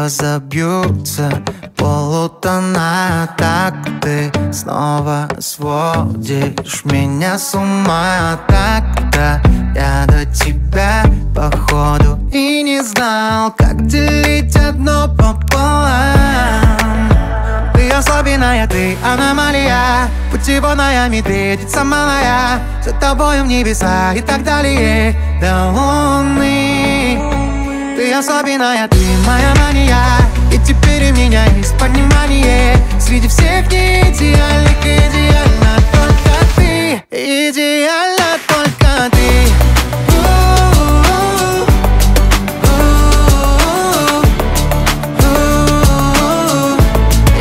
разобьются полутона. Так ты снова сводишь меня с ума. Так-то я до тебя походу и не знал, как делить одно пополам. Ты особенная, ты аномалия, путеводная медведица малая. За тобою в небеса и так далее до луны. Ты особенная, ты моя мания, и теперь у меня есть понимание. Среди всех неидеальных идеально только ты, идеально только ты.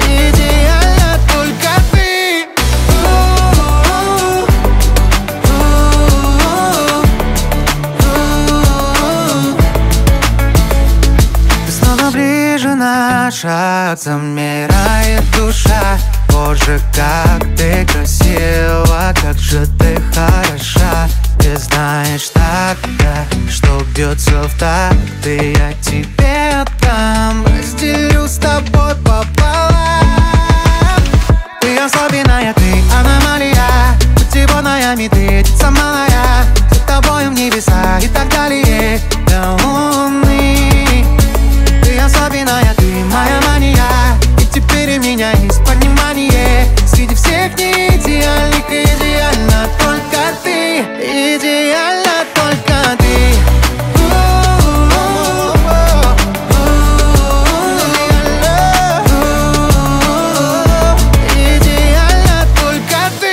Идеально только ты. Ты снова ближе на шаг, замирает душа. Боже, как ты красива, как же ты хороша. Ты знаешь так-то, что бьется в такт, и я тебе отдам, разделю с тобой пополам. Ты особенная, ты аномалия, путеводная медведица малая. За тобою в небеса и так далее до луны. Ты особенная, ты моя мания, и теперь у меня есть понимание. Среди всех неидеальных идеально только ты, идеально только ты. Идеально только ты.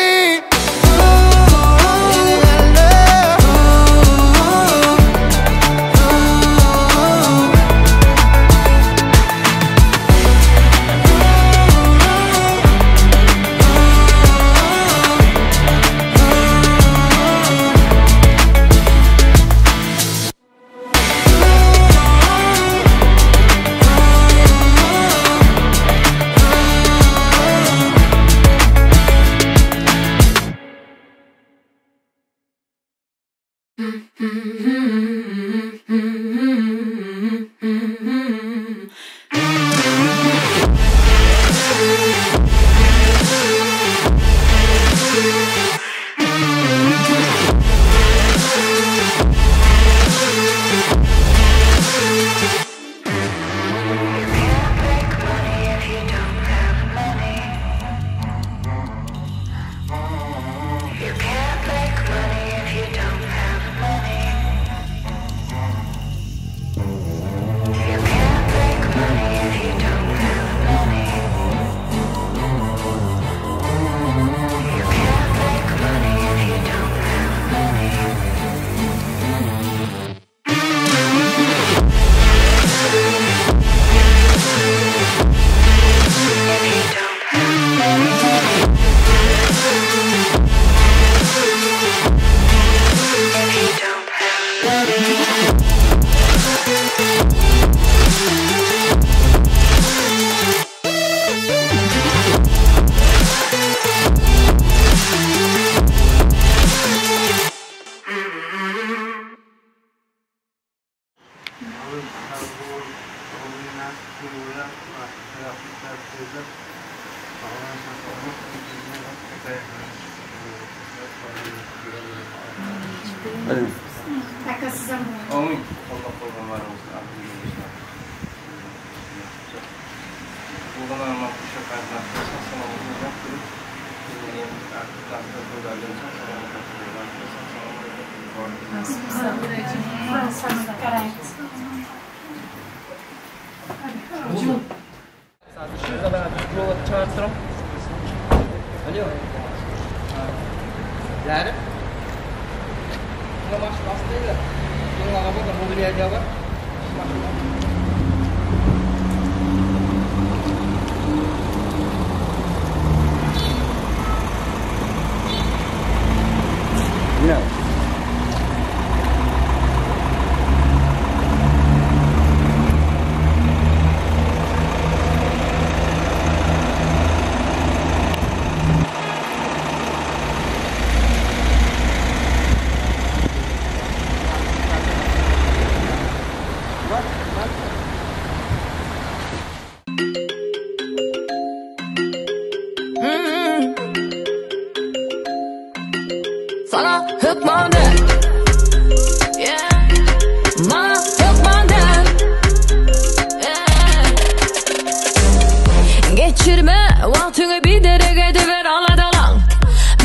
Sözleme, wagtyňy bir derege ediber aladalan.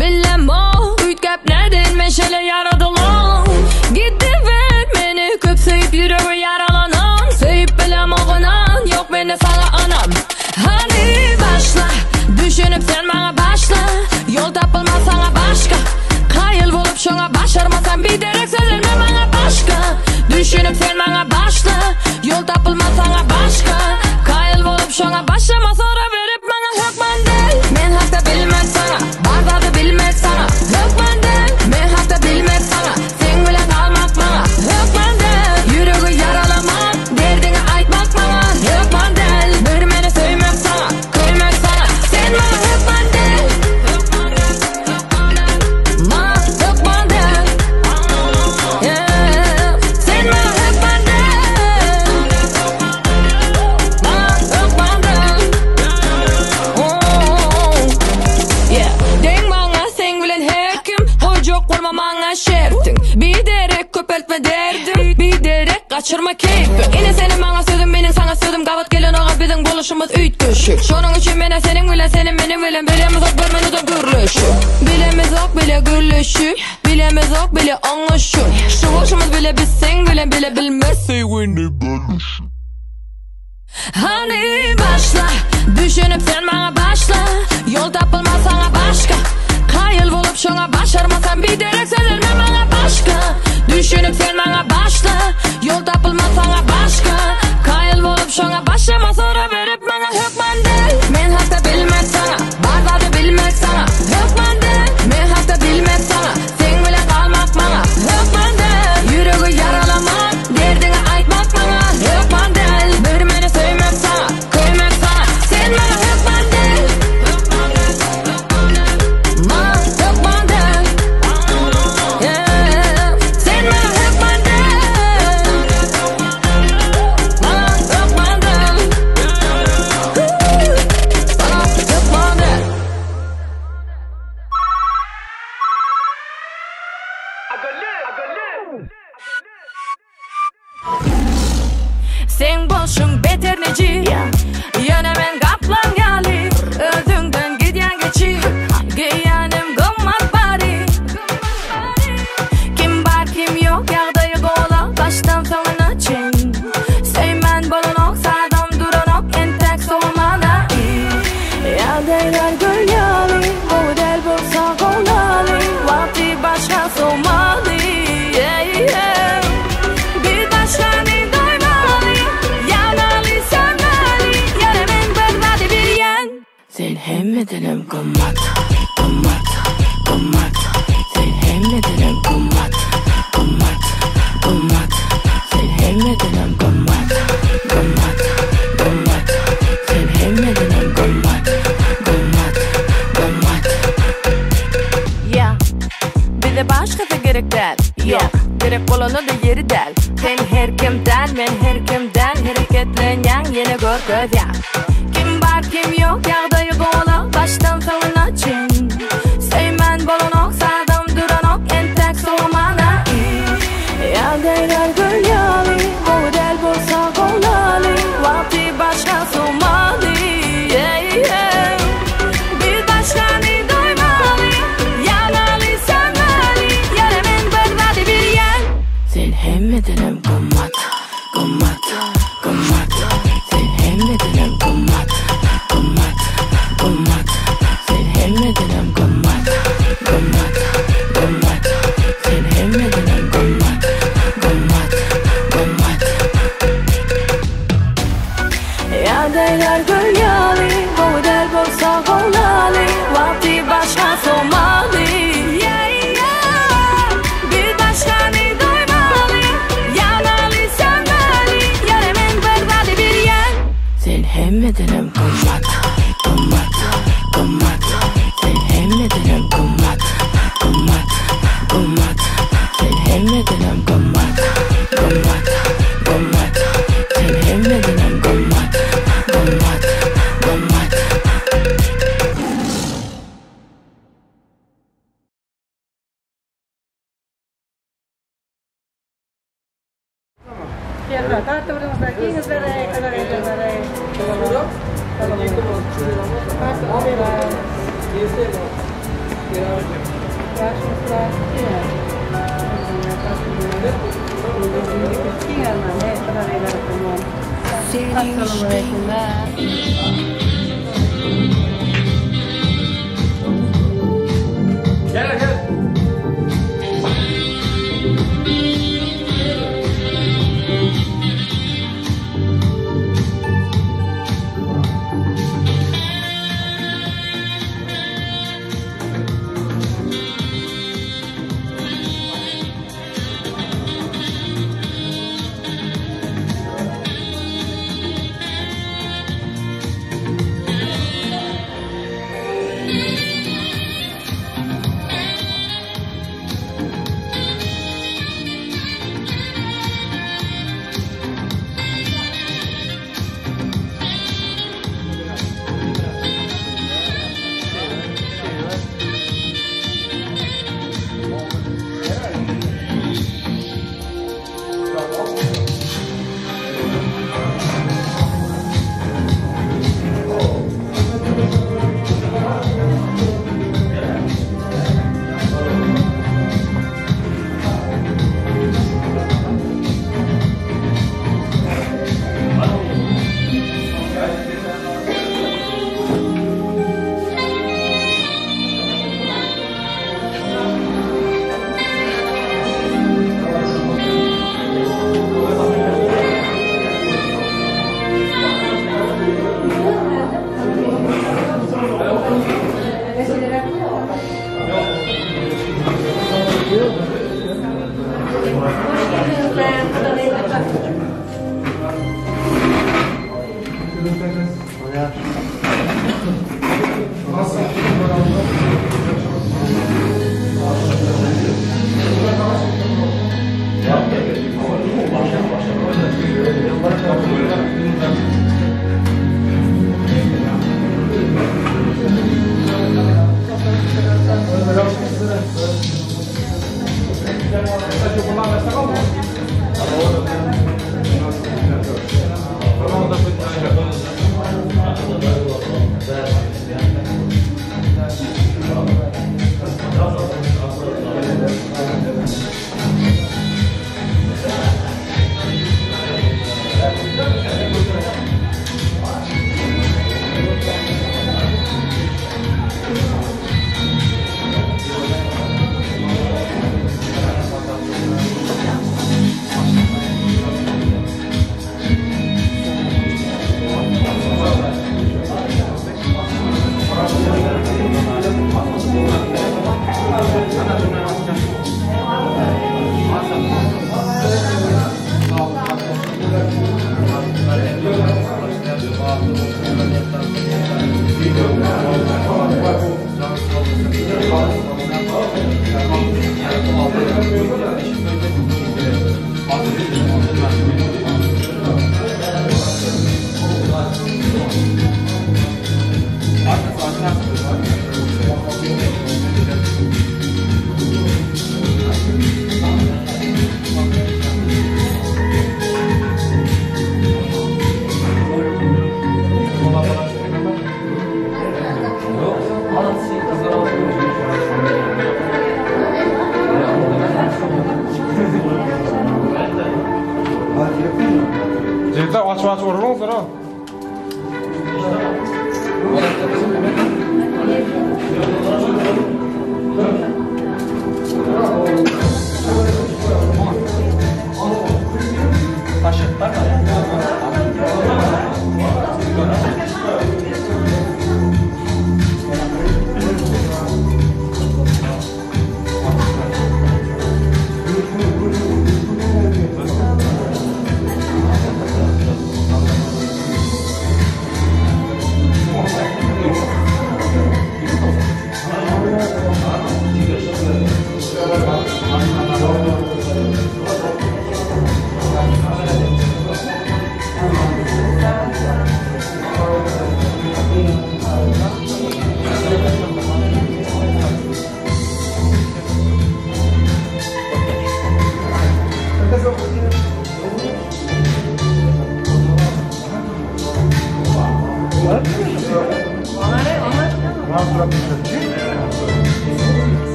Bilem o, üýtgäp näden meşele ýaradylan. Gidiver meni köp söýüp ýüregi ýaralanan. Söýüp bilem ogynan, ýok meni sana anam. Hadi başla, düşünüp sen bana başla. Yol tapılmaz sana başka. Kaýyl bolup şoňa başarmasan bir derek sözleme bana başka. Düşünüp sen bana başla. Yol tapılmaz sana başka. Kaýyl bolup şoňa başlama sonra verip bana hökman del. Men hakda bilmez sana, bardadı bilmez sana. Hökman del, men hakda bilmez sana. Sen bilen almak bana hökman del. Ýüregi ýaralamak, derdini aýtmak bana hökman del. Bir meni söýmek sana, köýmek sana. Sen bana hökman del. Ma hökman del. Yeah. Sen bana hökman del. Ma hökman del. Oh. Yeah. Deň maňa sen bilen her kim, goýjak bolma maňa şertiň. Bir derek köpeltme derdim, bir derek kaçırma keyfi. Ine senin maňa sözüm, meniň sana sözüm. Gabat gelen oga biziň boluşumyz üýtgeşik. Şonuň üçin mene seniň bilen, senin meniň bilen bilemiz ok bir minuda gürleşip. Bilemiz ok bile gürleşip, bilemiz ok bile anlaşıp. Şu bolşumuz bile biz sen bilen bile bilmez Sevgini bölüşüp. Hani başla, düşünüp sen bana başla. Yol tapılmaz sana başka. Kaýyl bolup şoňa başarmasan bir derek sözleme bana başka. Düşünüp sen bana başla. Yol tapılmaz sana başka. Kaýyl bolup şoňa başlama sonra verip bana hökman del. Men hakda bilmez sana, bardadı bilmez sana. Hökman del, men hakda bilmez sana. Sen bilen galmak bana hökman del. Ýüregi ýaralamak, derdini aýtmak bana hökman del. Bir meni söýmek sana, köýmek sana. Sen bana hökman del. Ma hökman del. Yeah. Sen bana hökman del. Ma hökman del. Bana hökman del. Sen bolşun beter neci, Yöne men kaplan gali. Özüňden gidýän geçi, Geýänim gymmat bari. Kim bar kim yok ýagdaýy gola, başdan soňuna çen. Söýmän bolanok, sadam duranok, entek soňumana. Ýagdaýlar gül ýaly, model bolsa golaly, wagty başga somaly. Yeah, yeah. Bir başgany doýmaly, ýanaly sönmeli. Ýöne men bir zady bilýän. Sen hemmedenem gymmat, gymmat, gymmat. Sen hemmedenem gymmat, gymmat, gymmat. Sen hemmedenem gymmat, gymmat, gymmat. Sen hemmedenem gymmat, gymmat, gymmat. Yeah. Bize başkası gerek del. Yok, gerek bolana da yeri del. Sen her kimden, men her kimden. Hareketlenýän ýene gör göz ya. Kim bar kim yok ýagdaýy gola, başdan soňuna çen. Söýmän bolanok, sadam duranok, entek soňumana. Ýagdaýlar gül ýaly, model bolsa golaly, wagty başga somaly. Yeah, yeah. Bir başgany doýmaly, ýanaly sönmeli. Ýöne men bir zady bilýän. Sen hemmedenem gymmat, gymmat, gymmat. Sen hemmedenem gymmat, gymmat, gymmat. Sen hemmedenem gymmat, gymmat, gymmat. Sen hemmedenem gymmat, gymmat, gymmat. Ýagdaýlar gül ýaly, model bolsa golaly, wagty başga somaly. Yeah, yeah. Bir başgany doýmaly, ýanaly sönmeli. Ýöne men bir zady bilýän. Sen hemmedenem gymmat, gymmat, gymmat. Sen hemmedenem gymmat, gymmat, gymmat. Sen hemmedenem gymmat, gymmat, gymmat. Sen hemmedenem gymmat, gymmat, gymmat. Тартып кийиңиздер. Gel gel.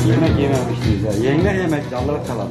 Yemek yememişsiniz ya. Yenge yemek Allah kalan.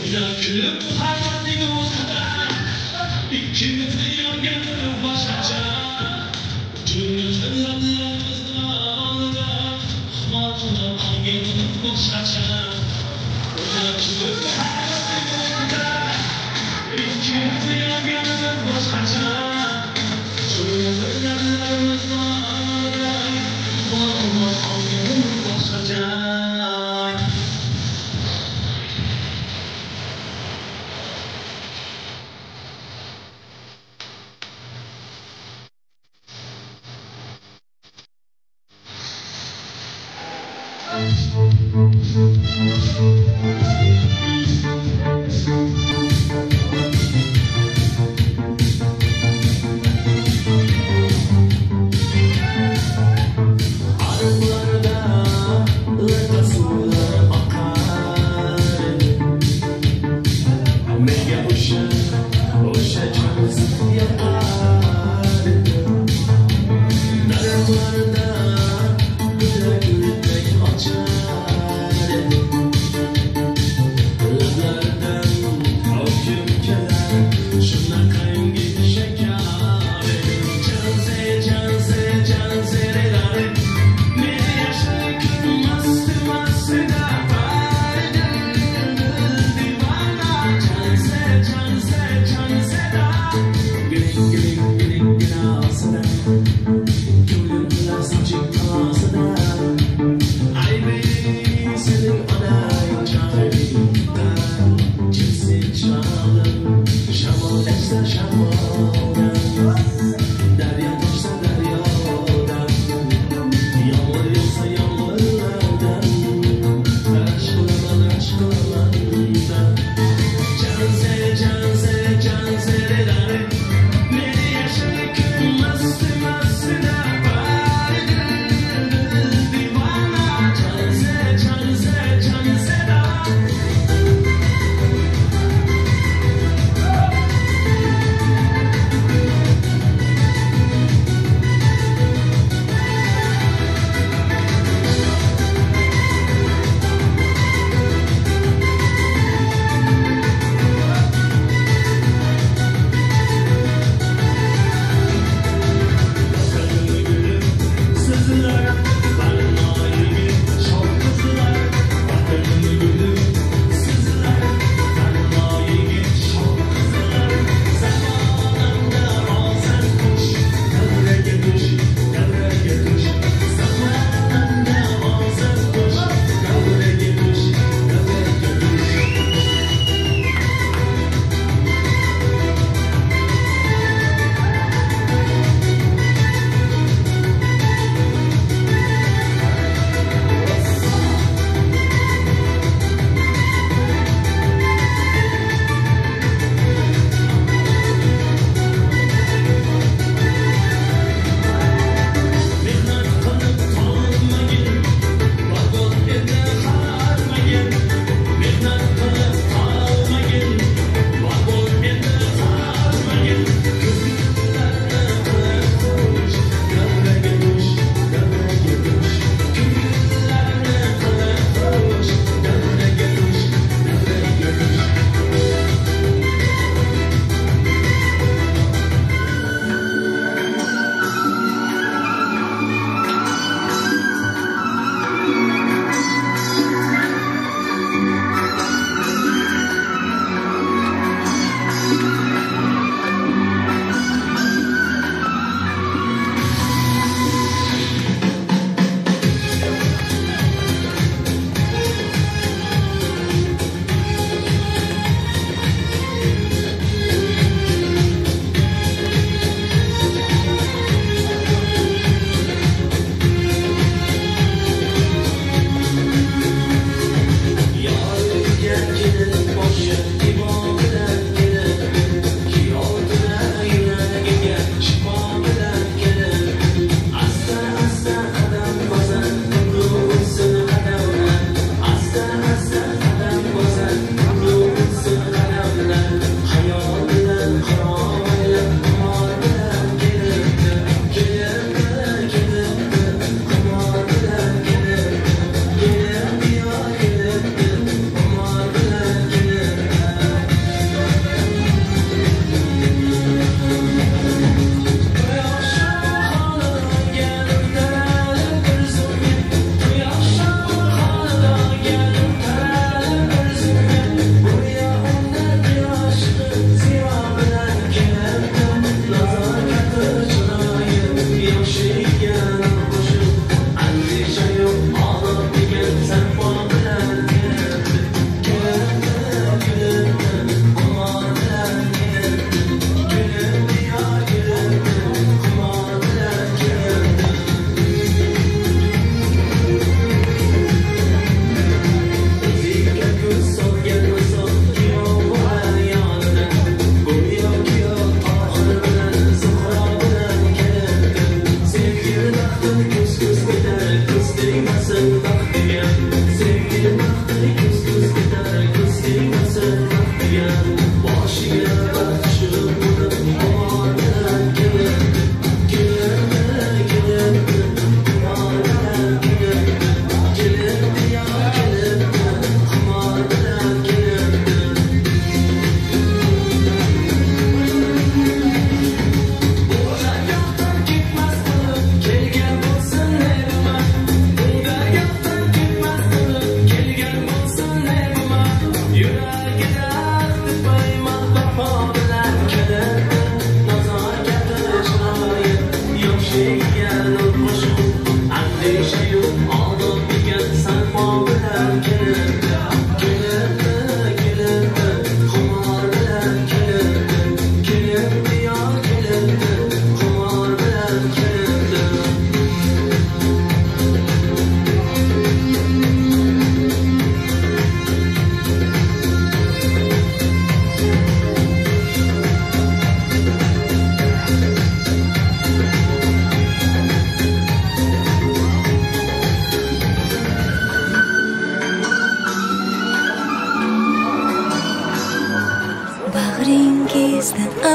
O'ynab kulib hayotning o'zida ikkimizni yongan boshqacha. Jumlasin lablarimizni oldida xumor qilib olgan boshqacha. O'ynab kulib hayotning o'zida ikkimizni yongan boshqacha. Jumlasin lablarimizni oldida xumor qilib olgan boshqacha.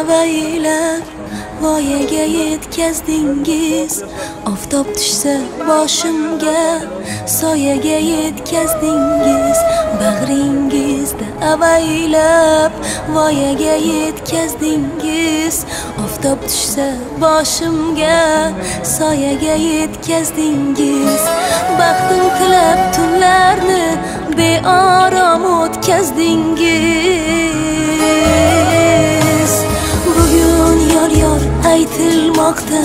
avaylab voyaga yetkazdingiz. Oftob tushsa boshimga soyaga yetkazdingiz. Bag'ringizda avaylab voyaga yetkazdingiz. Oftob tushsa boshimga soyaga yetkazdingiz. Baxtim tilab tunlarni beorom o'tkazdingiz. Bugun yor yor aytilmoqda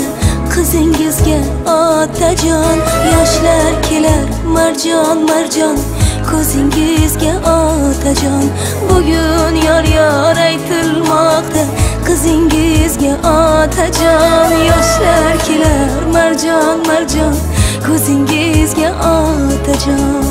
qizingizga otajon. Yoshlar kelar marjon marjon ko'zingizga otajon. Bugun yor yor aytilmoqda qizingizga otajon. Yoshlar kelar marjon marjon ko'zingizga otajon.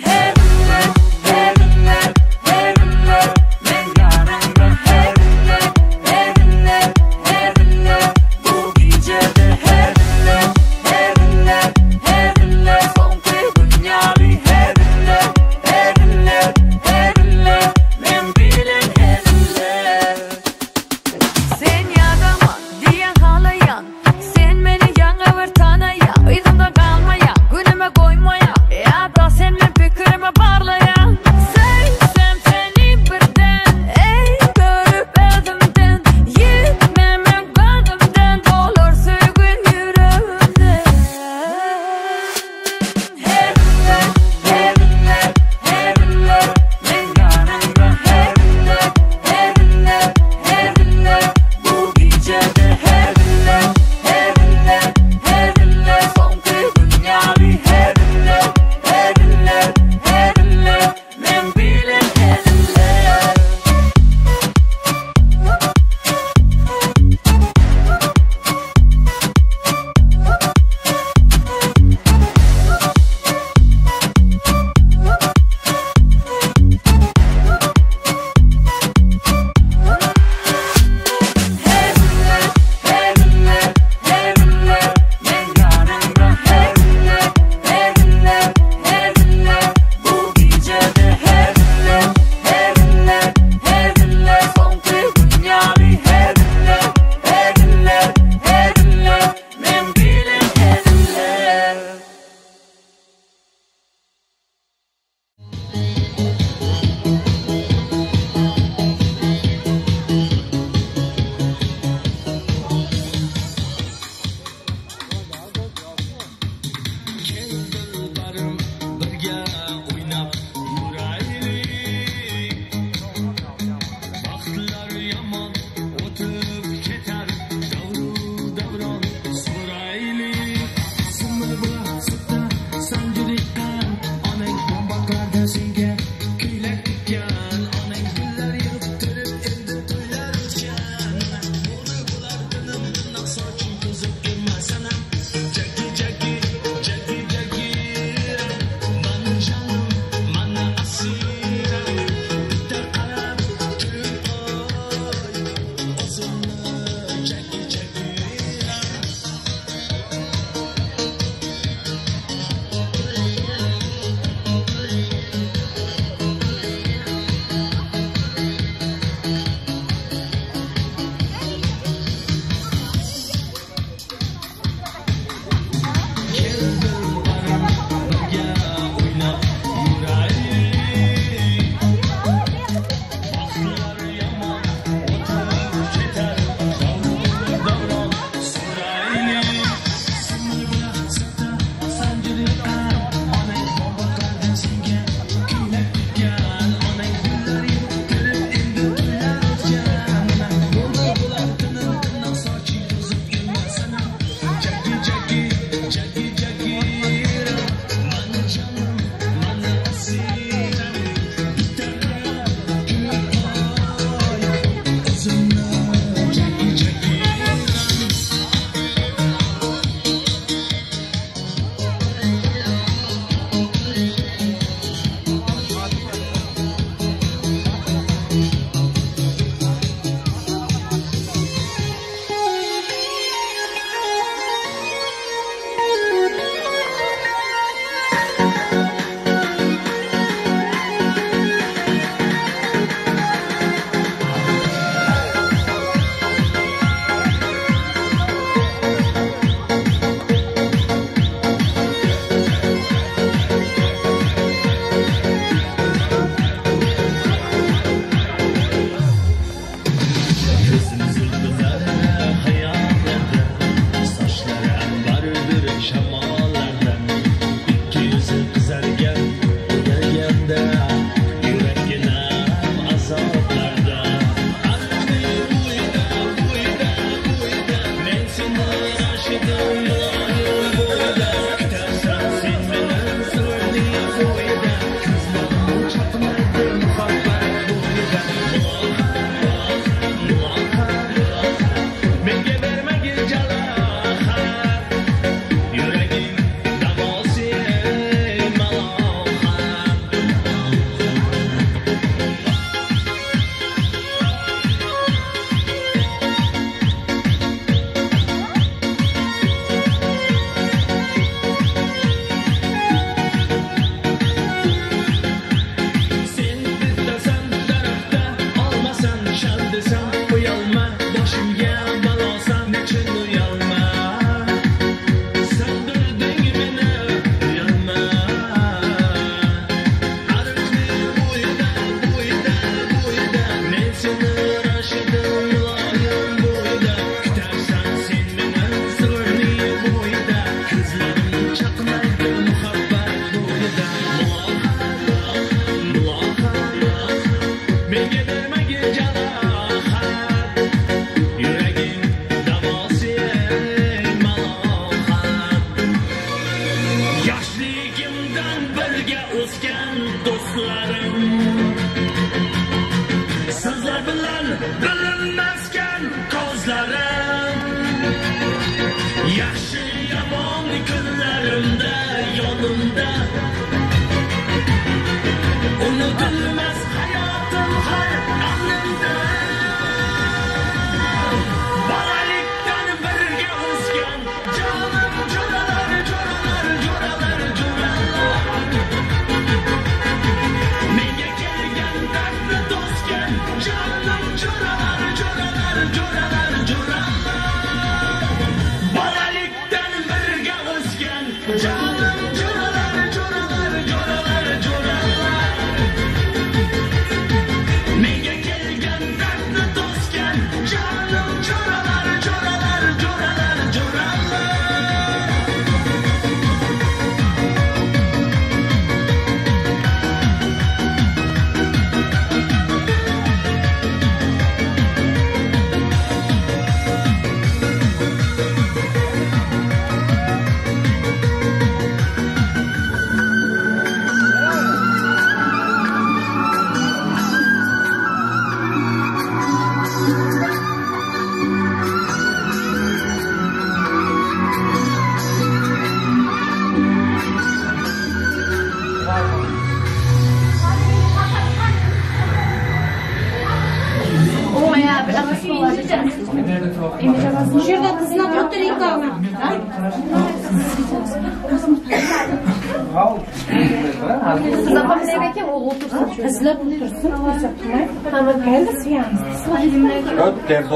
Her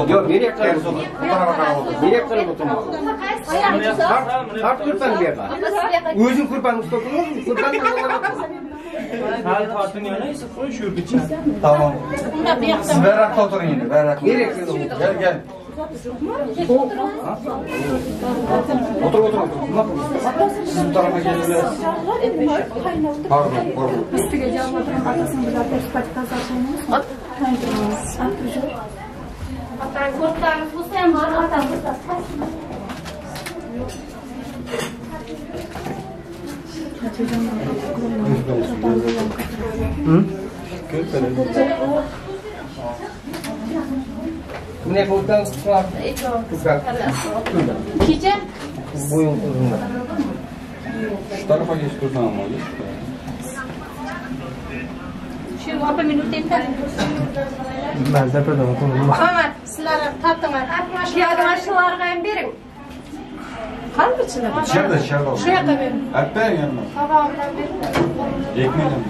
Yok, nereye ters otur? Bu tarafa kadar otur. Nereye kadar oturma? Tart kurpan bir yerden. Özün kurpan usta oturmaz mı? Kurpan Tamam. Siz berrakta oturun yine. Berrakta. Gel gel. Otur otur otur. Siz bu tarafa gelin. Pardon, pardon. Ne buradan tutar? Gece. Boyun uzun. Şu tarafa geç dursan ama geç. Şu apa minutenda. Ben de pardon konum. Ama sizler tattılar. Yardımcılarga hem verin. Kalbi içinde. İçeride içeride. Şu yaka verin. Hep ben yanına. Tabağımdan verin. Ekmeğiyle mi?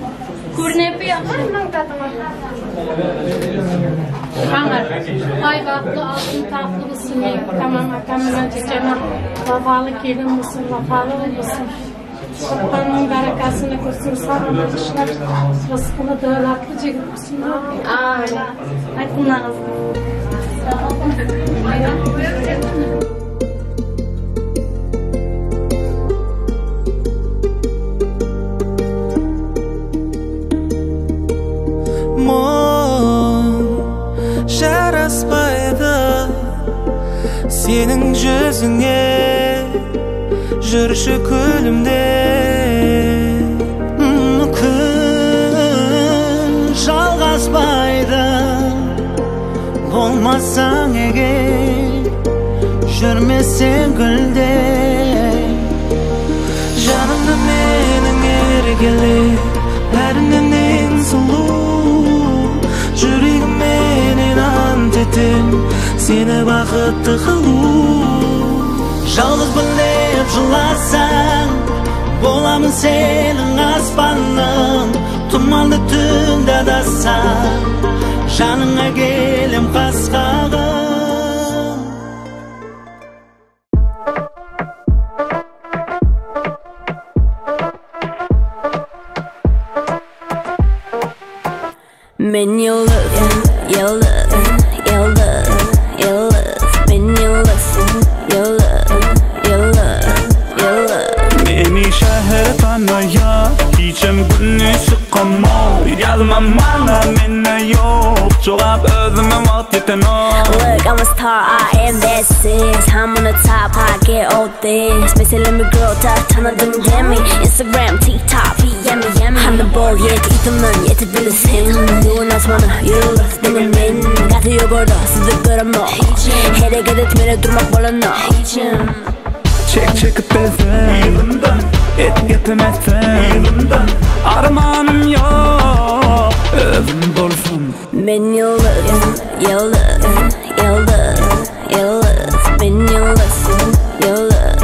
Kurnepi yapar mı tatıma? Kanlar. Hayvatlı altın tatlı mısın? Tamam atamına ceceme. Vafalı gelin misin? Vafalı mısın? Sultanın berekasını görsün, sağlık işler, rızkını dövlatlı çekip misin? Amin. Aytınlar. Мұң жараспайды, сенің Жүзіңе жүрші күлімде. Күн жалғаспайды, болмасаң егер, жүрмесең гүлде. Жанымды менің еркелеп, бәрінен ең сұлу. Жүрегімменен ант етем, сені бақытты қылу. Жалғызбын деп жыласаң, боламын сенің аспаның. Тұманды түнде адасаң, жаныңа келем қасқағым. Men yıldız, yıldız, yıldız, yıldız. Men yıldız, yıldız, yıldız, yıldız. Meni şehir tanıyor, hiçim günü çıkamam. Yazmam bana mene yok, cevap özüme vakt yetemem. Look, I'm a star, I am that sis. I'm on the top, I get all this. Meselemi girl, tanıdım demi. Instagram, TikTok, PM, yummy. I'm the ball, yeah, itimin yetebilirsin. Düğün açmanı, yıldız, benim men. Katıyor burada, sizi göremem. Hareket etmeli, durmak balona. Çek çekip bezim, et getirmezsin. Armanım yok, özüm dolsun. Men yıldız, yıldız, yıldız, yıldız. Men yıldız, yıldız,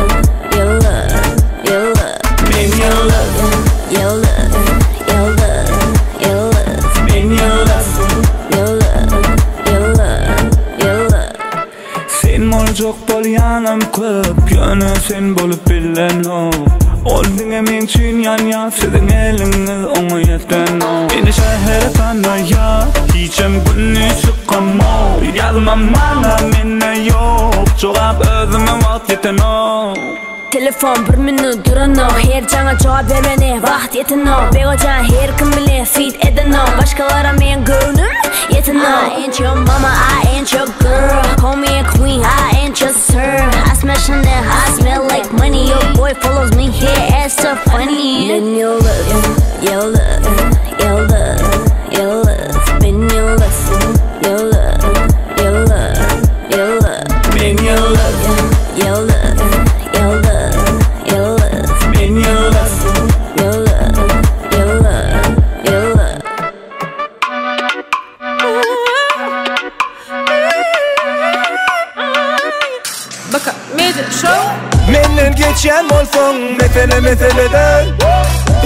yıldız, yıldız. Men yıldız, yıldız, yıldız, yıldız. Men yıldız, yıldız, yıldız, yıldız. Sen olacak bol yanım köp, yönü sen bolup bilen o. Ol diňe men üçin ýanýar, siziň eliňiz oňa ýeten o. Meni şähere tanaýar, hiçem günü çykamok. Ýazmam mana mene ýok, jogap özüme wagt ýetenok. Telefon bir minut duranok, her cana cevap vermene vakt yetenok. Begocan her kim bile feed edenok, başkalara men gönlüm yetenok. I ain't your mama, I ain't your girl. Call me a queen, I ain't your sir. I smell Chanel, I smell like money. Your boy follows me here, ass so funny. Men yıldız, yıldız, yıldız, yıldız. Men yıldız, yıldız, yıldız, yıldız. Men yıldız, yıldız, yıldız, yıldız. Men yıldız, yıldız, yıldız, yıldız. Baka, Major Show. Menden geçen bolsun, mesele mesele del.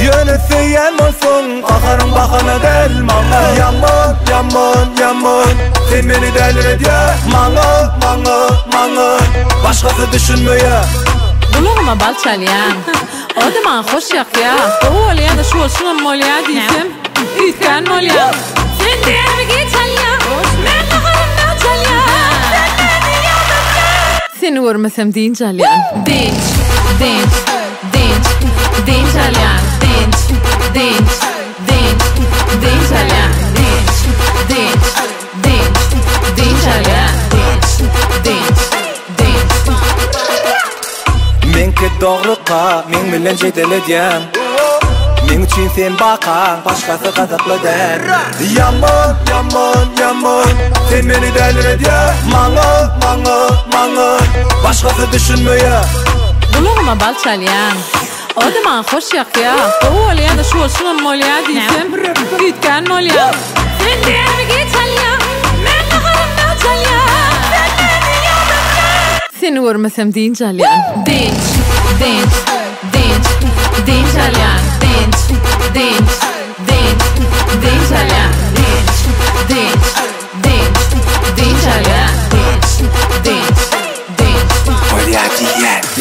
Yönü söyyen bolsun, kaharın bakana del. Manga yaman, yaman, yaman. Sen beni deli edye. Manga, manga, manga. Başkası düşünmeye. Gulagıma bal çalýan. O da maňa hoş ýakýar. Gowy bolýar da şu bolşunam bolýar diýsem, üýtgän bolýar. Sen diýermi geç alýan, men gaharymdan çalýan. Sen meni ýadymda. Seni görmesem dynç alýan. Dynç, dynç, dynç, dynç alýan. Dynç, dynç, dynç, dynç alýan. Dynç, dynç, dynç, dynç alýan. Dynç, dynç, dynç. Menki dogruka, men bilen jedel edýän. Men üçin sen baka, başkası gazaply däl. Yaman, yaman, yaman. Sen meni deli edýän. Maňa, maňa, maňa. Başkası düşünmeýär. Gulagıma bal çalýan. O da maňa hoş ýakýar. Gowy bolýar da şu bolşunam bolýar diýsem, üýtgän bolýar. Sen diýermi geç alýan, men gaharymdan çalýan. Sen meni ýadymda. Seni görmesem dynç alýan. Dynç, dynç, dynç, dynç alýan. Dynç, dynç, dynç, dynç alýan. Dynç, dynç, dynç, dynç alýan. Dynç, dynç, dynç.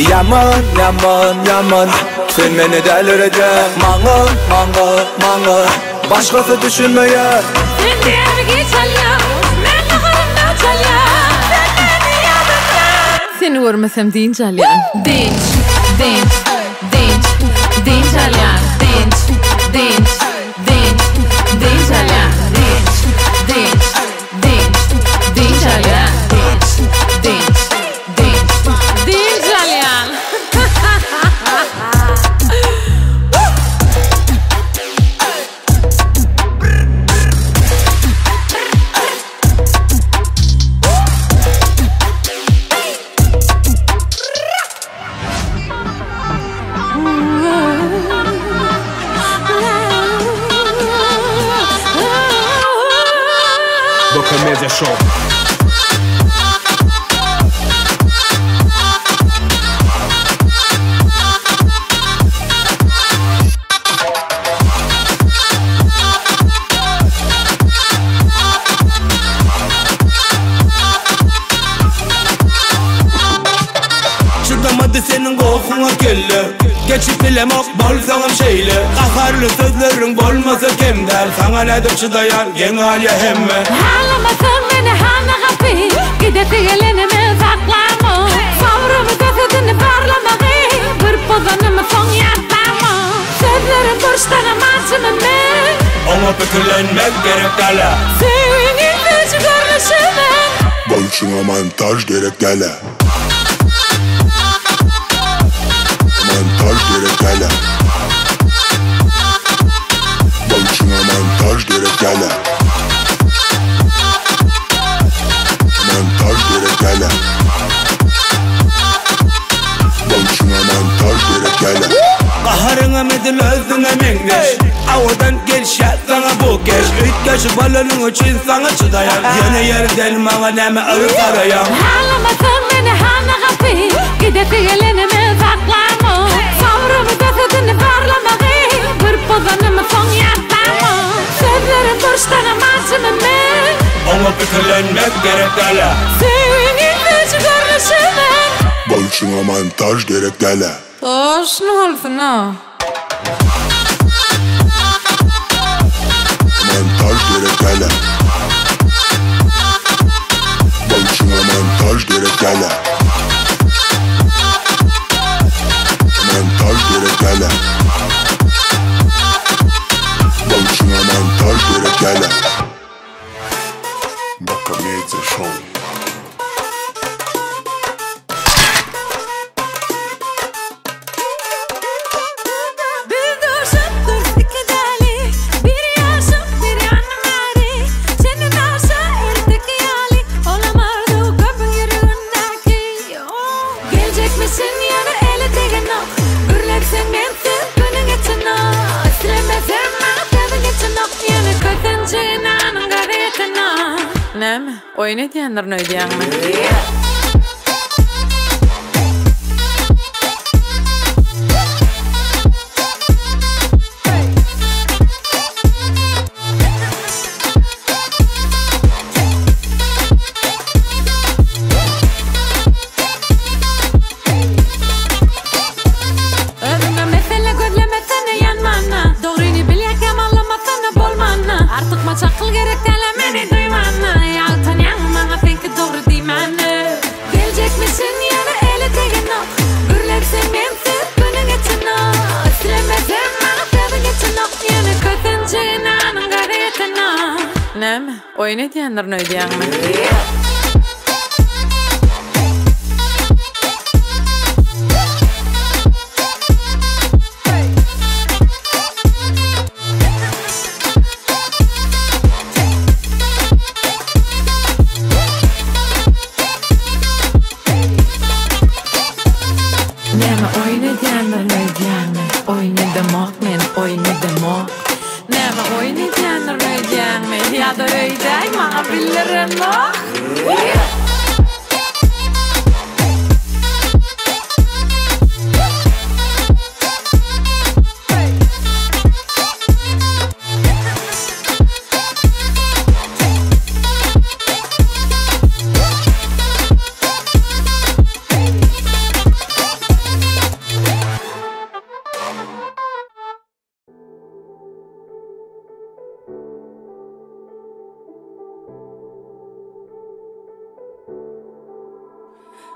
Yaman, yaman, yaman. Sen meni deli edýän. Maňa, maňa, maňa. Başkası düşünmeýär. Sen diýermi geç alýan, men gaharymdan çalýan. Sen meni ýadymda. Seni görmesem dynç alýan. Dynç, dynç, dynç, dynç alýan. Dynç, dynç, dynç, dynç alýan. Dynç, dynç, dynç, dynç alýan. Dynç, dynç, dynç. Бакамедиа Шоу. Çıdamadı senin kokuna kelle. Geçip bilemok bolsaňam şeýle. Gaharly sözleriň bolmasa kemdär. Saňa nädip çydaýan geň alýa hemme. Halamasaň meni hana gapy. Gidesi gelenimi saklama. Sabrymı dösedini barlamagy. Bir pozanymy soň ýatlama. Sözlerim burçdanam acymy men. Oňa pikirlenmek gerek däl. Söýgüň güýji görnüşimen. Bolşuňa montaj gerek däl. Montaj gerek däl. Bolşuňa montaj gerek däl. Montaj gerek däl. Bolşuňa montaj gerek däl. Gaharyňa medil özüňe meňzeş. Awadan gelşä saňa bu geç. Üýtgeşik bolanyň üçin saňa çydaýan. Ýene ýerden maňa näme alyp garaýan. Halamasaň meni hana gapy. Gidesi gelenimi saklama. Sabrymy dösedini barlamagy. Bir pozanymy soň ýatlama. Sözlerim burçdanam acymy men. Oňa pikirlenmek gerek däl. Söýgüň güýji görnüşimen. Bolşuňa montaj gerek däl. Toşny bolsun ha. Montaj gerek däl. Bolşuňa montaj gerek däl. Montaj gerek däl. Bolşuňa montaj gerek däl. Бакамедиа Шоу. Näme? Oýun edýänlerini öýdýäňmi? Özüňe mesele gözlemesene ýanmana. Dogryny bilýäkem anlamasana bolmana. Artykmaç akyl gerek däl meni duýmana. Ýaltanýaň maňa senki dogry diýmäne. Geljekmişin ýene ele degenok. Gürletseň mensiz günüň geçenok. Islemesem maňa sözüň geçenok. Ýene kösenjigin anyň gazy ýetenok. Näme? Oýun edýänlerini öýdýäňmi? Näme oýun edýänlerini öýdýäňmi? Oýun edemok men, oýun edemok. Näme oýun edýänlerini öýdýäňmi? Ýa-da öýdäý maňa bildirenok.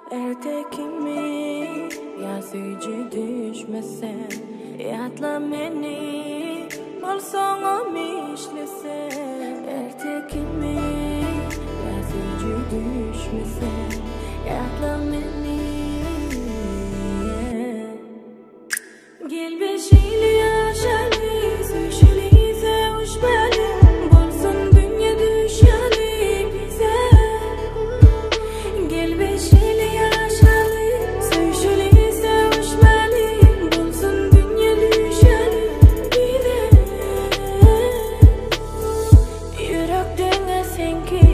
Ertekimi ya süýji düşmesen, ýatla meni, bolsaňam işlesen. Ertekimi ya süýji düşmesen, ýatla meni. Gel beşili ýaşaly, söýşeli sevişmeli, bolsun dünýe düşýäli bize. Gel beşili yaşalı, söýşeli sevişmeli, bolsun dünýe düşýäli bize. Ýürek döňe senki,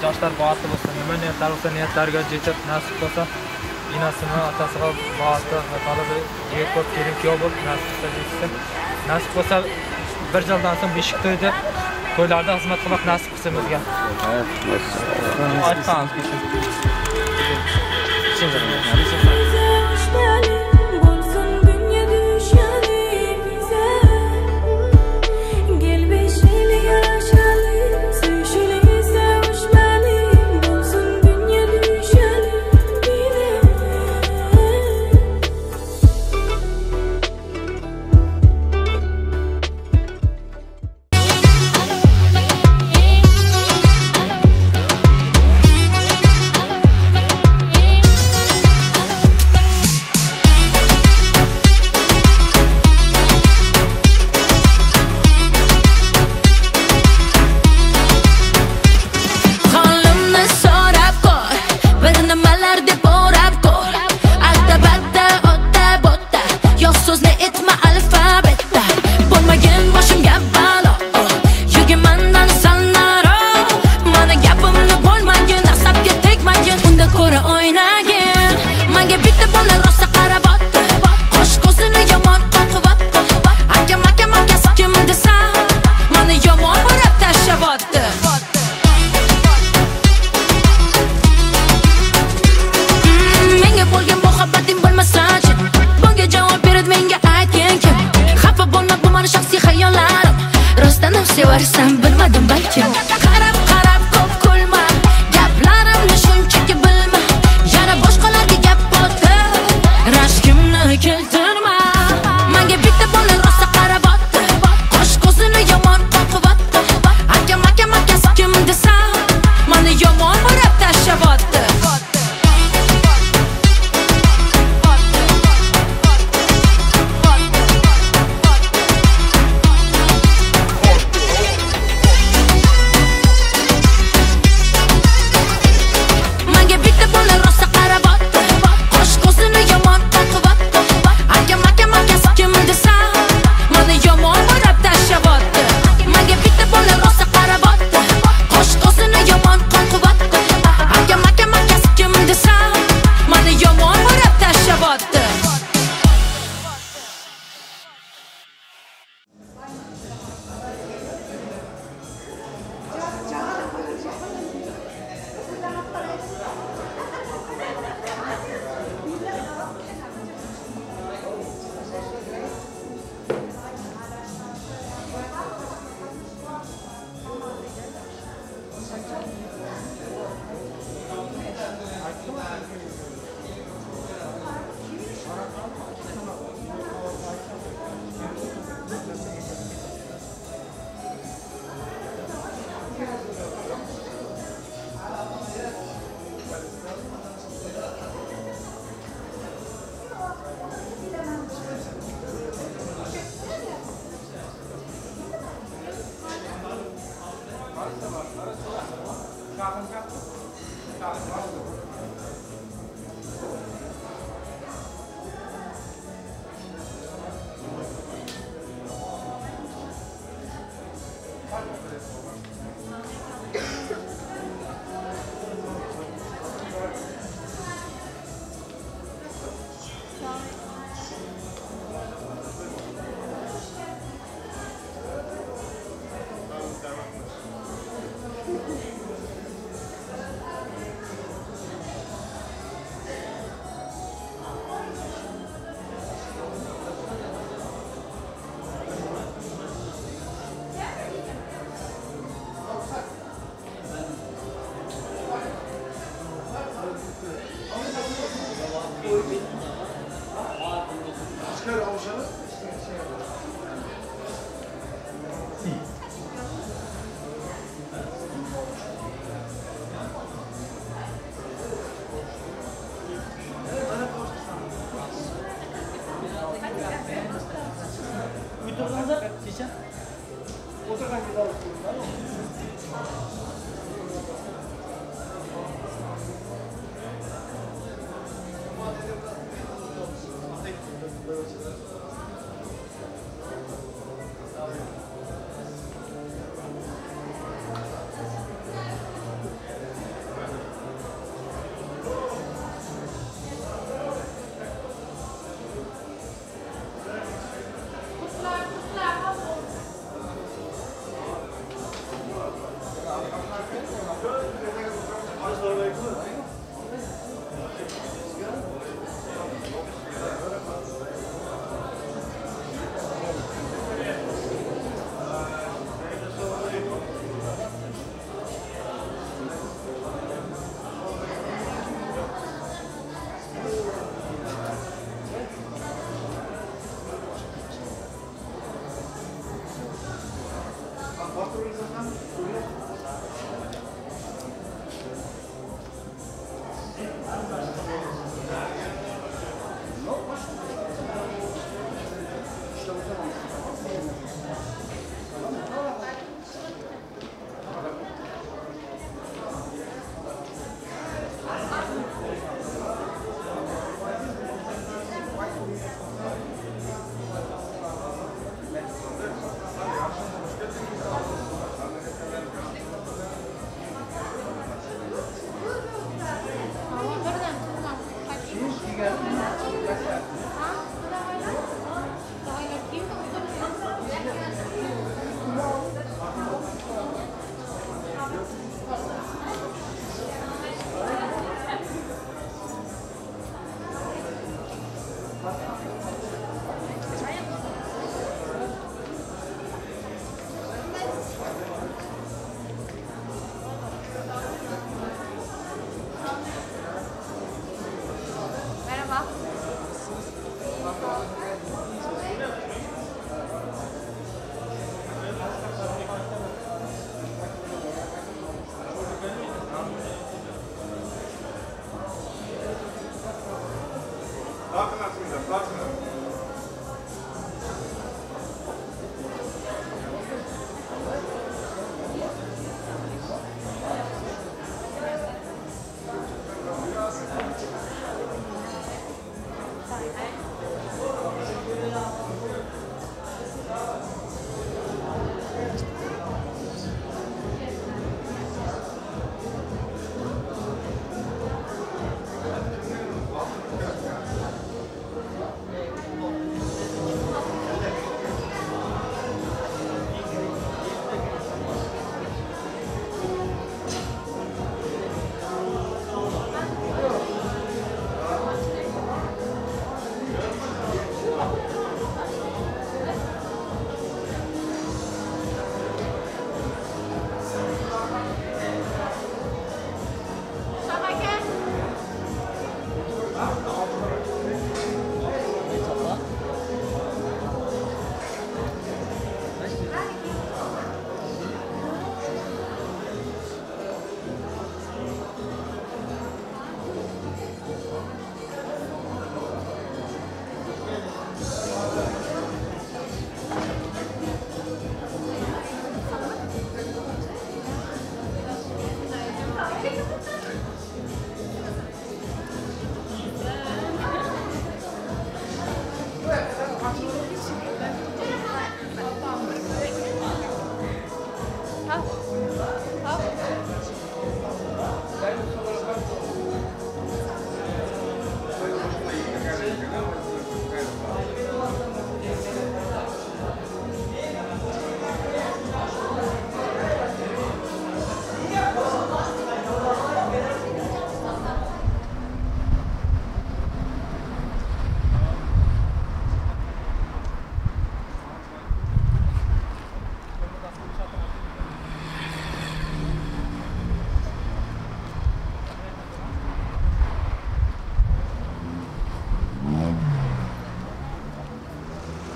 yoshlar baxtli bo'lsin. Nima niyatlar bo'lsa, niyatlariga yetib nasib bo'lsa, enasini, otasiga baxtli va talaba yigit bo'lib, kelin kuyov bo'lib nasib bo'lsa yetsin. Nasib bo'lsa bir yildan so'ng beshik to'y deb to'ylarda xizmat qilmak nasib qilsin bizga. Aytamiz. Sevarsan bilmadim balkim. Qarab qarab ko'p kulma, gaplarimni shunchaki bilma, yana boshqalarga gap otib rashkimni keltirma. Menga bitta bola rosa qarab otdi, qosh ko'zini yomon qoqyapti. Akam akam akasi kim desam, meni yomon burab tashlayapti.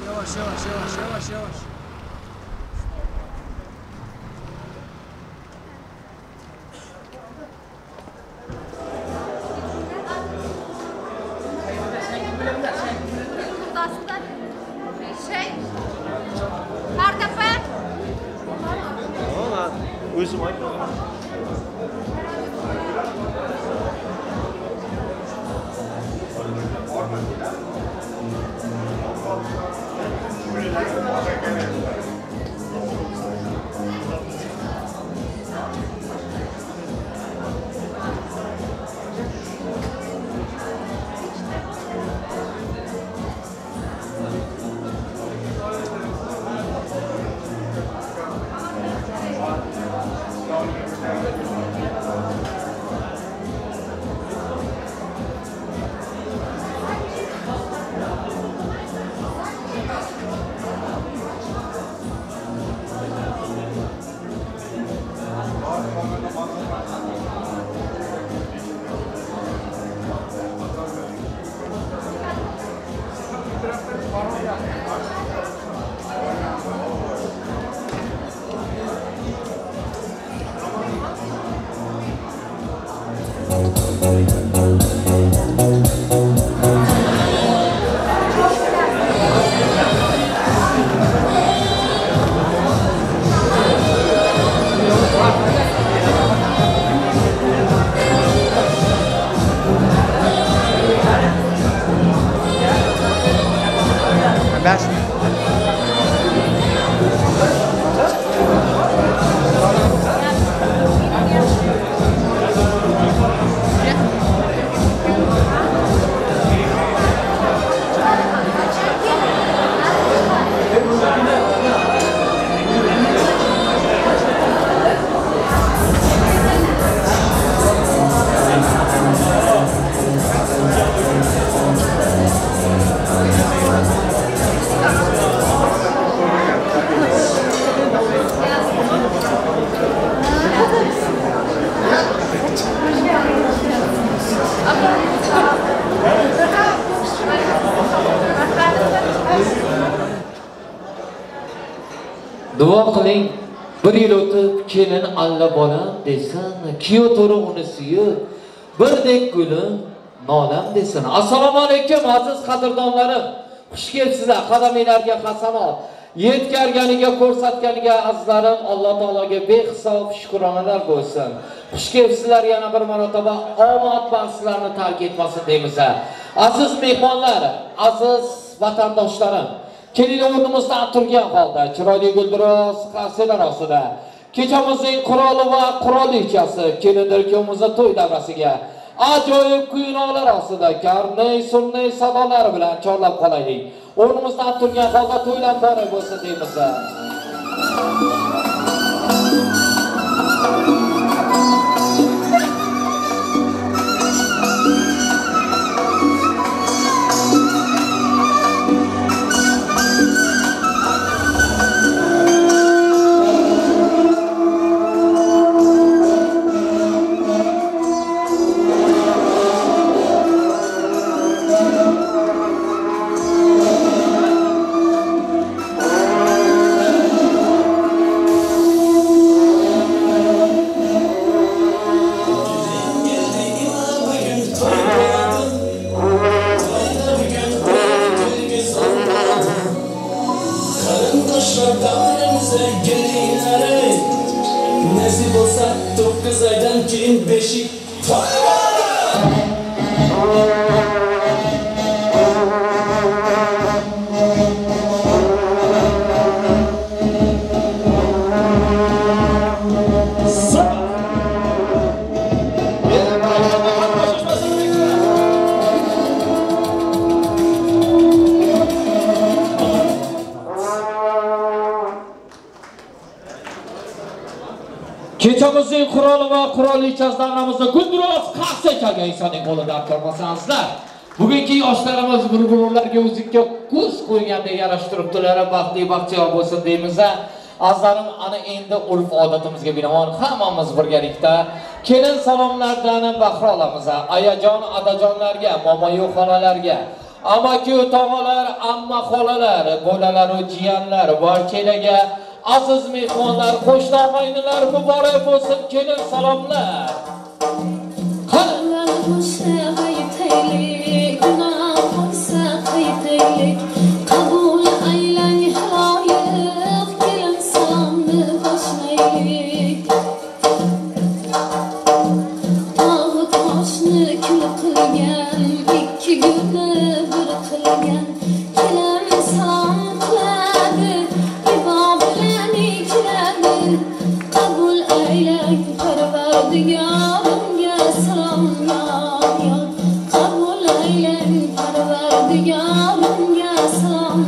Yavaş yavaş yavaş yavaş yavaş. O'zim aytaman. Duo qiling, bir yil o'tib kelin alla bolam desin, kuyov to'ri uni suyib, birdek gulim nolam desin. Assalomu alaykum aziz qadrdonlarim. Xush kelibsizlar, qadaminglarga hasanot. Yetkarganiga, ko'rsatganiga azizlarim, Alloh taologa behisob shukronalar bo'lsin. Xush kelibsizlar, yana bir marotaba omad baxt sizlarni tark etmasin deymiz. Aziz mehmonlar, aziz vatandoshlarim, kelinglar o'rnimizdan turgan holda chiroyli guldiroz qarsalar ostida kechamizning qiroli va qirolichasi kelindir kuyovimizni to'y davrasiga ajoyib kuynolar ostida karnay surnay sadolari bilan chorlab qolaylik. O'rnimizdan turgan holda to'ylar muborak bo'lsin deymiz. Nasip olsa 9 aydan keyin beshik to'y bo'ladi. Kechamizning qiroli va qirolichasi davramizda guldiroz qarsak chalgan insonning qo'lida ko'rmasansizlar. Bugungi yoshlarimiz bir-birlariga o'ziga ko'z qo'ygandek yarashib turibdilar. Baxtli baxtiyor bo'lsin deymiz. Azizlarim, ana endi urf odatimizga binoan hammamiz birgalikda kelin salomlardan bahra olamiz. Ayajon, adajonlarga, momoyu xolalarga, amaki tog'alar, amma xolalar, bolalar va jiyanlar, barchalarga aziz mehmonlar, qo'shni og'aynilar muborak bo'lsin kelin salomlar. Qani qaytaylik, gunoh bo'lsa qaytaylik, qabul aylang loyiq kelin salomni boshlaylik. Tog'u toshni kul qilgan, ikki gulni bir qilgan kelin salom qiladi, qabul aylang Parvardigorimga salom yo, qabul aylang Parvardigorimga salom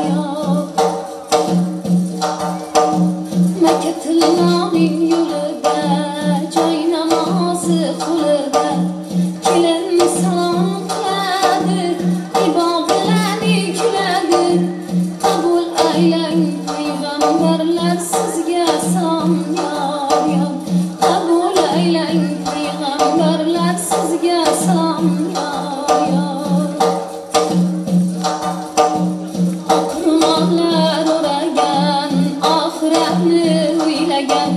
yo. Makka tilloning yo'lida joy namozi qo'lida kelin salom qiladi, ibo bilan kuladi, qabul aylang payg'ambarlar sizga salom yo, qabul aylang payg'ambarlar sizga salom yo. Oq ro'mollar o'ragan, oxiratni o'ylagan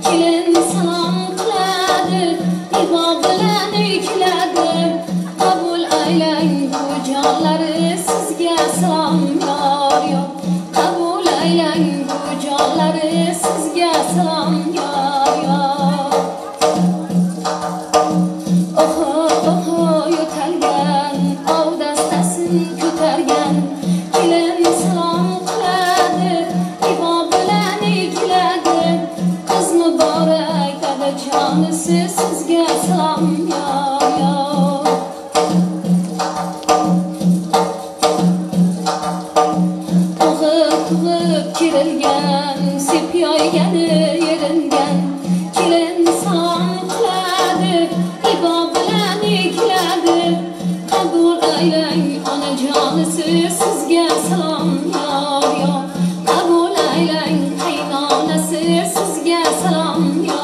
kelin salom qiladi, ibo bilan kuladi, qabul aylang bu jonlari sizga salom yo, qabul aylang bu jonlari sizga salom yo. Oho oho yo'talgan, ov dastasin ko'targan kelin salom qiladi, ibo bilan kuladi, qiz muborak dadajonisi sizga salom yo. Og'ir tug'ib kerilgan, sep yoygani eringan kelin salom qiladi, ibo bilan kuladi, qabul aylang onajonisi sizga salom yo, qabul aylang qaynonasi sizga salom yo.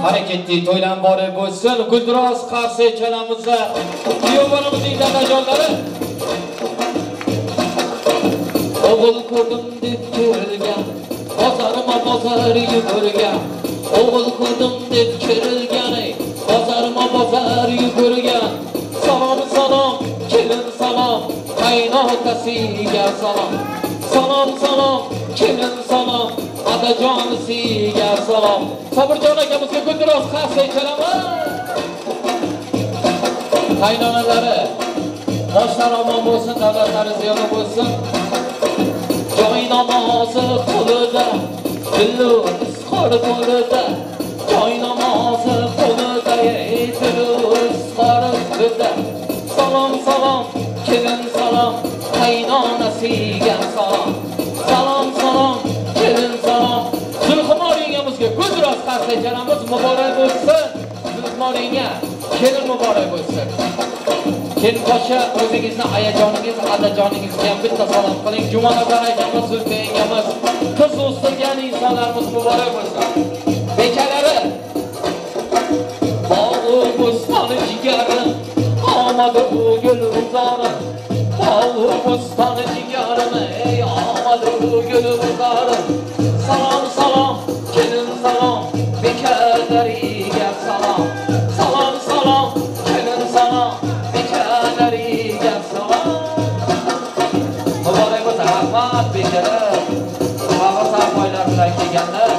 Harakatli to'ylar muborak bo'lsin. Guldiroz qarsak chalamiz. Kuyovbolamizning dadajonlari. O'g'il ko'rdim deb kerilgan, bozorma bozor yugurgan. O'g'il ko'rdim deb kerilgan, bozorma bozor yugurgan. Salom salom kelin salom, qaynotasiga salom. Salom salom kelin salom, adajonisiga salom. Sobirjon akamizga guldiroz qarsak chalaman. Qaynonalari boshlari omon bo'lsin, davlatlari ziyoda bo'lsin. Joy namozi qo'lida, dilu izhor qo'lida. Joy namozi qo'lida, dilu izhor qo'lida. Salom salom kelin salom, qaynonasiga salom. Salom salom kelin salom. Zulxumor yengamizga guldiroz qarsak chalamiz. Muborak bo'lsin Zulxumor yenga, kelin muborak bo'lsin. Kelin-qo'sha o'zingizni ayajoningiz, adajoningizga ham bitta salom qiling. Jumanazar akamiz, Zulfiya yengamiz, qiz o'stirgan insonlarimiz muborak bo'lsin. Bekalari bog'u bo'stoni jigarim, omadi bu gulzorim. Bog'u bo'stoni jigarim, ey omadi bu gulzorim. Salom salom kelin salom, bekalariga salom. Salom salom kelin salom, bekalariga salom. Muborak bo'lsin, rahmat bekalar. Bag'ir sarpoylar bilan kelganlar.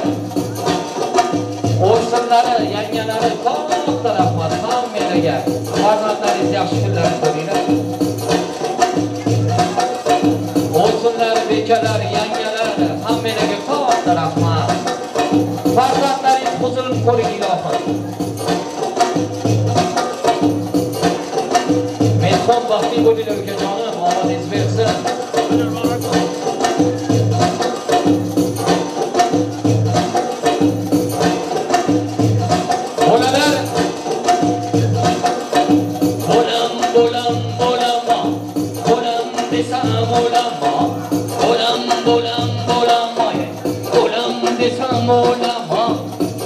O'g'illari, yangalari katta rahmat hammalarga. Farzandlaringiz yaxshi kunlarni ko'ringlar. O'g'illari, bekalar, yangalar hammalarga katta rahmat. Farzandlaringiz huzurini ko'ring ilohim. Mehmon baxtli bo'linglar ukajonim, omadingiz bersin. Bolalar bo'lam bo'lam bo'laman, bo'lam desam o'laman, bo'lam bo'lam bo'laman, bo'lam desam o'laman.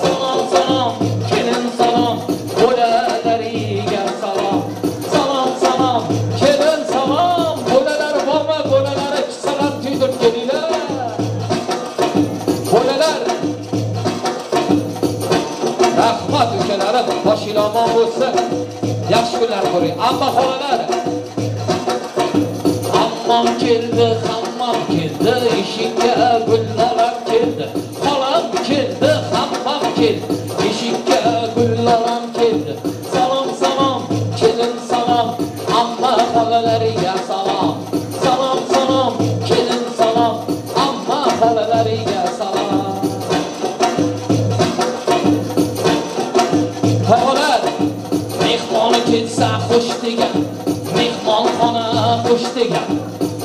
Salom salom kelin salom, bolalariga salom. Salom salom kelin salom, bolalar bormi? Bolalari kissalar tuydirib kelinglar. Bolalar rahmat ukalarim, boshinglar omon bo'lsin. Yaxshi kunlar ko'ring. Amma xolalar, ammam keldi, hammam keldi, eshikka gullaram keldi. Xolam keldi, hammam keldi, eshikka gullaram keldi. Salom salom kelin salom, amma xolalariga salom. Salom salom kelin salom, amma xolalariga salom. Tog'alar mehmon kelsa xush degan, mehmonxona xush degan.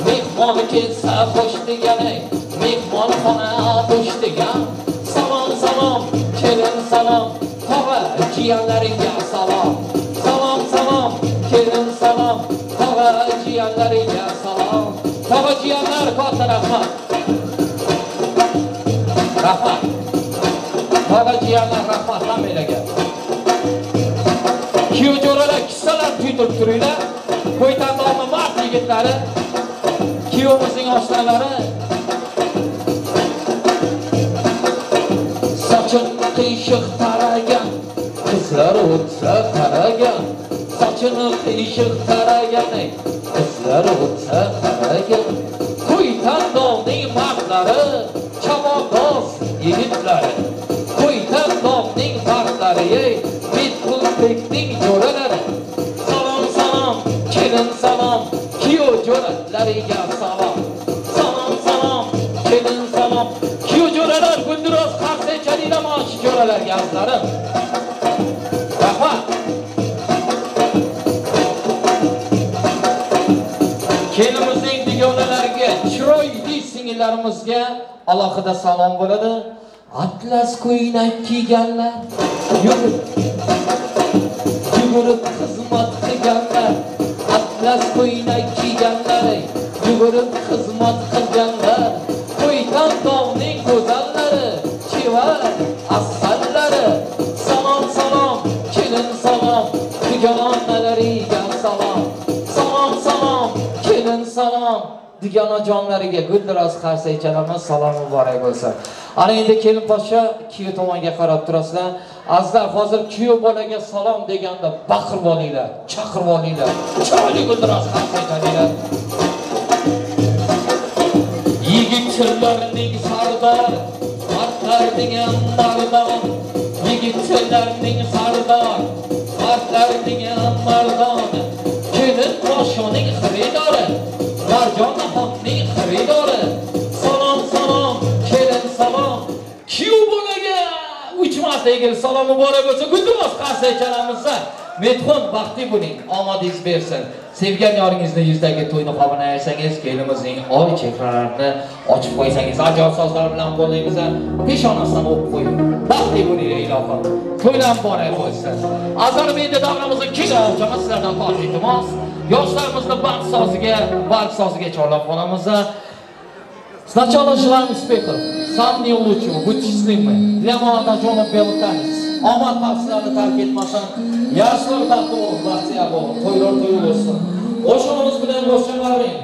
Mehmon kelsa xush degan, mehmonxona xush degan. Salom salom kelin salom, tog'a jiyanlariga salom. Salom salom kelin salom, tog'a jiyanlariga salom. Tog'a jiyanlar katta rahmat. Rahmat. Tog'a jiyanlar rahmat hammalarga. Kuyov jo'ralar kissalar tuydirib turinglar. Ko'ytandorni mard yigitlari, kuyovimizning oshnalari. Sochin qiyshiq taragan, qizlar o'tsa qaragan. Sochini qiyshiq taragan, qizlar o'tsa qaragan. Ko'ytandorning mardlari, chavandoz yigitlari. Ko'ytandorning mardlari, Metpulbekning jo'ralari. Salom salom kelin salom, kuyov jo'ralariga salom. Salom salom kelin salom, kuyov jo'ralar guldiroz qarsak chalinglar mana shu jo'ralarga azizlarim. Rahmat. Kelinimizning dugonalariga, chiroyli singillarimizga alohida salom bo'ladi. Atlas ko'ylak kiyganlar, yugurib xizmat qilganlar. Atlas ko'ylak kiyganlar, yugurib xizmat qilganlar. Ko'ytandorning go'zallari, chevar asallari. Salom salom kelin salom, dugonalariga salom. Salom salom kelin Kelin salom dugonajonlariga guldiroz qarsak chalamiz, salom muborak bo'lsin. Ana endi kelin poshsha kuyov tomonga qarab turasizlar. Azizlar, hozir kuyov bolaga salom deganda baqirib olinglar, chaqirib olinglar. Chiroyli guldiroz qarsak chalinglar. Yigitlarning sardor, mardlarning mardon. Yigitlarning sardor, mardlarning mardon. Kelin poshshoning xaridori, Marjonaxonning xaridori. Salom salom, kelin salom. Kuyov bolaga 3 marta egil salom muborak bo'lsin. Guldiroz qarsak chalamiz. Medxon baxtli bo'ling, omadingiz bersin. Sevgan yoringizni yuzdagi to'y niqobini ayirsangiz, kelinimizning oy chehralarini ochib qo'ysangiz, ajoyib sozlar bilan qo'lingizga peshonasidan o'pib qo'ying. Baxtli bo'ling ilohim. To'ylar muborak bo'lsin. Azar endi davramizning keng ovchamiz sizlardan xavotir iltimos. Yoshlarimizni baxt soziga chorlab qolamiz. Сначала желаем успехов, сам не лучшего, будьте счастливы. Для молодоженов белый танец. Omad baxt sizlarni tark etmasin. Yoshlar baxtli bo'lsin, baxtiyor bo'lsin, to'ylar to'y bo'lsin. Qo'shig'imiz bilan qo'shilmaring.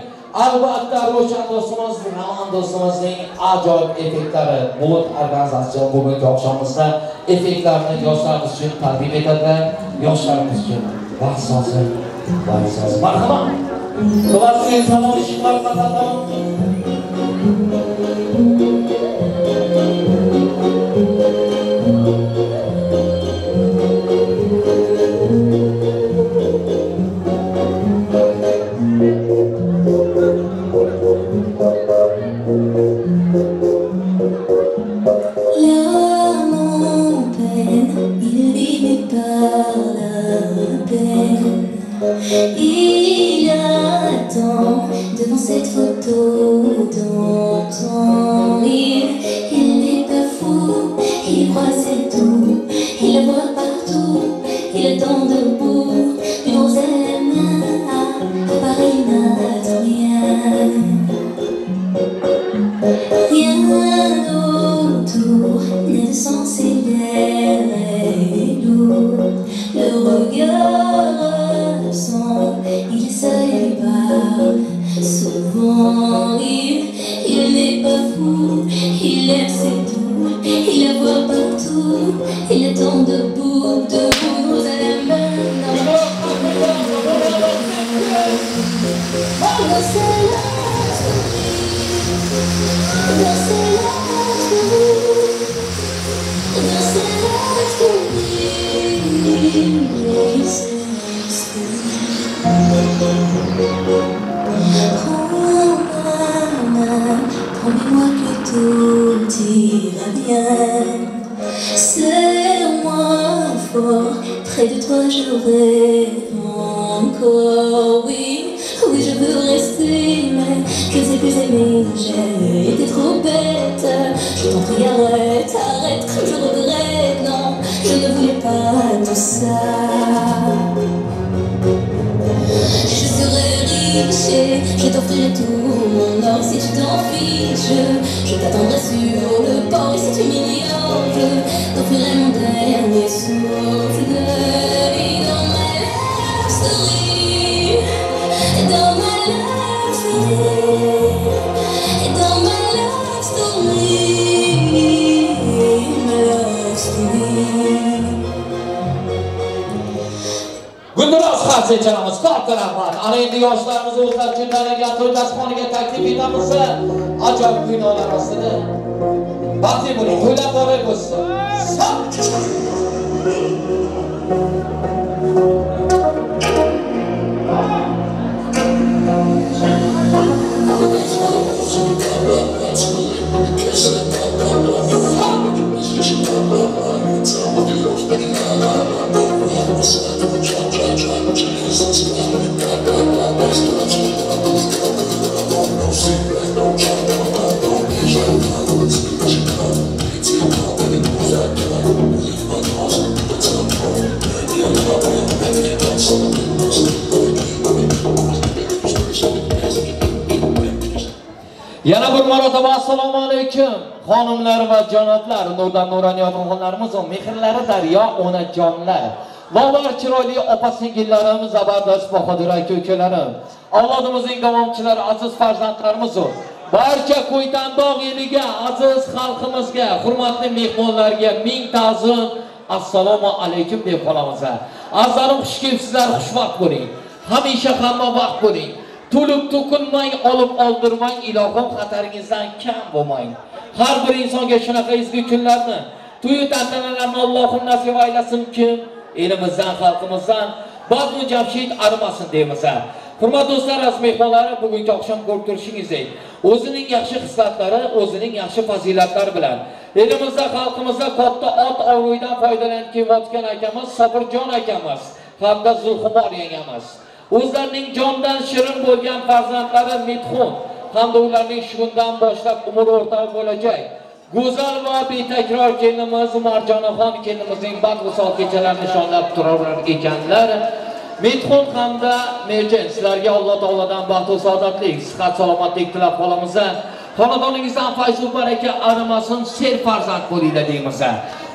Albatta Ro'shan do'stimiz, Ramon do'stimizning ajoyib effektlari, bulut organizatsiya bugungi oqshomimizda effektlarni yoshlarimiz uchun taqdim etadilar. Yoshlarimiz uchun baxt sozi, baxt sozi. Marhamat. Klassik salon ishlar qatlam. L'âme en peine, il vivait par la peine. Il attend devant cette photo d'antan. Il n'est pas fou, il croit c'est tout. Il la voit partout, il attend debout. Une rose à la main, à Paris il n'attend rien. Rien autour n'est de sens et l'air est lourd. Le regard absent, il est seul et il parle souvent. Il n'est pas fou, il aime c'est tout. Il la voit partout, il attend debout, debout, rose à la main. Dans sa love story, dans sa love story, dans sa love story, Prends ma main, promets-moi que tout ira bien. Serre-moi fort, près de toi je rêve encore. Oui, oui, je veux rester, mais je ne sais plus aimer, j'ai été trop bête. Je t'en prie, arrête, arrête, comme je regrette. Non, je ne voulais pas tout ça. Je serai riche et je t'offrirai tout mon or. Si tu t'en fiches, je t'attendrai sur le port. Et si tu m'ignores, je t'offrirai mon dernier souffle de vie. Dans ma love story, dans ma love story, dans ma love story, ma love story. Guldiroz qarsak chalamiz, katta rahmat. Ana endi yoshlarimiz o'zlari uchun tanlagan to'y dasturxoniga taklif etamiz. Ajoyib binolar ostida. Baxtli bo'ling, to'ylar muborak bo'lsin. Yana bir marotaba assalomu alaykum xonimlar va janoblar, nurdan nuroniy otaxonlarimiz va mehrlari daryo onajonlar. Lobar chiroyli opa-singillarim, zabardast bahodir aka-ukalarim, avlodimizning davomchilari, aziz farzandlarimiz, barcha Ko'ytandog' eliga, aziz xalqimizga, hurmatli mehmonlarga ming ta'zim, assalomu alaykum deb qolamiz. Azizlarim, xush kelibsizlar, xushvaqt bo'ling. Hamisha hamma vaqt bo'ling. To'lib to'kilmang, olib oldirmang, ilohim xataringizdan kam bo'lmang. Har bir insonga shunaqa ezgu kunlarni, to'y tantanalarni Allohim nasib aylasin kim, elimizdan, xalqimizdan bazmu jamshid arimasin deymiz. Hurmatli do'stlar, aziz mehmonlar, bugungi oqshom ko'rib turishingizdek, o'zining yaxshi xislatlari, o'zining yaxshi fazilatlari bilan elimizda, xalqimizda katta ot obro'yidan foydalanib kelayotgan akamiz Sobirjon akamiz hamda Zulxumor yangamiz, o'zlarining jondan shirin bo'lgan farzandlari Mithun hamda ularning shu kundan boshlab umr o'rtog'i bo'lajak go'zal va betakror kelinimiz Marjonaxon kelinimizning baxt visol kechalarini nishonlab turar ekanlar. Mithun hamda Merjen, sizlarga Alloh taolodan baxt va saodatlik, sihat salomatlik tilab qolamiz. Xonadoningizdan fayz va baraka arimasin, ser farzand bo'linglar deymiz.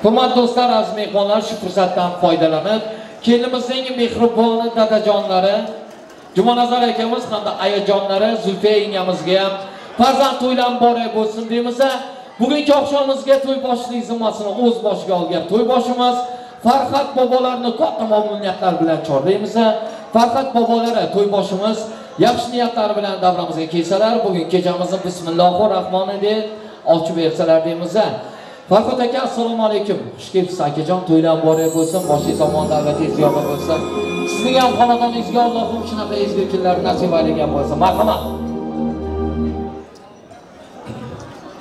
Hurmatli do'stlar, aziz mehmonlar, shu fursatdan foydalanib kelinimizning mehribon dadajonlari Jumanazar akamiz hamda ayajonlari Zulfiya yengamizga ham farzand to'ylar muborak bo'lsin deymiz. Bugungi oqshomimizga to'y boshlik zimmasini o'z boshiga olgan to'yboshimiz Farhad bobolarni katta mamnuniyatlar bilan chorlaymiz. Farhad bobolari to'yboshimiz yaxshi niyatlar bilan davramizga kelsalar, bugun kechamizni bismillahir rohmanir deb ochib bersalar deymiz. Farhad aka, assalomu alaykum. Xush kelibsiz akajon, to'ylar muborak bo'lsin, boshingiz omon, davlatingiz ziyoda bo'lsin. Sizning ham xonadoningizga Allohim shunaqa ezgu kunlar nasib aylagan bo'lsin. Marhamat.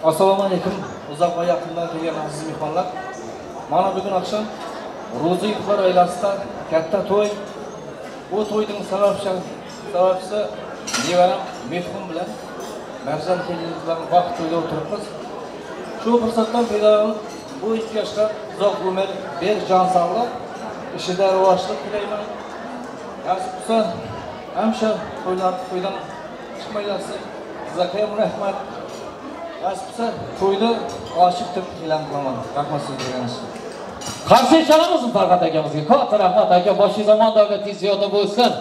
Assalomu alaykum. Uzoq va yaqindan kelgan aziz mehmonlar. Mana bugun oqshom Ro'ziyevlar oilasida katta to'y. Bu to'yning sababchisi nevaram Methun bilan Marjan kelinimiz bilan vaqt to'yda o'tiribmiz. Shu fursatdan foydalanib bu ikki yoshga uzoq umr, berk jon sog'lik, ishida rivojlik tilayman. Nasib bo'lsa, hamisha to'ydan chiqmaysiz. Sizlarga ham rahmat. Nasib bo'lsa, to'yni ochiq deb e'lon qilaman. Rahmat sizlarga. Qarshi chalamizmi Farhad akamizga? Katta rahmat aka, boshingiz omon, davlatingiz ziyoda bo'lsin.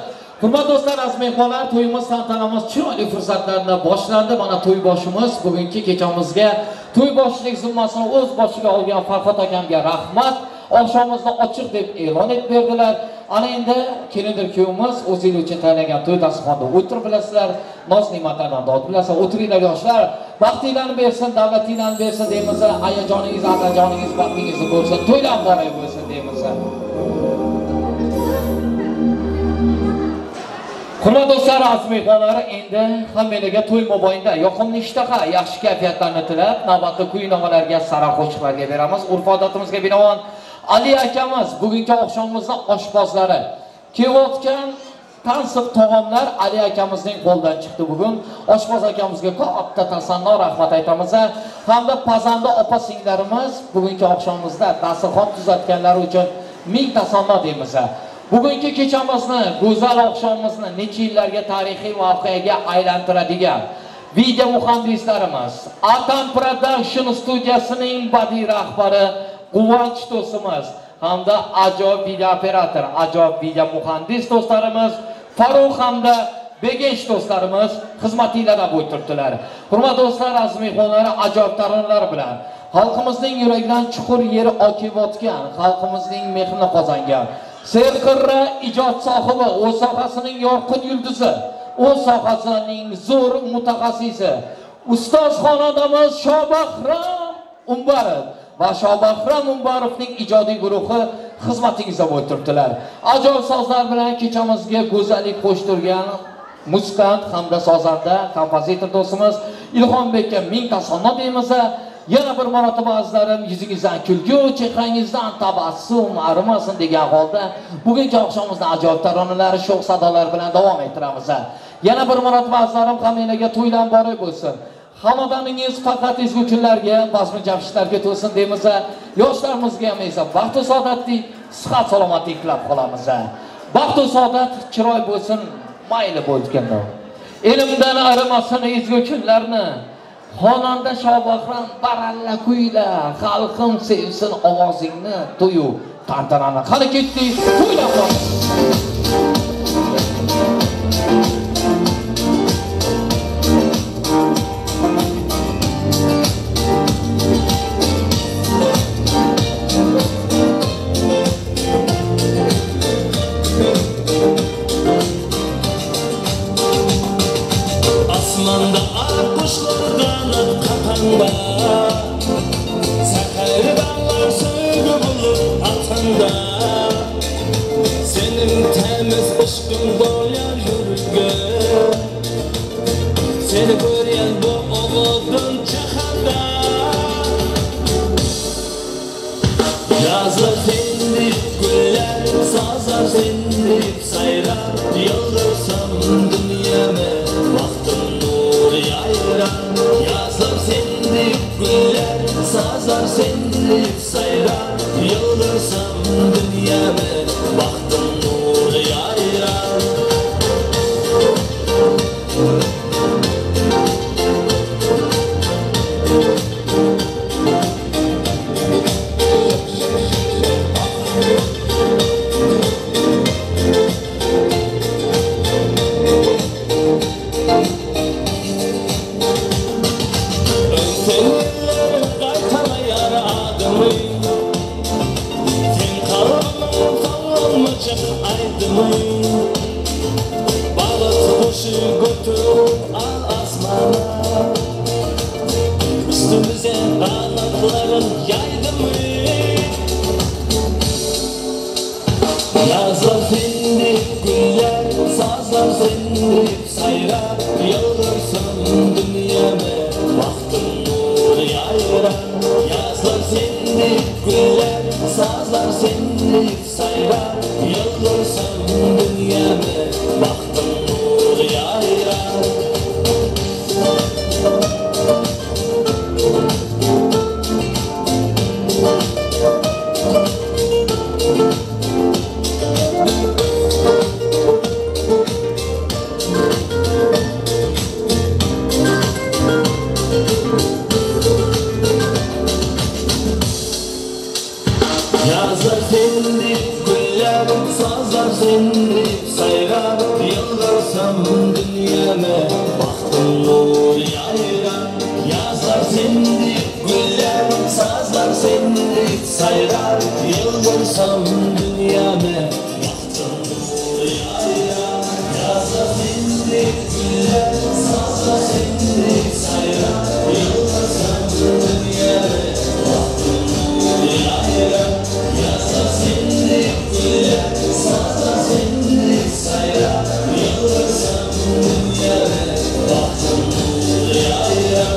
Hurmatli do'stlar, aziz mehmonlar, to'yimiz, tantanamiz chiroyli fursatlarda boshlandi. Mana to'y boshimiz bugungi kechamizga to'y boshlik zimmasini o'z boshiga olgan Farhad akamga rahmat. Oqshomimizni ochiq deb e'lon etib berdilar. Ana endi kelindir kuyovimiz o'zingiz uchun tayinlangan to'y dasturxonida o'tirib bilasizlar, noz ne'matlardan dod bilasizlar. O'tiringlar yoshlar, baxtinglarni bersin, davlatinglarni bersin deymiz. Ayajoningiz, otajoningiz baxtingizni ko'rsin, to'ylar muborak bo'lsin deymiz. Hurmatli do'stlar, aziz mehmonlar, endi hammalarga to'y mobaynida yoqimli ishtaha, yaxshi kayfiyatlarni tilab, navbatda kuy-navolarga, sara qo'shiqlarga beramiz. Urf-odatimizga binoan Ali akamiz bugungi oqshomimizning oshpozlari. Kelayotgan tansiq taomlar Ali akamizning qo'lidan chiqdi bugun. Oshpoz akamizga katta tasanno rahmat aytamiz. Hamda pazanda opa-singillarimiz bugungi oqshomimizda dasturxon tuzatganlari uchun ming tasanno deymiz. Bugungi kechamizni, go'zal oqshomimizni necha yillarga tarixiy voqeaga aylantiradigan video muhandislarimiz, Atam Production studiyasining badiiy rahbari Quvonch do'stimiz hamda ajoyib video operator, ajoyib video muhandis do'stlarimiz Farruh hamda Begesh do'stlarimiz xizmatinglarda bo'y turibdilar. Hurmatli do'stlar, aziz mehmonlar, ajoyib taronalar bilan xalqimizning yuragidan chuqur yer okiyotgan, xalqimizning mehrini qozongan serqirra ijod sohibi, o'z sohasining yorqin yulduzi, o'z sohasining zo'r mutaxassisi, ustoz xonadamiz Shobahram Umbarov va Shobahram Umbarovning ijodiy guruhi xizmatingizda bo'lib turibdilar. Ajoyib sozlar bilan kechamizga go'zallik qo'shtirgan muzikant hamda sozanda, kompozitor do'stimiz Ilhombekka ming tasanno deymiz. Yana bir marotaba azizlarim, yuzingizdan kulgu, chehrangizdan tabassum arimasin degan holda bugungi oqshomimizni ajoyib taronalar, sho'x sadolar bilan davom ettiramiz. Yana bir marotaba azizlarim, hammanglarga to'ylar muborak bo'lsin. Xonadoningiz faqat ezgu kunlarga, bazmi jamshidlarga to'lsin deymiz. Yoshlarimizga ham esa baxt va saodatlik, sihat salomatlik tilab qolamiz. Baxt va saodat chiroy bo'lsin, mayli bo'lganda. Elimdan arimasin ezgu kunlarni. Xonanda Shobahram baralla kuyla, xalqim sevsin ovozingni, to'yu Tantanani qani ketdik, to'ylab qoldik. Asmanda kuşlar kanat katanda, Sakardanlar sevgi bulup atanda, Senin temiz ışkın doyar yürüge, Seni gören bu oğudun çakanda. Yazlar sendip güller, sazlar sendip sayrar, Yıldırsam dünyamı baktım nur yayrar. Yazlar sendip güller, sazlar sendip sayrar, Yıldırsam dünyamı baktım nur yayrar. Yazlar sendip güller, sazlar sendip sayrar, Yıldırsam dünyamı baktım nur yayrar. Yazlar sendip güller, sazlar sendip sayrar, Yıldırsam dünyamı baktım nur yayrar. Yazlar sendip güller, sazlar sendip sayrar, Yıldırsam dünyamı baktım nur yayrar. Yazlar sendip güller, sazlar sendip sayrar, Yıldırsam dünyamı baktım nur yayrar. Yazlar sendip güller, sazlar sendip sayrar, Yıldırsam dünyamı baktım nur yayrar. Yazlar sendip güller, sazlar sendip sayrar, Yıldırsam dünyamı baktım nur yayrar.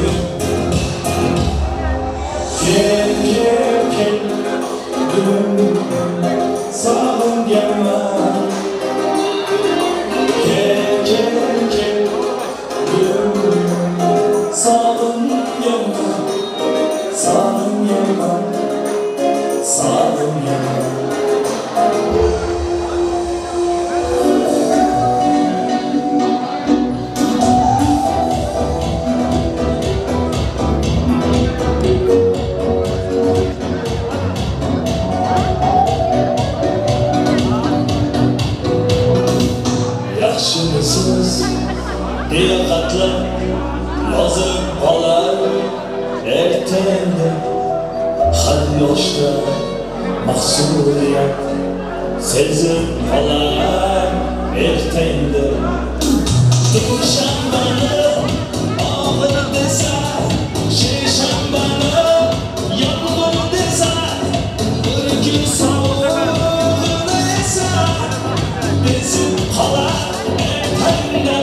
Yo'q. Kel, kel, kel, bugun sog'inganman. Kel, kel, kel, bugun sog'inganman, sog'inganman, sog'inganman. Yaxshimisiz deya xatlar yozib qolar erta endi. Har yoshda mas'uliyat sezib qolar erta endi. Dushanbani og'ir desa, seshanbani yomg'ir desa, bir kun sovug'ini esa bezib qolar erta endi.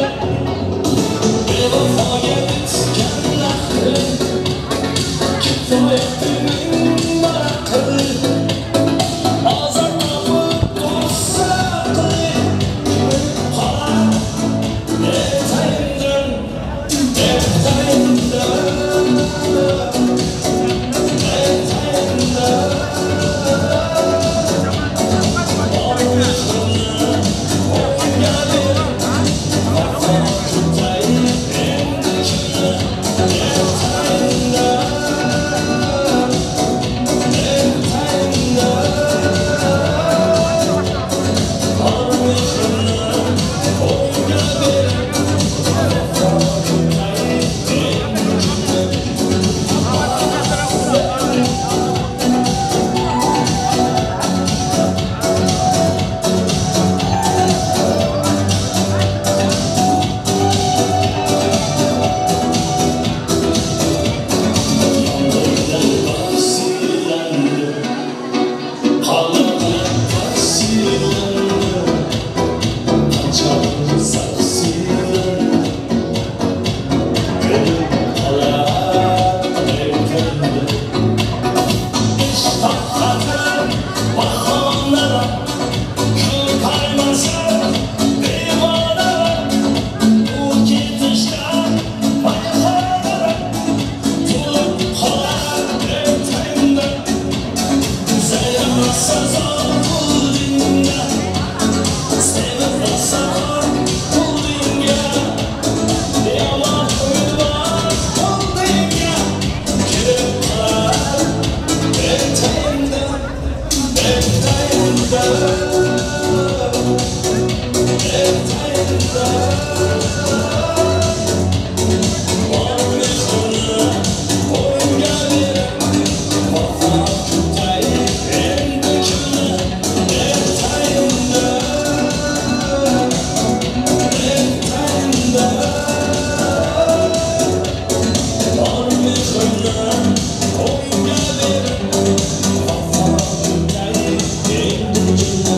Bevafoga bitgan naqli, kifoyatining aqli, ozor topib tursa aqli, kulib qolar erta endi, erta endi, erta endi. Bor mehrimni o'yinga berib, vafo kutay endi kimni, erta endi, erta endi. Bor mehrimni o'yinga berib, vafo kutay endi kimni.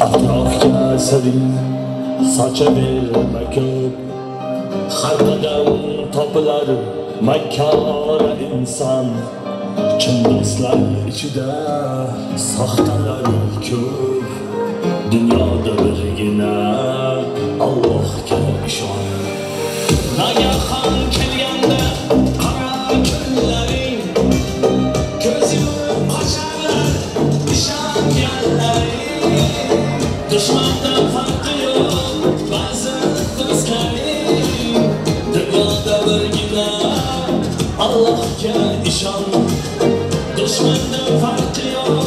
Atrofga siring sochaverma ko'p, har qadam topilar makkor inson. Chin do'stlar ichida soxtalar ko'p, dunyoda birgina Allohga ishon. Nagahon kelganda qora kunlaring, ko'z yumib qochar. Dushmandan farqi yo'q ba'zi do'stlaring. Dunyoda birgina Allohga ishon. Dushmandan farqi yo'q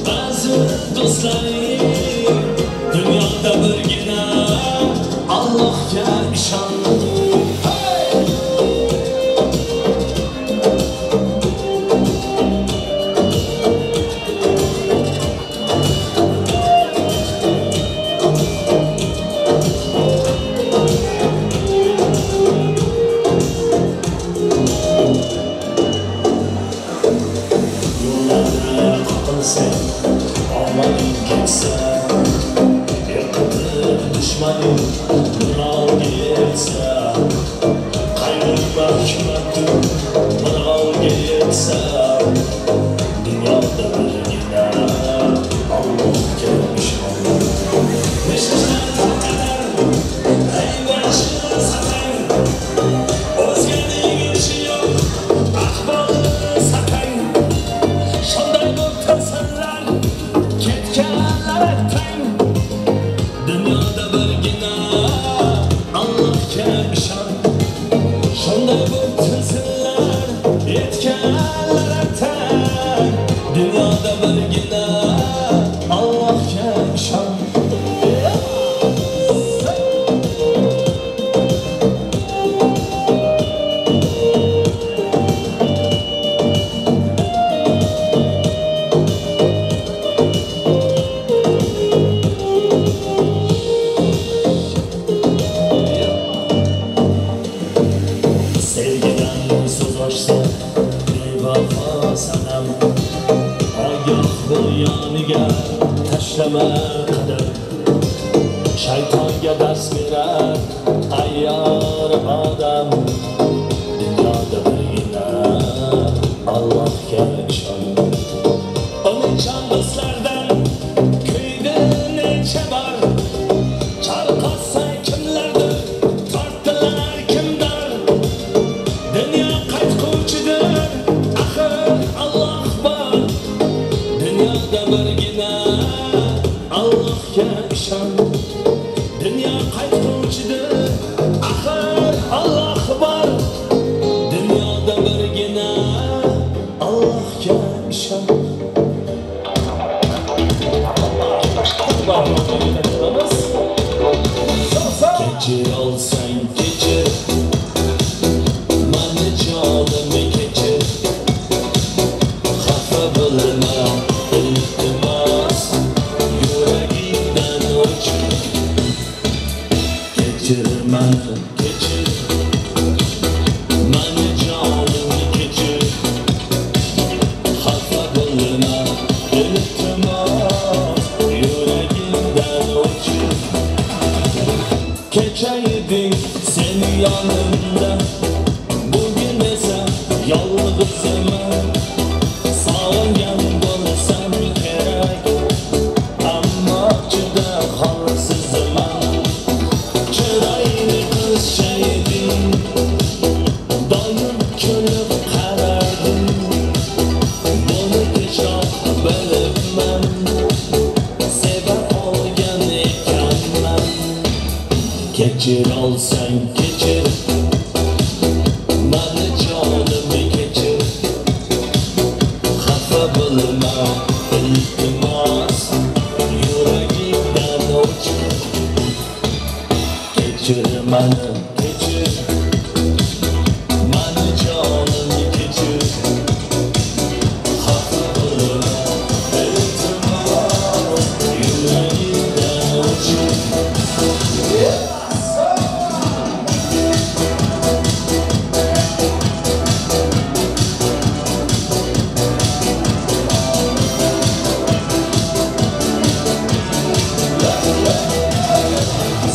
ba'zi do'stlaring. Dunyoda birgina Allohga ishon.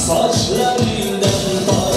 Saçlarından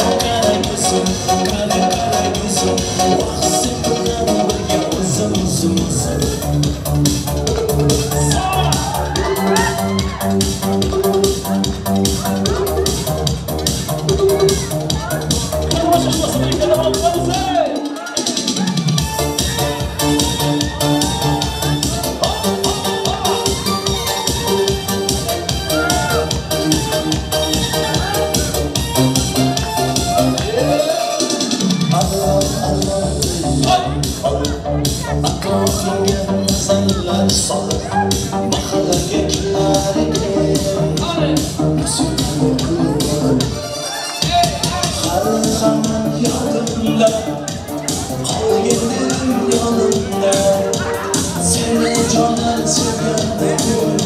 Kara gözüm, kara olib, atrofimga nazarlar solib, mahallaga kelar edim. Hali hamon yodimda, qolgin dedim yonimda. Seni jonim sevgandim,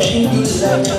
eng gullagan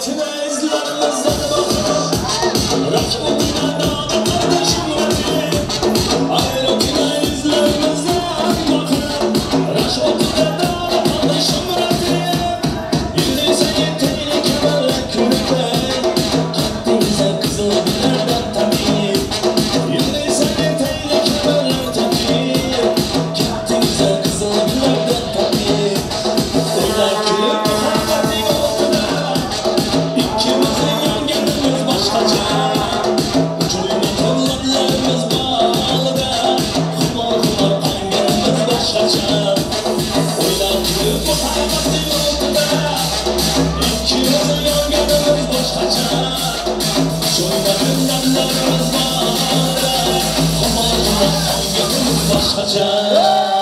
Hayatına izlerimizden Boshqacha.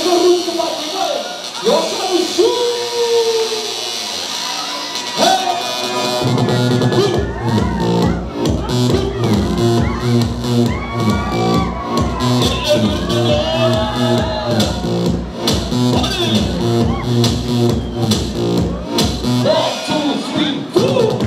Только руку поднимаем. Yoshlar shu. One, two, three, four.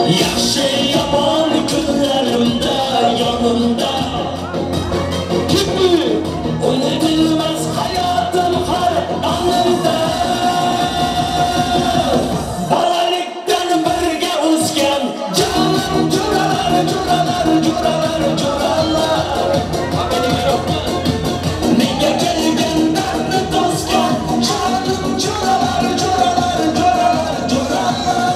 Yaxshi yomon kunlarimda yonimda. Unutilmas hayotim har onimda. Bolalikdan birga o'sgan jonim jo'ralar, jo'ralar, jo'ralar, jo'ralar. Menga kelgan dardni to'sgan jonim jo'ralar, jo'ralar, jo'ralar, jo'ralar.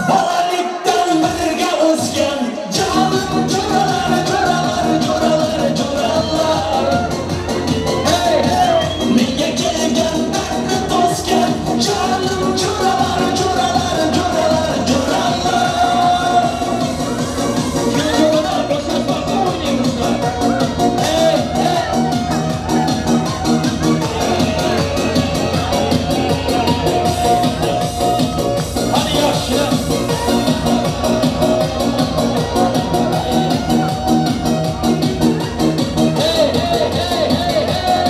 Bolalikdan birga o'sgan jonim jo'ralar, jo'ralar, jo'ralar, jo'ralar. Hey, hey. Menga kelgan dardni to'sgan jonim jo'ralar, jo'ralar, jo'ralar, jo'ralar. Jo'ralar, boshqa o'ynaymiz. Hey, hey. Hadi yaxshi. Hey, hey, hey, hey, hey.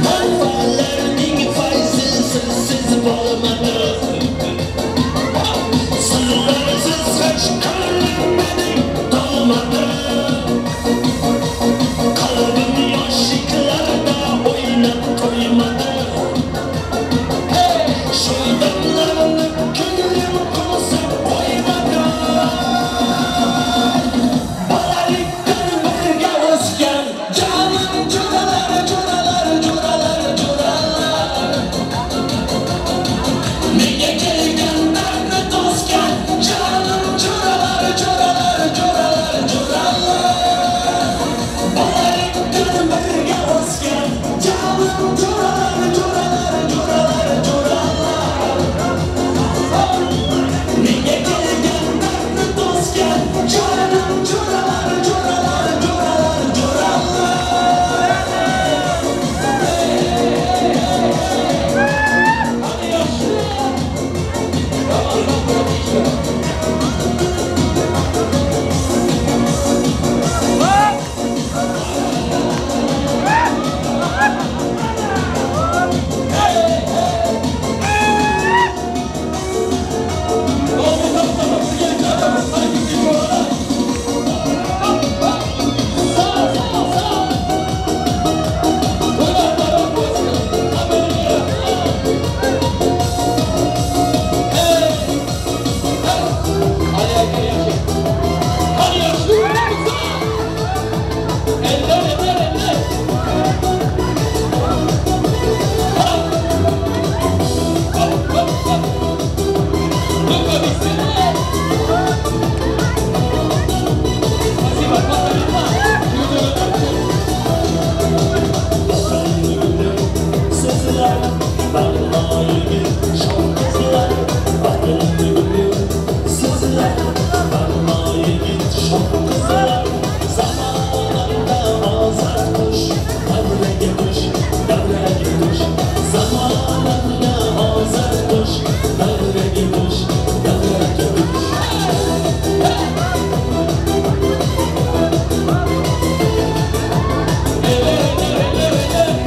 Manfaatlarning fayzi sizsiz bo'lmadi. Sizlarsiz hech ko'nglim mening to'lmadi. Qalbim yoshliklarda o'ynab to'ymadi. Shu damlarni ko'nglim qo'zib qo'ymadi. Bolalikdan birga o'sgan jonim jo'ralar, jo'ralar, jo'ralar, jo'ralar. Menga kelgan dardni to'sgan jonim jo'ralar, jo'ralar, jo'ralar, jo'ralar. Bolalikdan birga o'sgan jonim jo'ralar, jo'ralar, jo'ralar, jo'ralar. Menga kelgan dardni to'sgan jonim jo'ralar, jo'ralar, jo'ralar, jo'ralar. Hadi yaxshi. Ramazon bratishka. Eller, eller, eller. Hop, hop, hop. Ну-ка, веселее. Спасибо, спасибо. Sizlar, barmoyigi shoh qizlar, vatanni guli. Sizlar, barmoyigi shoh qizlar, zamonamda ozod qush, davraga tush, davraga tush. Zamonamda ozod qush, davraga tush, davraga tush. Eller, eller, eller, eller.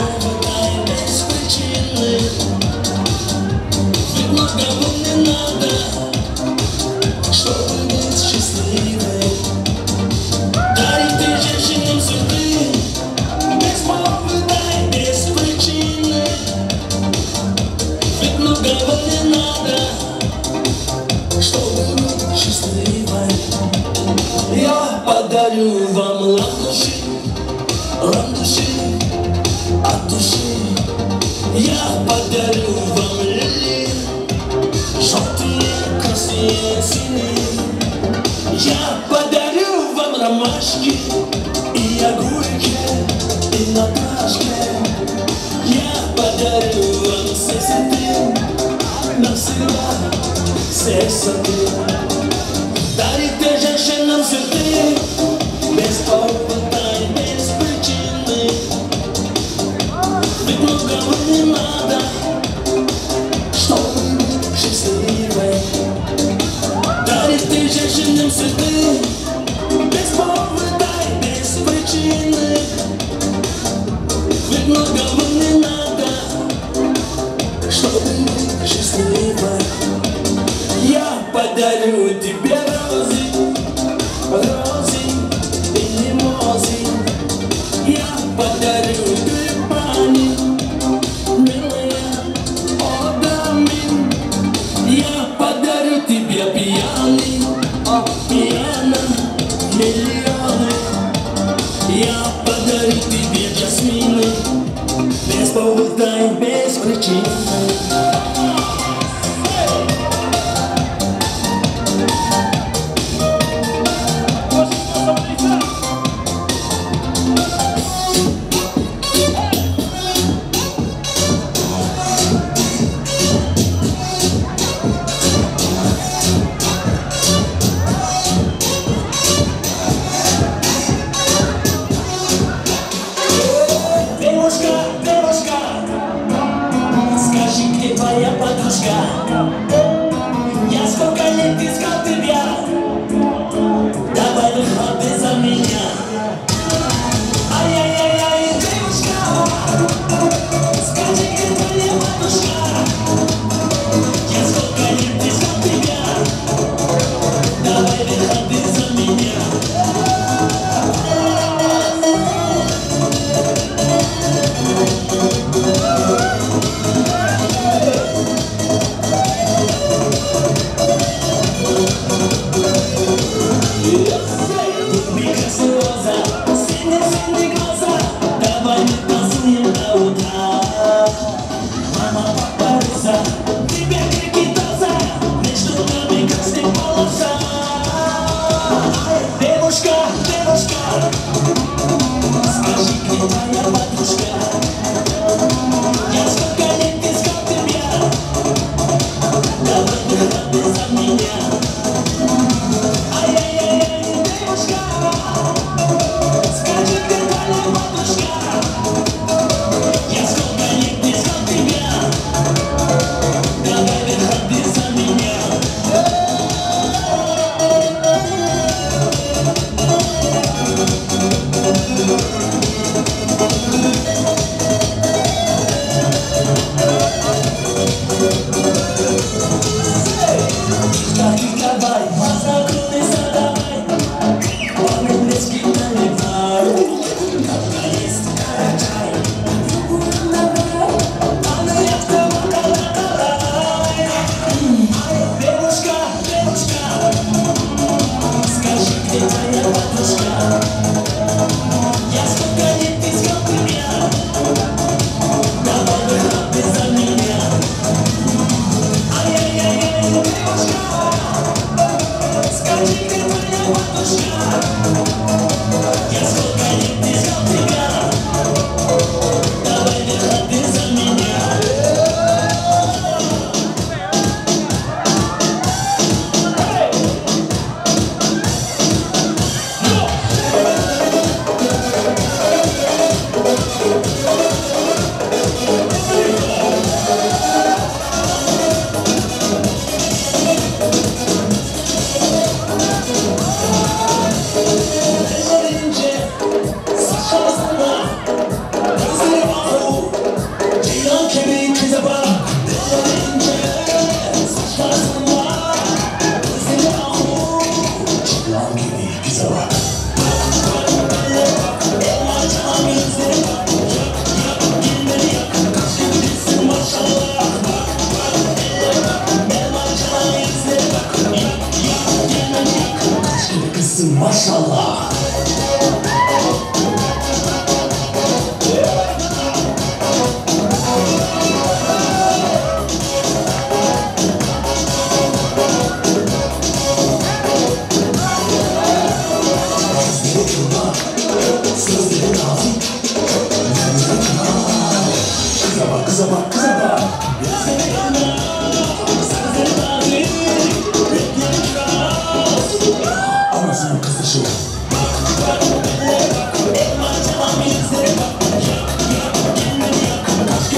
повода и без причины. Ведь многого не надо, чтобы быть счастливой. Дари ты женщинам цветы, без повода и без причины. Ведь многого не надо, чтобы быть счастливой. Я подарю вам ландыши, ландыши от души. Я подарю вам лилии, желтые, красные, синие. Я подарю вам ромашки и огурки, и Наташки. Я подарю вам все цветы, навсегда все цветы. Дари ты женщинам цветы, без повода и без причины. Ведь многого не надо, чтобы быть счастливой. Дари ты женщинам цветы, без повода и без причины. Ведь многого не надо, чтобы быть счастливой. Я подарю тебе розы, розы и мимозы. Я подарю тюльпаны, милые, о даме. Я подарю тебе пьяный, о пьяно, миллионы. Я подарю тебе жасмины, без повода и без причины. Я сколько лет искал тебя, давай выходи за меня. Ай-яй-яй-яй, девушка, скажи, где твоя матушка? Я сколько лет искал тебя, давай выходи за меня. Синий-синий глаза, давай мы танцуем до утра.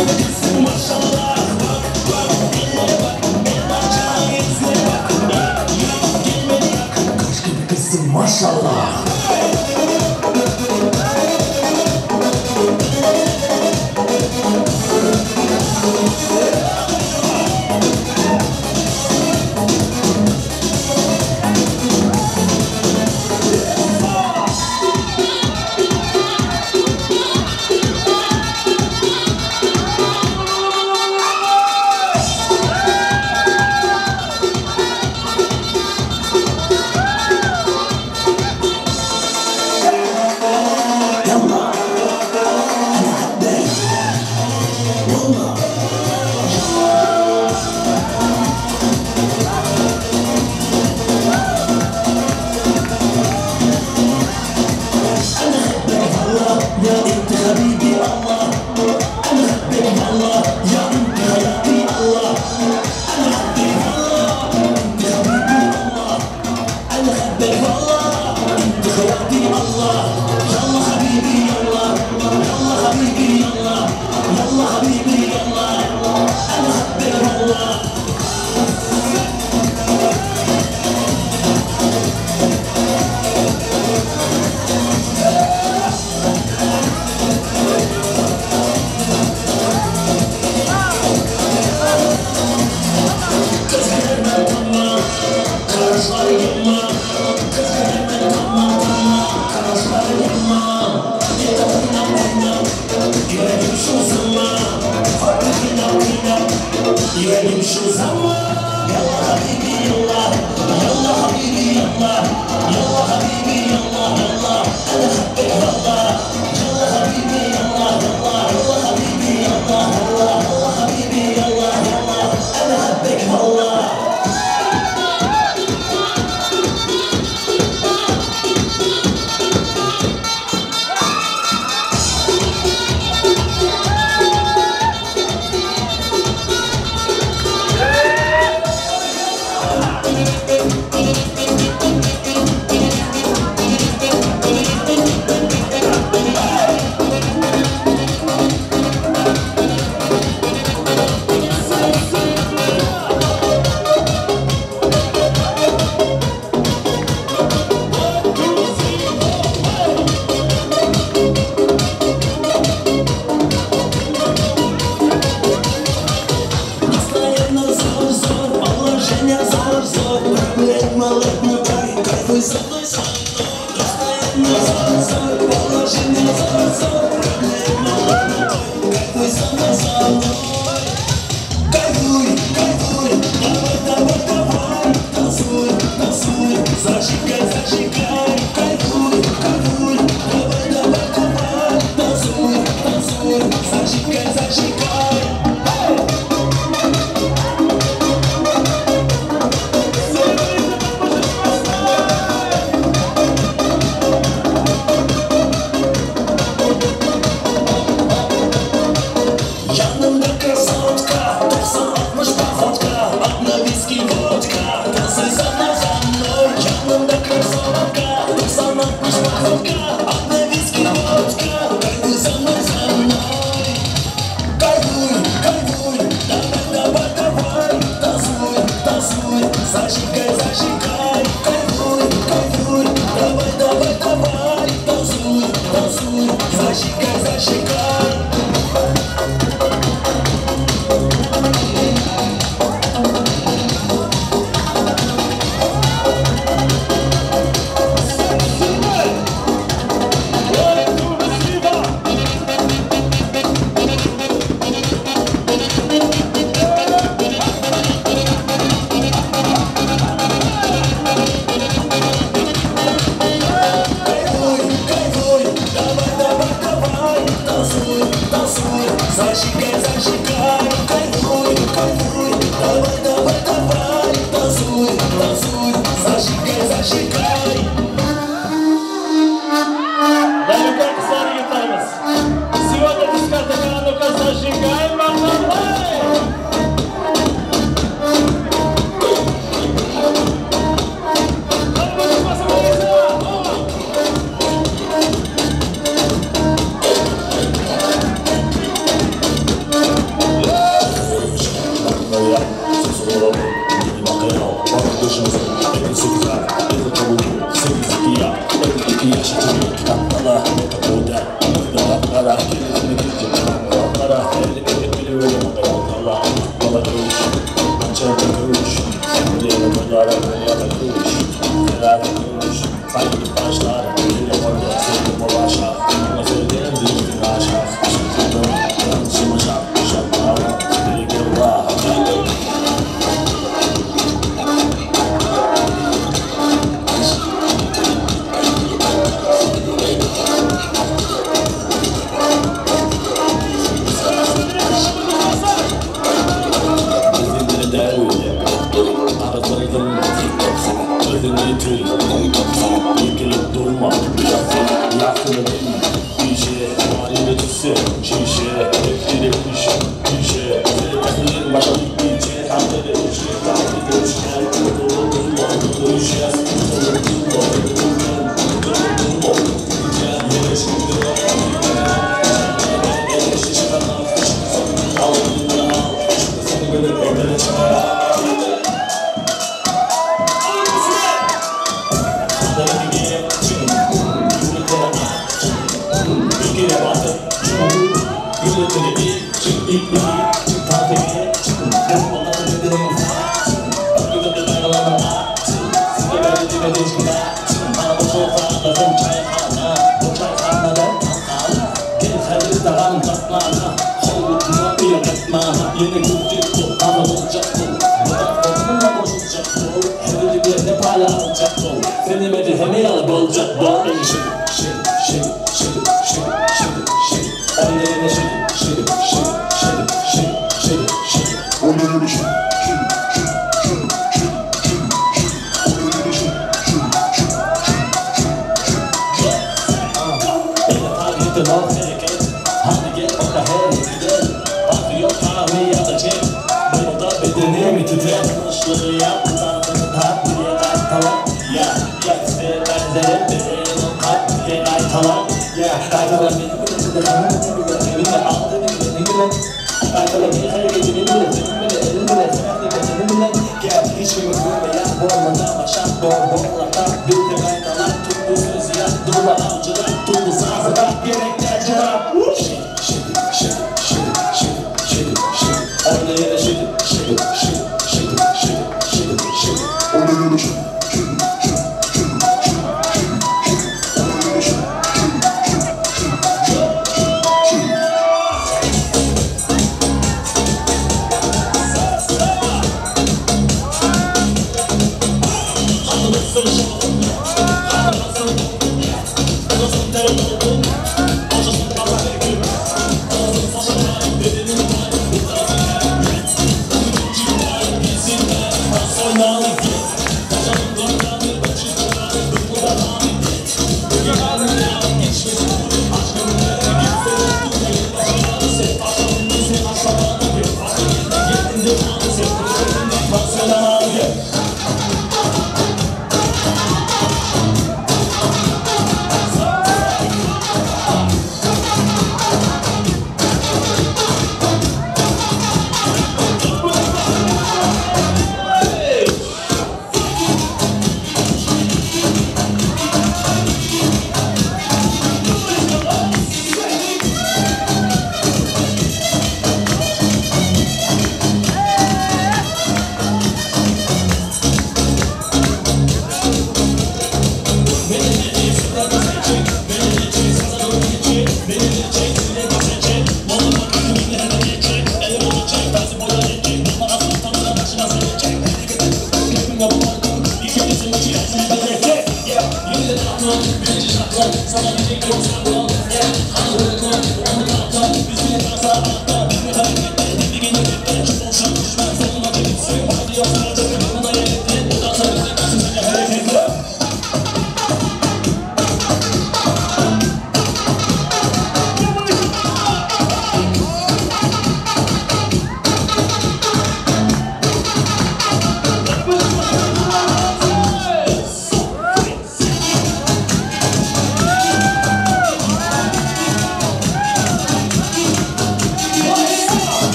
gibi kızsın maşallah. Bak bak ellere bak, el parçağı yüzüne bak. Yak yak gel beni yak, kaş gibi kızsın maşallah.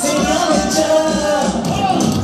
Seni alacağım.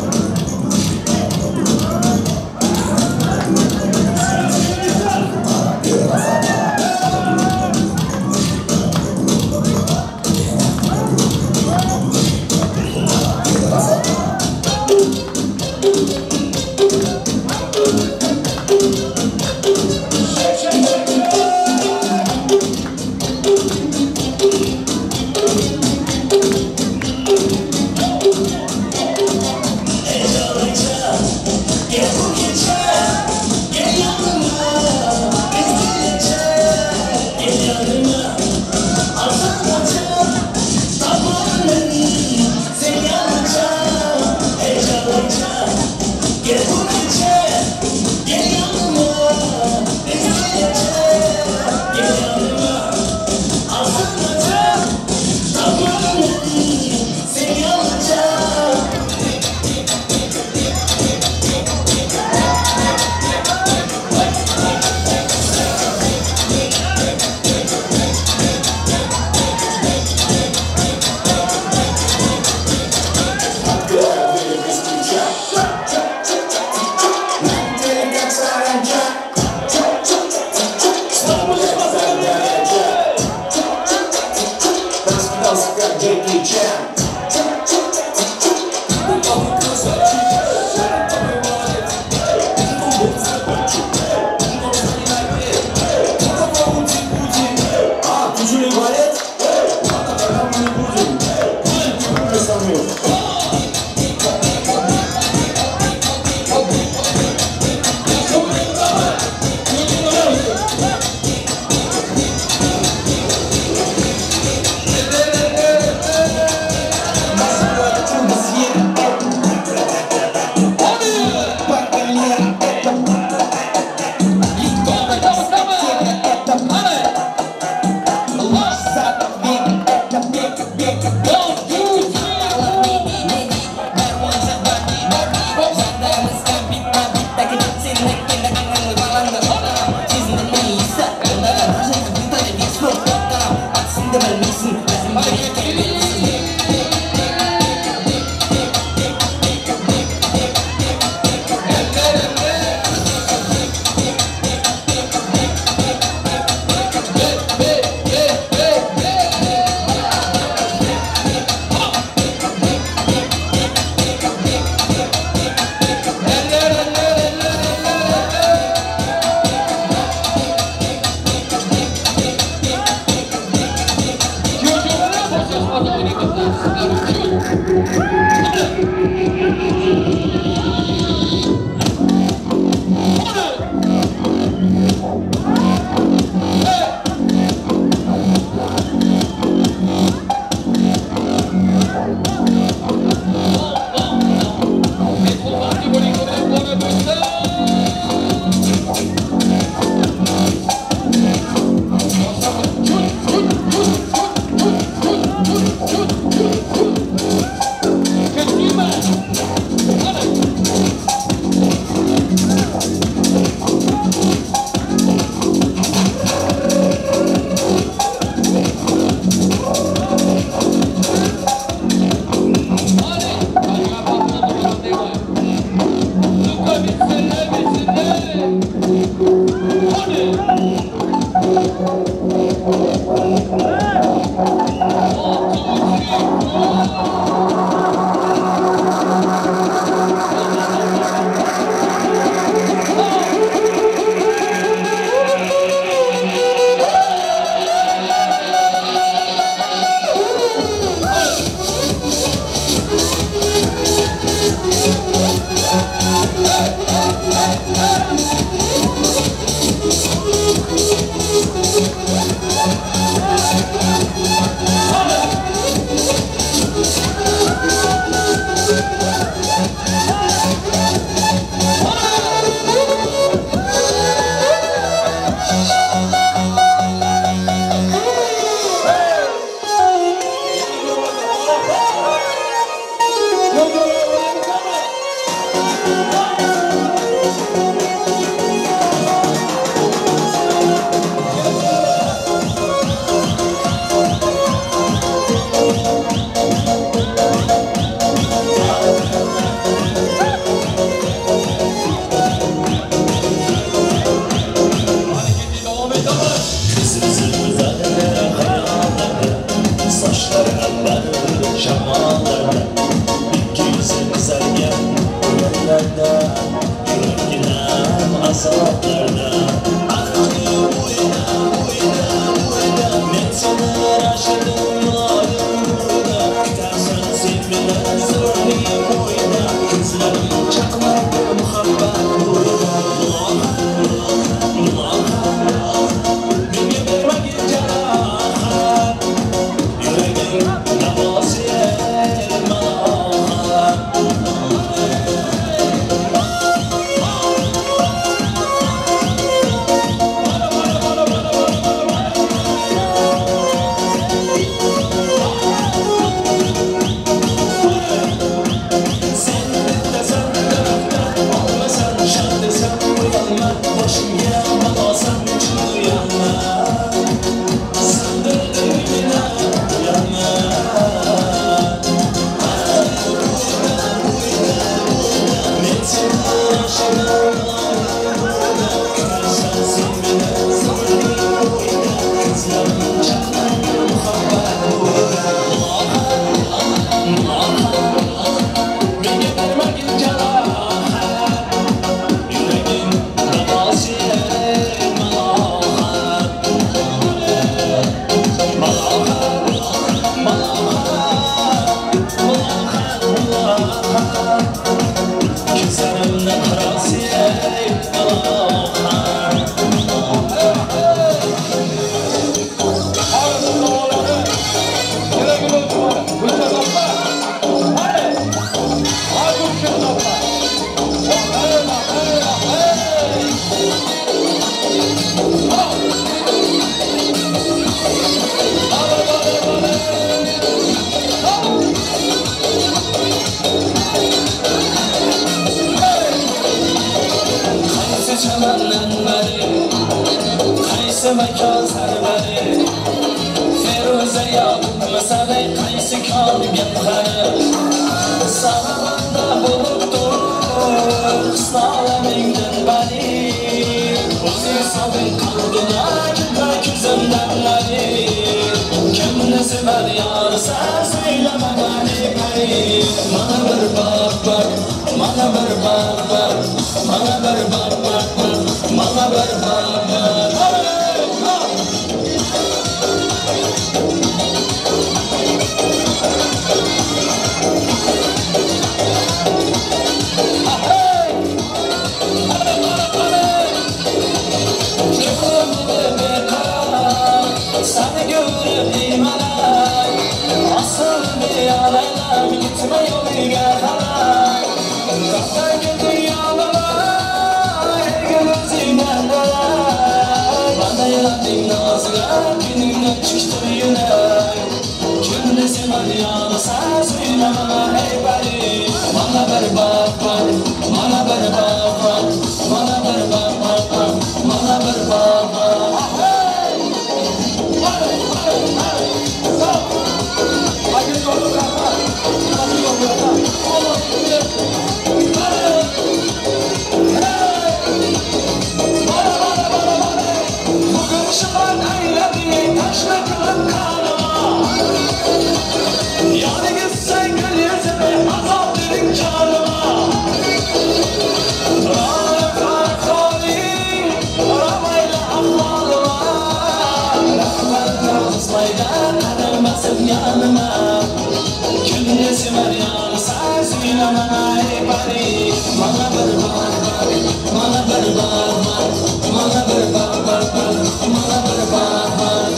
Mana bir bor bor, mana bir bor bor, mana bir bor bor bor, mana bir bor bor.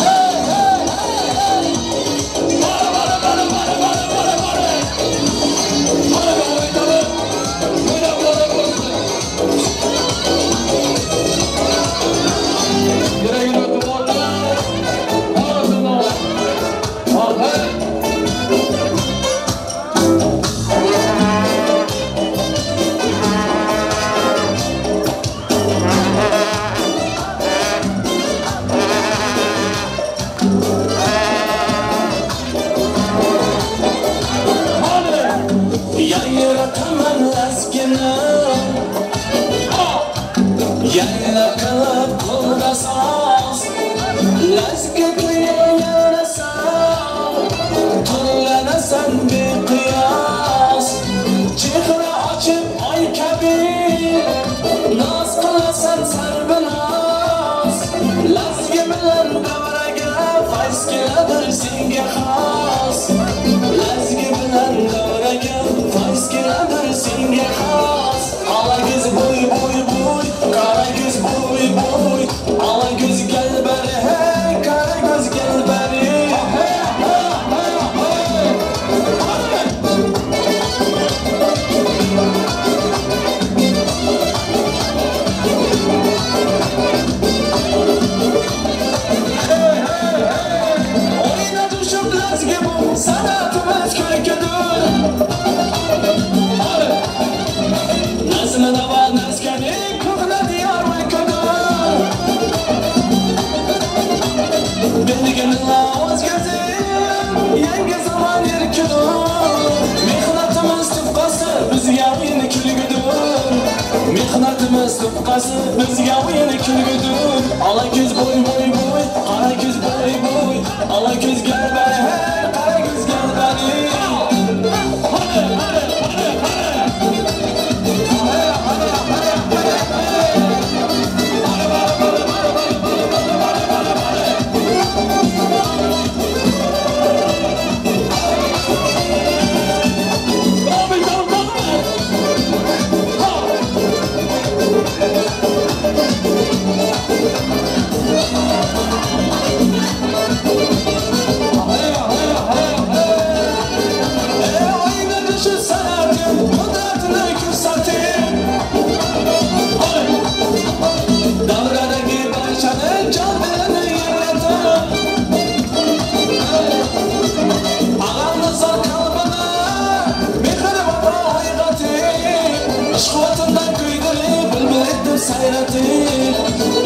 Hey hey hey hey. Bora bora bora bora bora bora bora. Bora bora bora. Bora bora bora. Yuragini o'tib oldi. Mehnatimiz tufqasi bizga o'yin kulgudir. Ola ko'z bo'y bo'y bo'y, qora ko'z bo'y bo'y, ola ko'z gel bari, hey, qora ko'z gel bari. Hadi hadi hadi hadi. Hadi hadi hadi hadi.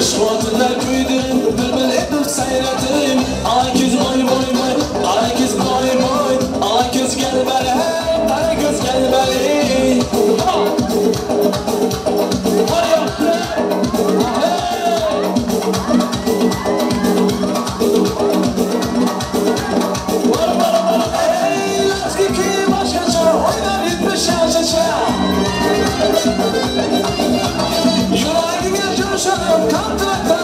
Ishqotida kuydim, bilbil etib sayratim. Ala ko'z boy boy boy, qora ko'z boy boy, ala ko'z gel bari, hey, qora ko'z gel bari. Ey, lazgi kuyi boshqacha, o'ynar 70 yoshgacha. Yuragimga jo'shadim, kontraktlar.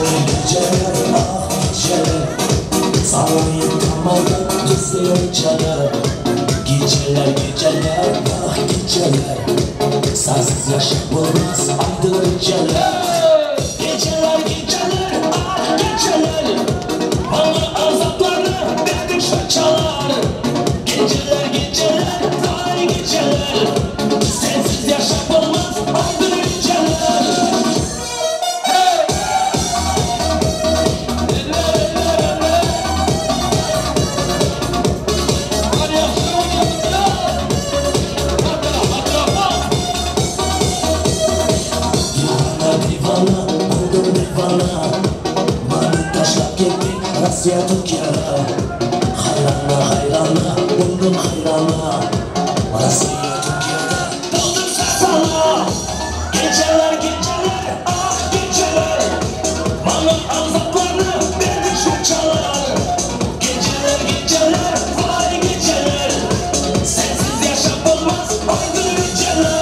Geceler, ah geceler, sana yıkamadım tüzlüceler. Geceler, geceler, ah geceler, sensiz yaşam olmaz aydın geceler. Geceler, geceler, ah geceler, bana azaplarını verdik şaçalar. Geceler, geceler, vay geceler, sensiz yaşam olmaz aydın geceler. Rossiya Turkiyada hayrona hayrona bo'ldim hayrona. Rossiya Turkiyada bo'ldim sarsona. Geceler geceler ah geceler, bana azaplarını verdik şuncalar. Geceler geceler vay geceler, sensiz yaşam olmaz aydın geceler.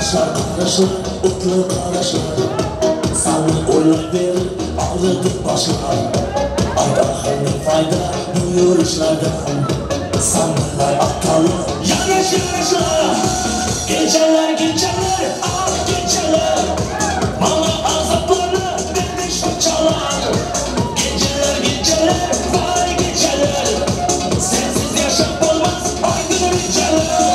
Qarashlar, o'tli qarashlar, sani o'ylab berib og'ritib boshlar. Ayt axir ne foyda bu yurishlardan, san bilan atali yarash yarashlar. Geceler geceler ah geceler, bana azaplarını verdik şuncalar. Geceler geceler vay geceler, sensiz yaşam olmaz aydın geceler.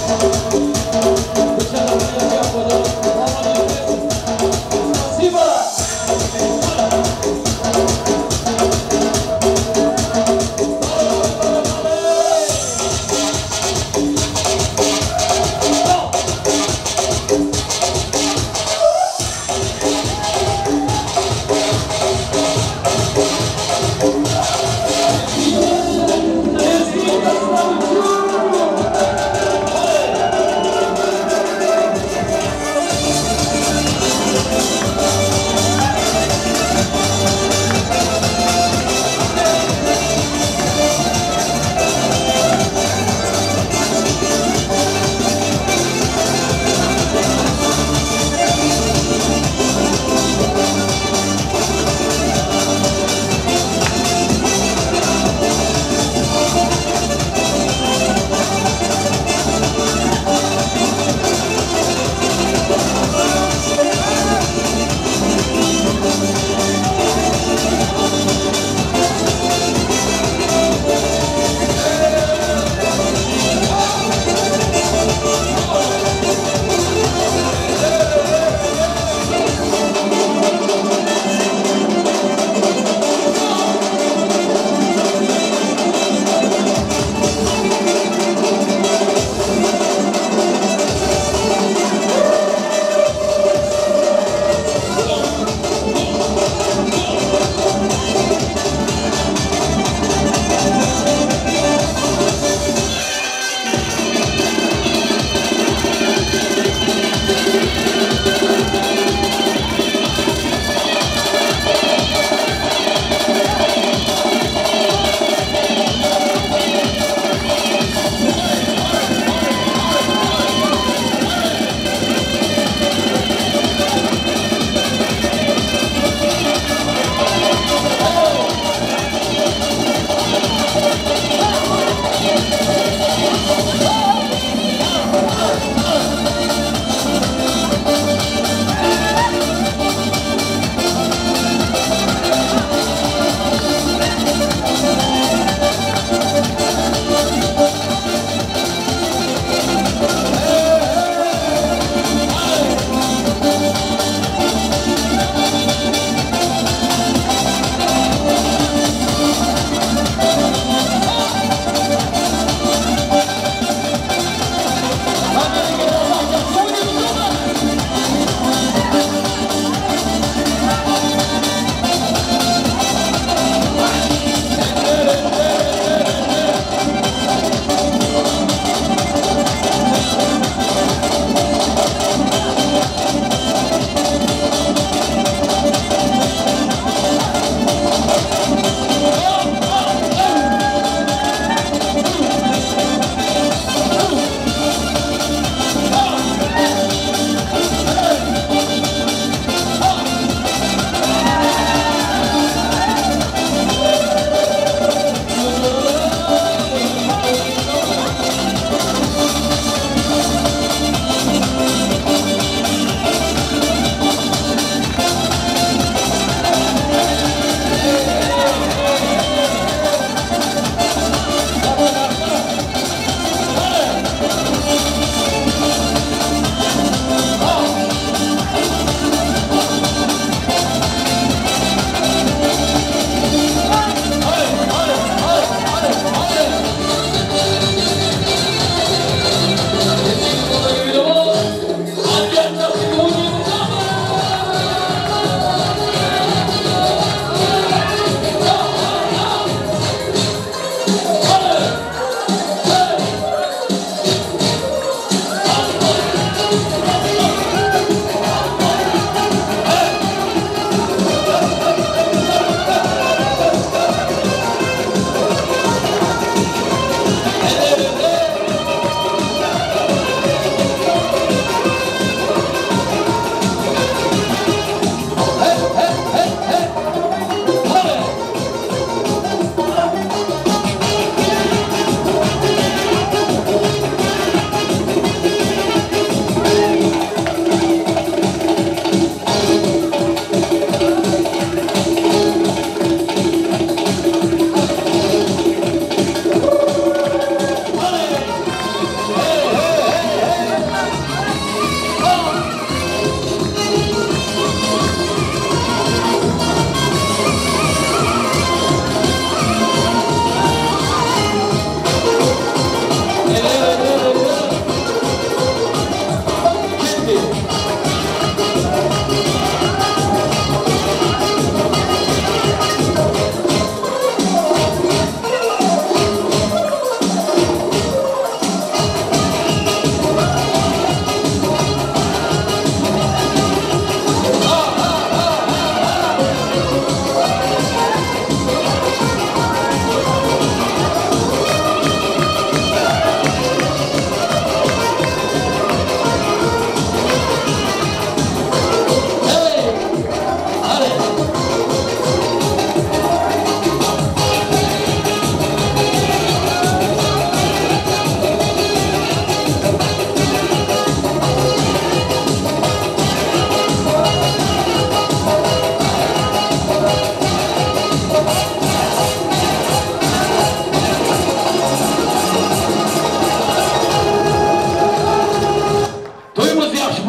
Спасибо!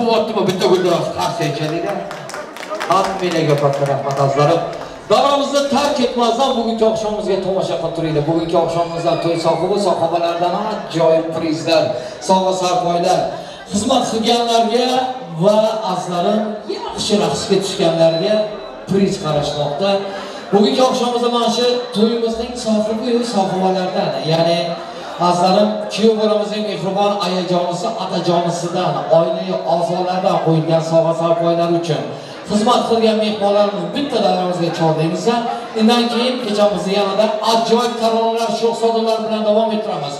bo'lyaptimi? Bitta guldiroz qarsak chalinglar. Hammalarga katta rahmat azizlarim. Davramizni tark etmazdan bugungi oqshomimizga tomosha qilib turinglar. Bugungi oqshomimizda to'y sohibi sohibalaridan ajoyib prizlar, sovg'a sarpoylar, xizmat qilganlarga va azizlarim yaxshi raqsga tushganlarga priz qarashmoqda. Bugungi oqshomimizda mana shu to'yimizning sohibi sohibalaridan, ya'ni azizlarim kuyov bolamizning mehribon ayajonisi, otajonisidan, oila a'zolaridan qo'yilgan sovg'a sarpoylar uchun xizmat qilgan mehmonlarimiz bitta davramizga chorlaymiz. Undan keyin kechamizni yanada ajoyib taronalar, sho'x sadalar bilan davom ettiramiz.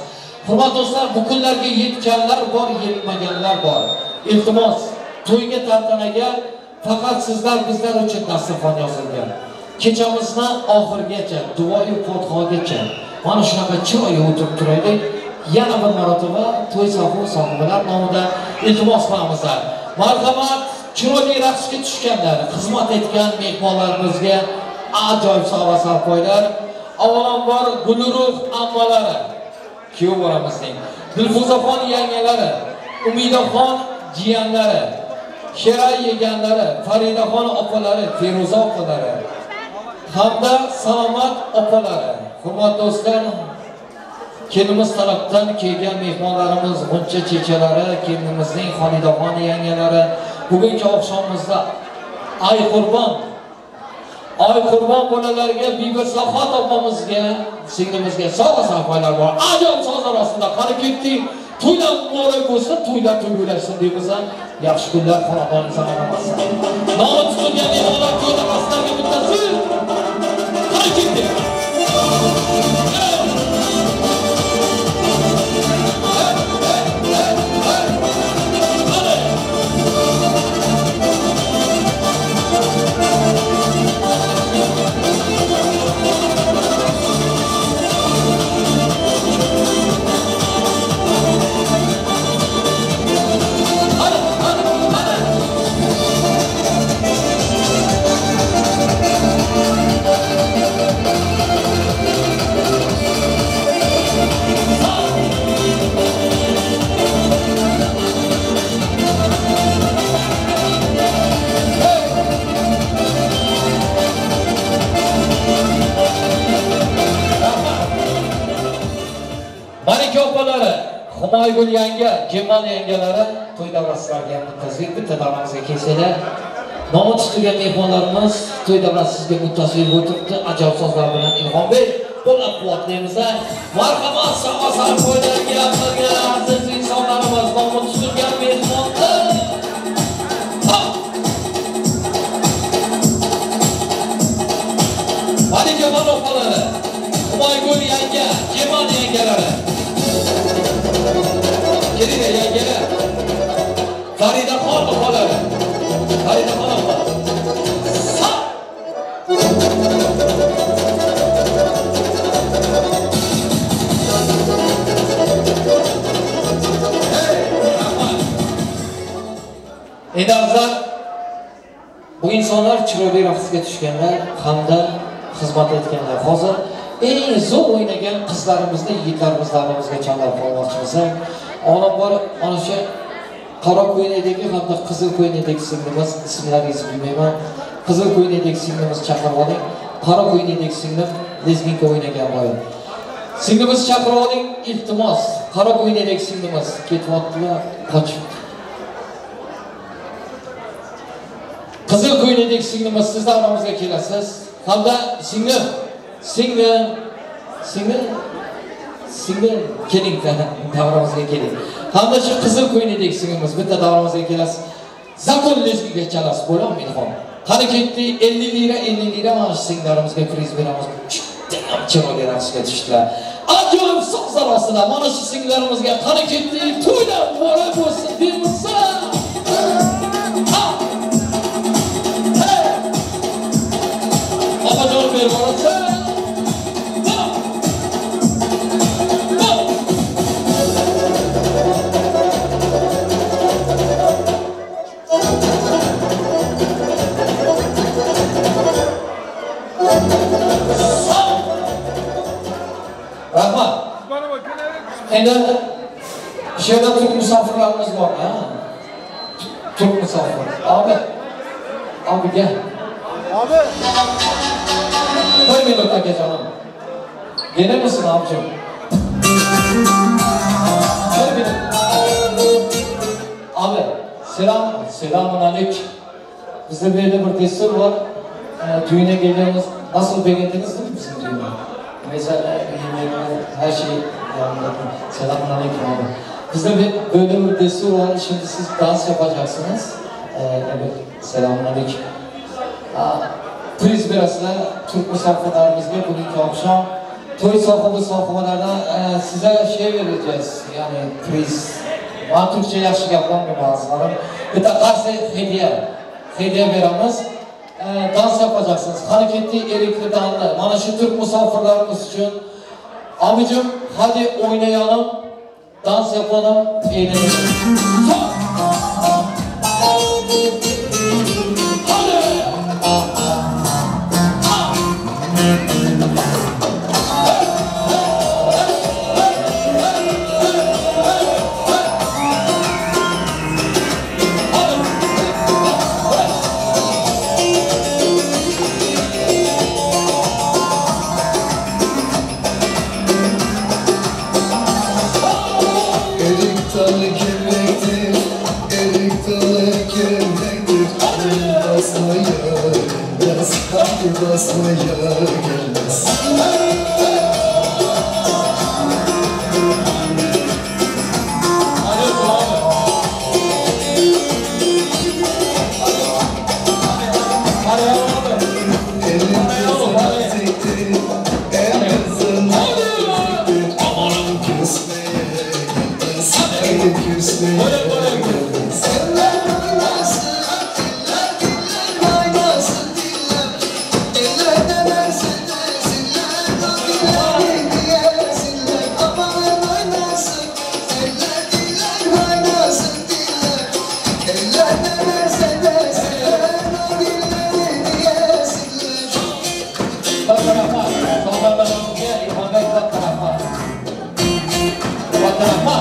Hurmatli do'stlar, bu kunlarga yetganlar bor, yetmaganlar bor. Iltimos, to'yga, tantanaga faqat sizlar bizlar uchun dasturxon yozilgan. Kechamizni oxirigacha, duoyu fotihagacha mana shunaqa chiroyli o'tirib turaylik. Yana bir marotaba to'y sohibi sohibalar nomidan iltimos qilamiz. Marhamat, chiroyli raqsga tushganlar, xizmat etgan mehmonlarimizga ajoyib sovg'a sarpoylar. Avvalambor Gulruh ammalari, kuyov bolamizning Dilfuzaxon yangalari, Umidaxon jiyanlari, Sheray yeganlari, Faridaxon opalari, Feruza opalari hamda Salomat opalari. Hurmatli do'stlar, kelinimiz tarafdan kelgan mehmonlarimiz, G'uncha chechalari, kelinimizning Xolidaxon yangalari bugungi oqshomimizda Oyqurbon bolalarga, Bibir Saxot opamizga, singlimizga sovg'a sarpoylar bor. Ajoyib sozlar ostida qani ketdik. To'ylar muborak bo'lsin, to'ylar to'y bo'lsin deymiz. Yaxshi kunlar xonadoningizga aramasin. Nomi tutilgan mehmonlar to'yda qasdlarga bittasi. Qani ketdik. Malika opalari, Humoygul yanga, Jemon yangalari to'y davrasiga muntazir, bitta davramizga kelsanglar, nomi tutilgan mehmonlarimiz to'y davrasizga muntazir o'tiribdi. Ajoyib so'zlar bilan Ilhombek qo'llab-quvvatlaymiz. Marhamat, sovg'a sarpoylarga qilgan aziz insonlarimiz, nomi tutilgan mehmonlar. Malika opalari, Humoygul yanga, Jemon yangalari. Kelinglar yangalar. Faridaxon opalari. Faridaxon opa. Endi azizlar, bu insonlar chiroyli raqsga tushganlar hamda xizmat etganlar. Hozir eng zo'r o'ynagan qizlarimizni, yigitlarimizni aramizga chaqirib olmoqchimiz. Olam bor, ana shu qora ko'ylakdagi hamda qizil ko'ylakdagi singlimiz, ismlaringizni bilmayman. Qizil ko'ylakdagi singlimiz chaqirib oling. Qora ko'ylakdagi singlim lezginka o'ynagan boya. Singlimiz chaqirib oling, iltimos. Qora ko'ylakdagi singlimiz ketyaptilar, qochib. Qizil ko'ylakdagi singlimiz, siz aramizga kelasiz. Hamda singlim, singlim, singlim, singlim, keling davramizga keling. Hamda shu qizil ko'ylakdagi singlimiz bitta davramizga kelasiz. Zakon lezginka chalasiz, bo'ladimi Ilhom? Qani ketdik, 50 lira, 50 lira mana shu singlarimizga priz beramiz. Judayam chiroyli raqsga tushdilar. Ajoyib so'zlar ostida mana shu singlarimizga qani ketdik, to'ylar muborak bo'lsin deymiz. Opajon berib boradi. Rahmat. Endi shu yerda turk musofirlarimiz bor, ha? Türk misafir. Abi. Abi gel. Abi. Bir minut akacanım. Gelir misin abicim? Bir minut. Abi selam, selamun aleyküm. Bizde böyle bir destur var. Düğüne geliyorsunuz. Nasıl beğendiniz değil mi bizim düğünü? Mesela yemekler, her şey yanında. Selamun aleyküm abi. Bizde böyle bir destur var. Şimdi siz dans yapacaksınız. Evet, selamun aleyküm. Priz berasizlar Türk misafirlerimizga bugünkü akşam to'y sohibi sohibalardan size şey vereceğiz. Yani priz. Ben Türkçe yaxshi gapirolmayman azizlarim. Bitta qarshi hediye. Hediye beramiz. Dans yapacaksınız. Hareketli, erikli, danlı. Mana şu Türk misafirlerimiz için. Abicim hadi oynayalım. Dans yapalım, eğlenelim. Hadi! Basmaya gelmez. El kızı naziktir, amanın küsmeye gelmez. Haydi küsmeye gelmez. Eller oynasın, diller diller oynasın diller. Eller ne derse desinler, diller diyesinler. Amanın oynasın, eller diller oynasın diller. Eller ne derse desinler, diller diyesinler. Bak tarafa, soldan gel, bak tarafa. Bak tarafa.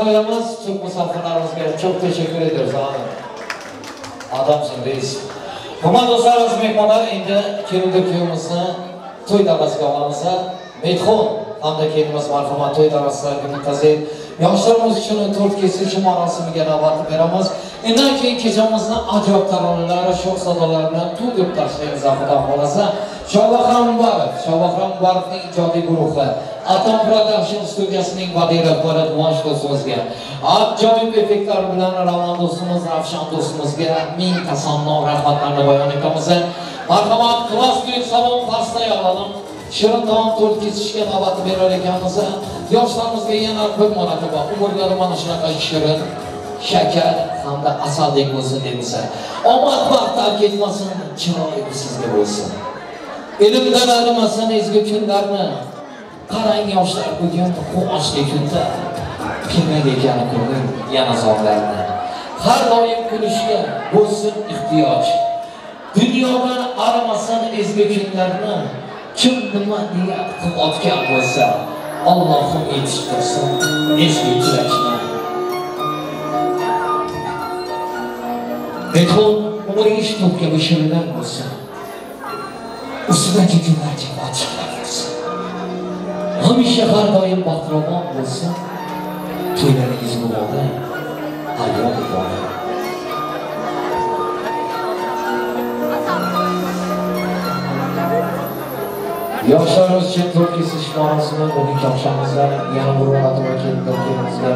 Koyamaz Türk misafirlerimizge çok teşekkür ediyoruz abi. Adamsın reis. Hurmatli do'stlar, aziz mehmonlar, endi kelindir kuyovimizni to'y davasiga olamiz. Medxon hamda kelinimiz marhuma to'y davasiga muntazir yoshlarimiz uchun to'rt kesish marosimiga navbat beramiz. Undan keyin kechamizni ajoyib taronalar, sho'x sadolar bilan to'ldirib tashlaymiz, Xudo xolasa. Shohbahrom Mubarov, Shohbahrom Mubarovning ijodiy guruhi, Atom Production studiyasining badiiy rahbari Quvonch do'stimizga, ajoyib effektlar bilan Ravon do'stimiz, Ravshan do'stimizga ming tasanno rahmatlarni bayon etamiz. Marhamat, Klass Duet salon pastay olalım. Shirin taom to'rt kesishga navbat berar ekanmiz. Yoshlarimizga yana bir marotaba umrlari mana shunaqa shirin, shakar hamda asaldek bo'lsin deymiz. Omad baxt tark etmasin, chiroyi sizga bo'lsin. Ilmdan arimasin ezgi kunlarni. Qarang yoshlar bugun quvonchli kunda kerak ekan ko'ngil yana zorlarni. Har doim kulishga bo'lsin ehtiyoj. Dunyodan arimasin ezgi kunlarni. Kim nima niyat qilayotgan bo'lsa, Allohim yetishtirsin ezgi tilakni. Medxon umringiz to'pga bishirilgan bo'lsin. Ustidagi kunlar ochiqlar bo'lsin. Hamisha har doim baxtiravon bo'lsin. To'ylaringiz muborak. Ayyom muborak. Yoshlarimiz uchun to'rt kesish marosimi bugungi oqshomimizda yana bir marotaba kelganimizga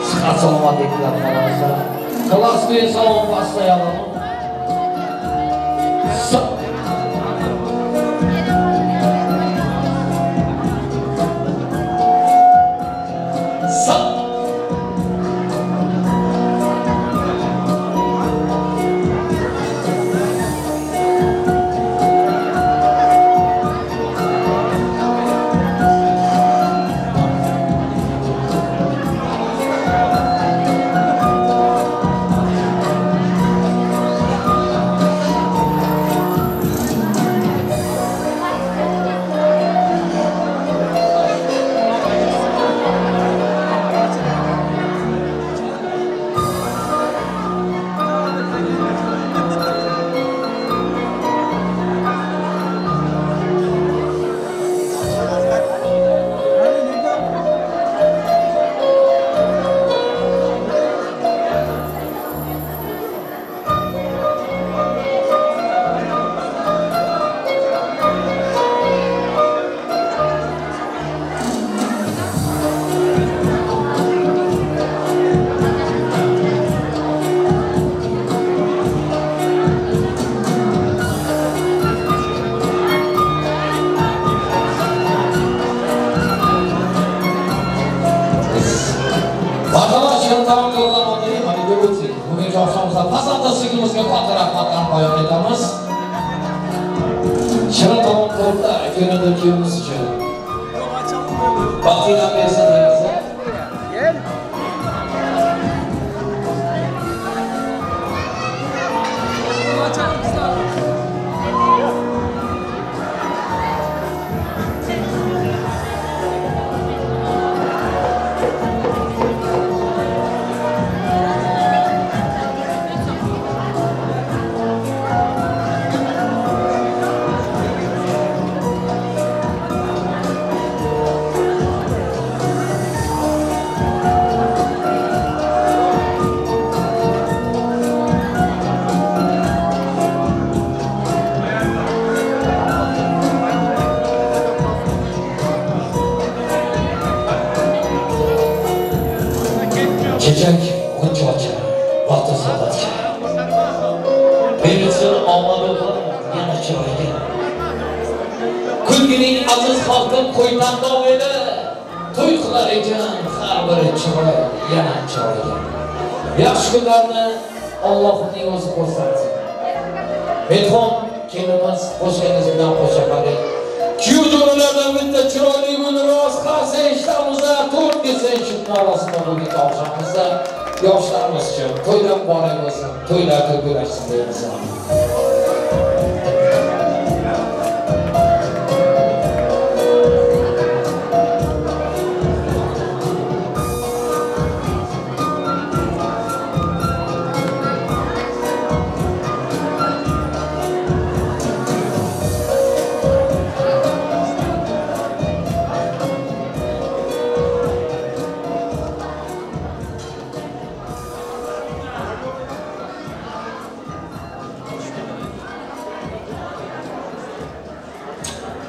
sihat salomatlik tilab qolamiz. Klassli salom постоянно.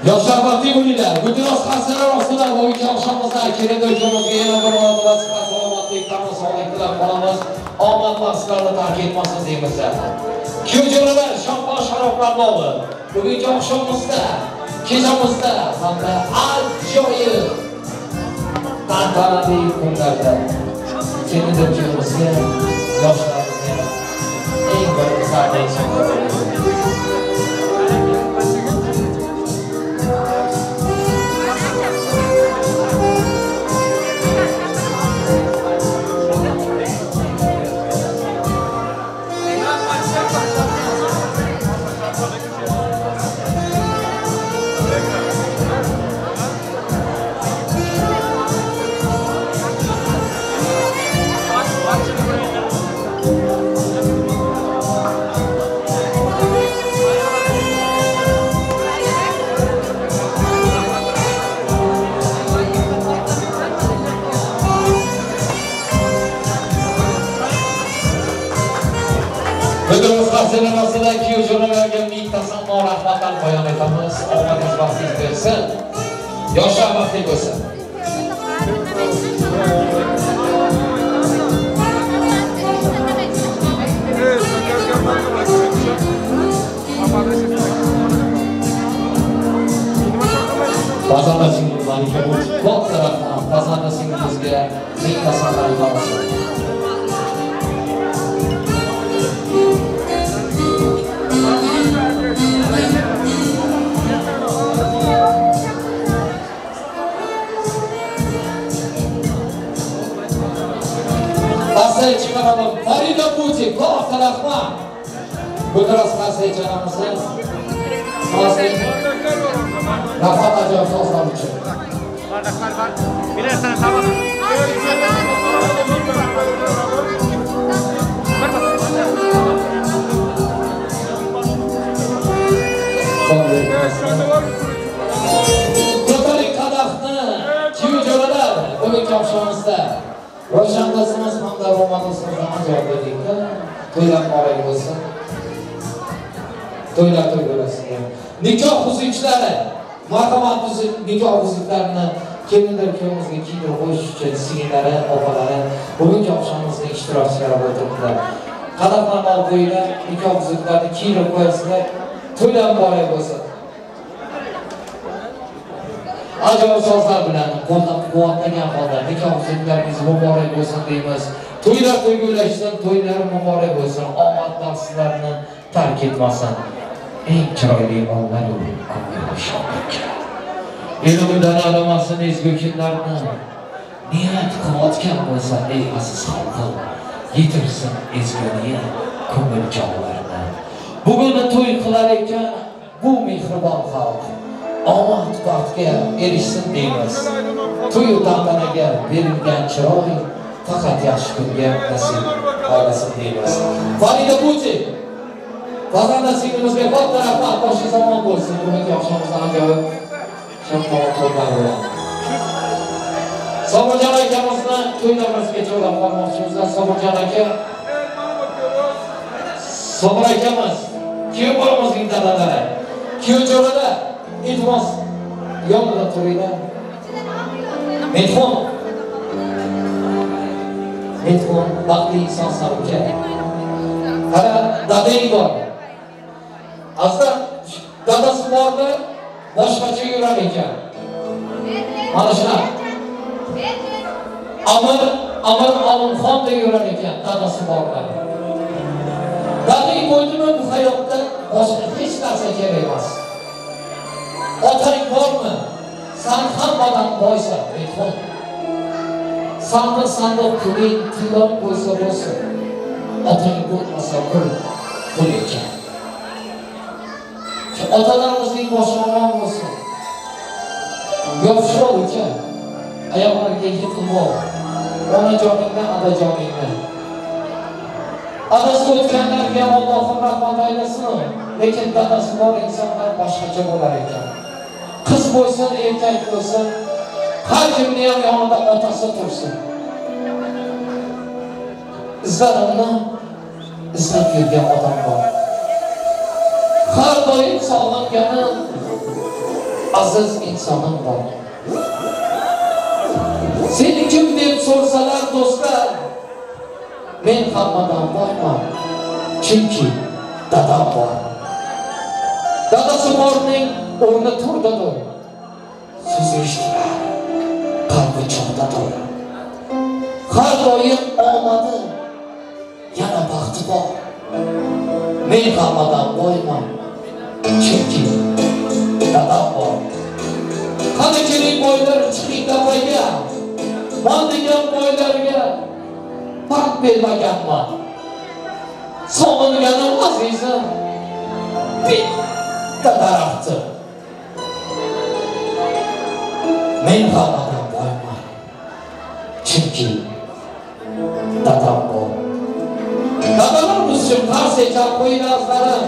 Yoshlar baxtli bo'linglar. Guldiroz qarsalar ostida bugungi oqshomimizda kelin o'lkamizga yana bir marotaba sihat salomatlik, tan sog'lik tilab qolamiz. Omad sizlarni tark etmasin deymiz. Kuyov jo'ralar shampan sharoblarni olib, bugungi oqshomimizda, kechamizda hamda ajoyib tantanali kunlarda kelin o'lkamizga, yoshlarimizga eng bir zarda insonlar bo'lamiz. Gulro'z qarsillari kuyov jo'ralarga ming tasanno rahmatlar bayon etamiz. Omadingiz baxtingiz bersin. Yoshlar baxtli bo'lsin. Pazanda singlimizga katta rahmat. Pazanda singlimizga ming tasanno aytamiz. Pasay chiqaramiz. Farida Putin, katta rahmat. Gulro'z qarsillari rahmat ajoyib so'zlar uchun. Ko'taring qadahni, kuyov jo'ralar, bugungi oqshomimizda Ravshan qizimiz hamda Roma do'stimizni ajoyib edikda. To'ylar muborak bo'lsin. To'ylar to'y bo'lsin. Nikoh uzuklari, marhamat nikoh uzuklarini kelinlar kuyovimizga kiydirib qo'yish uchun singillari, opalari bugungi oqshomimizning ishtirokchilari bo'lib. Qadahlarni olib qo'yinglar, nikoh uzuklarini kiydirib qo'yasizlar. To'ylar muborak bo'lsin. Ajoyib so'zlar bilan qo'llab-quvvatlagan holda nikoh uzuklaringiz muborak bo'lsin deymiz. To'ylar to'yga ulashsin, to'ylar muborak bo'lsin. Omad baxt sizlarni tark etmasin. Eng chiroyli onlar ko'ngil shodlikka. Elimdan aramasin ezgu kunlarni. Niyat qilayotgan bo'lsa ey aziz xalqim, yetirsin ezgu niyat ko'ngil jonlarini. Bugun to'y qilar ekan bu mehribon xalq omad baxtga erishsin deymiz. To'y tantanaga berilgan chiroy faqat yaxshi kunga nasib aylasin deymiz. Farida Putin, Pazanda singlimizga katta rahmat, boshi zamon bo'lsin. Bugungi oqshomimizda ajoyib shamol to'ylar bilan. Sobirjon akamizni to'ylarimizga chorlab qolmoqchimiz. Sobirjon aka, Sobir akamiz, kuyov bolamizning dadalari, kuyov jo'ralar, iltimos yonida turinglar. Mehmon, mehmon baxtli insonsan uka. Qara, dadang bor. Aslan dadasi borda boshqacha yurar ekan. Mana shunaqa. Amir Olimxon deb yurar ekan dadasi borda. Dadang bo'ldimi bu hayotda boshqa hech narsa kerak emas. Otang bormi? San hammadan boysan, mehmon. Sandiq-sandiq puling tillon bo'lsa bo'lsin. Otang bo'lmasa pul pul ekan. Otalarimizning boshi omon bo'lsin. Yopishib ol uka. Oyoqlariga yetib ol. Onajoningdan, adajoningdan. Adasi o'tganlarga Allohim rahmat aylasin. Lekin dadasi bor insonlar boshqacha bo'lar ekan. Qiz bo'lsin, erkak bo'lsin, har kimni ham yonida otasi tursin. Izlarimni izlab yurgan odam bor. Har doim sog'inganim aziz insonim bor. Seni kim deb so'rsalar do'stlar, men hammadan boyman, chunki dadam bor. Dadasi borning o'rni to'rdadir, so'zi eshitilar, qalbi chog'dadir. Har doim omadi, yana baxti bor. Men hammadan boyman, chunki dadam bor. Qani keling boylar, chiqing tepaga. Man degan boylarga baxt bermaganman. Sog'inganim azizim bitta daraxti. Men hammadan boyman, chunki dadam bor. Dadalarimiz uchun qarsak chalib qo'yinglar.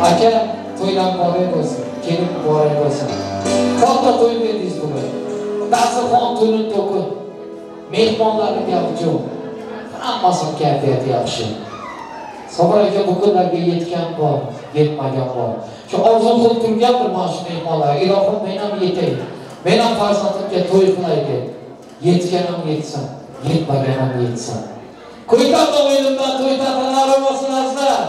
Aka, to'ylar muborak bo'lsin, kelin muborak bo'lsin. Katta to'y berdingiz bugun. Dasturxon to'lin to'kin. Mehmonlarning gapi yo'q. Hammasini kayfiyati yaxshi. Sobir aka bu kunlarga yetgan bor, yetmagan bor. Shu orzu qilib turgandir mana shu mehmonlar. Ilohim men ham yetay. Men ham farzandimga to'y qilay deb. Yetgan ham yetsin, yetmagan ham yetsin. Ko'ytanda o'yinimdan to'y tantanalari bo'lsin azizlar.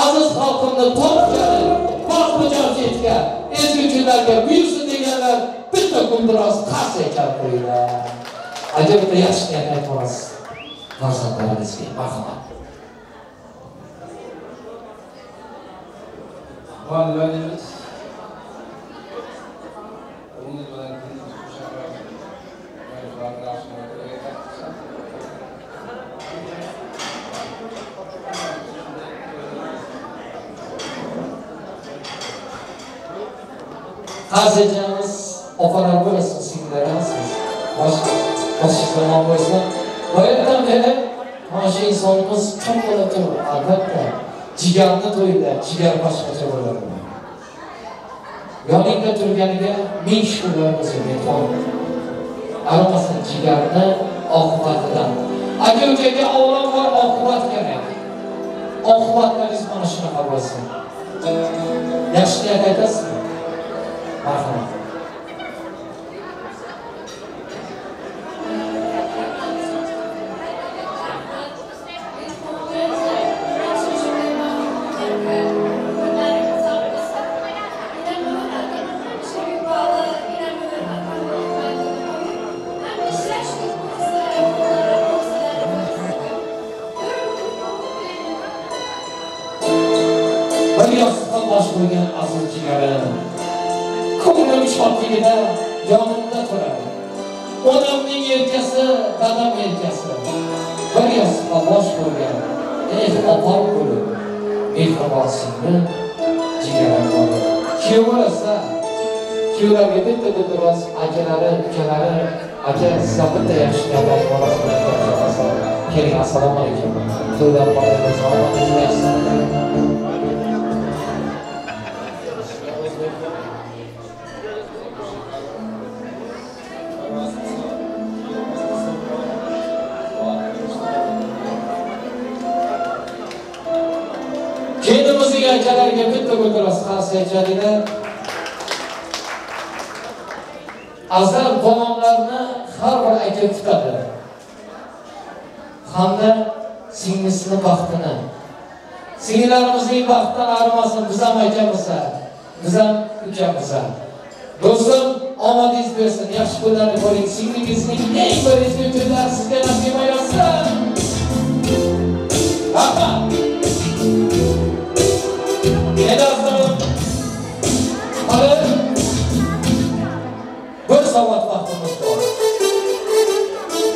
Aziz xalqimni topgani, baxtli jamshidga, ezgu kunlarga buyursin deganlar bitta guldiroz qarsak chalib qo'yinglar. Aka bitta yaxshi niyat aytib olasiz farzandlaringizga, marhamat. Valideynimiz o'g'lingiz bilan qizingiz Qarzaychamiz, opalar bo'lasiz, singillarimiz. Bosh omon bo'lsin. Boyatdan beri mana shu insonimiz chop bo'la turib, albatta, jigarni to'yida jigar boshqacha bo'ladi. Yoningda turganiga ming shukrlar bo'lsin, mehmon. Aromasin jigarni oqibatidan. Aka ukaga avlod bor, oqibat kerak. Oqibatlaringiz mana shunaqa bo'lsin. Yaxshi niyat aytasizmi? Marhamat. Bir yostiqqa bosh qo'ygan aziz jigarim, ko'nglim shodligida yonimda turadi. Onamning yelkasi, dadam yelkasi. Bir yostiqqa bosh qo'ygan ey opam bo'lib, mehribon singlim, jigarim bo'lib. Kuyov bo'lsa, kuyovlarga bitta guldiroz, akalari, ukalari, aka sizlar bitta yaxshi niyat aytib olasizlar. Keling, assalomu alaykum. To'ylar boraversin, omadingiz bersin. Kelinimizning akalariga bitta guldiroz qarsak chalinglar. Azizlar, bolamlarni har bir aka kutadi. Hamda singlisini baxtini. Singillarimizning baxtidan ayirmasin, biz ham akamiz, biz ham ukamiz. Do'stim, omadingiz bersin, yaxshi kunlarni ko'ring. Singlingizning eng bir ezgu kunlari sizga nasib aylasin. Rahmat. Hali bir soat vaqtimiz bor.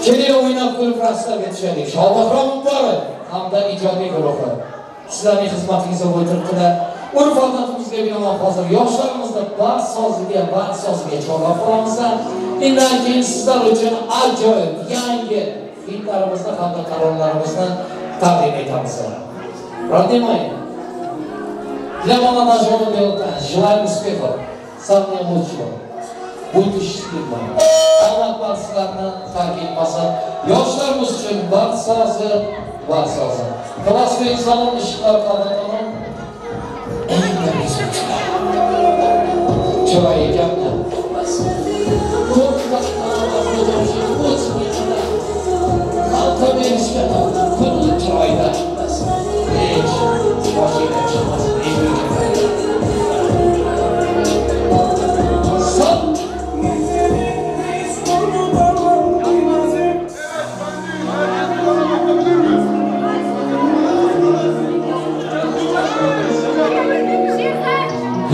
Keling o'ynab kulib raqslarga tushaylik. Shohbahrom Muborak hamda ijodiy guruhi sizlarning xizmatingizda o'tiribdilar. Urf-odatimizga binoan hozir yoshlarimizni bars soziga chorlab qolamiz. Undan keyin sizlar uchun ajoyib yangi hitlarimizni hamda taronalarimizni taqdim etamiz. Родные мои, для молодоженов желаем успехов, самого лучшего. Будьте счастливы. Alloh baxt sizlarni tark etmasin. Yoshlarimiz uchun baxt sozi, baxt sozi. Klassli insonlar ishlar qadrdoni eng birinchi. Chiroyli gapni. Ko'p xalqqa berishga kun chiroyda. Hech boshingdan chiqmasin.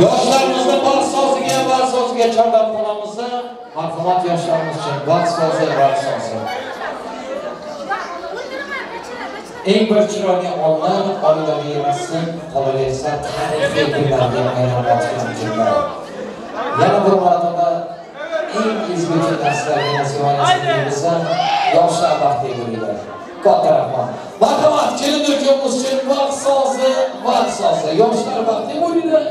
Yoshlarimizni baxt soziga chorlab qolamiz. Marhamat yoshlarimiz uchun baxt sozi, baxt sozi. Eng bir chiroyli onlar oilaviy rasm qolaversa tarixiy kunlarga aylanayotgan kunlar. Yana bir marotaba eng ezgu kunlar nasib aylasin deymiz. Yoshlar baxtli bo'linglar. Katta rahmat. Marhamat, kelin ukamiz uchun baxt sozi, baxt sozi. Yoshlar baxtli bo'linglar.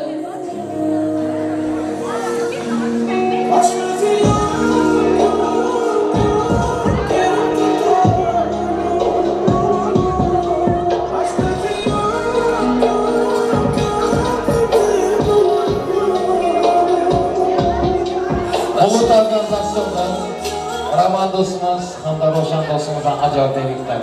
Hamda Roshan do'stimizdan ajoyib tabriklar.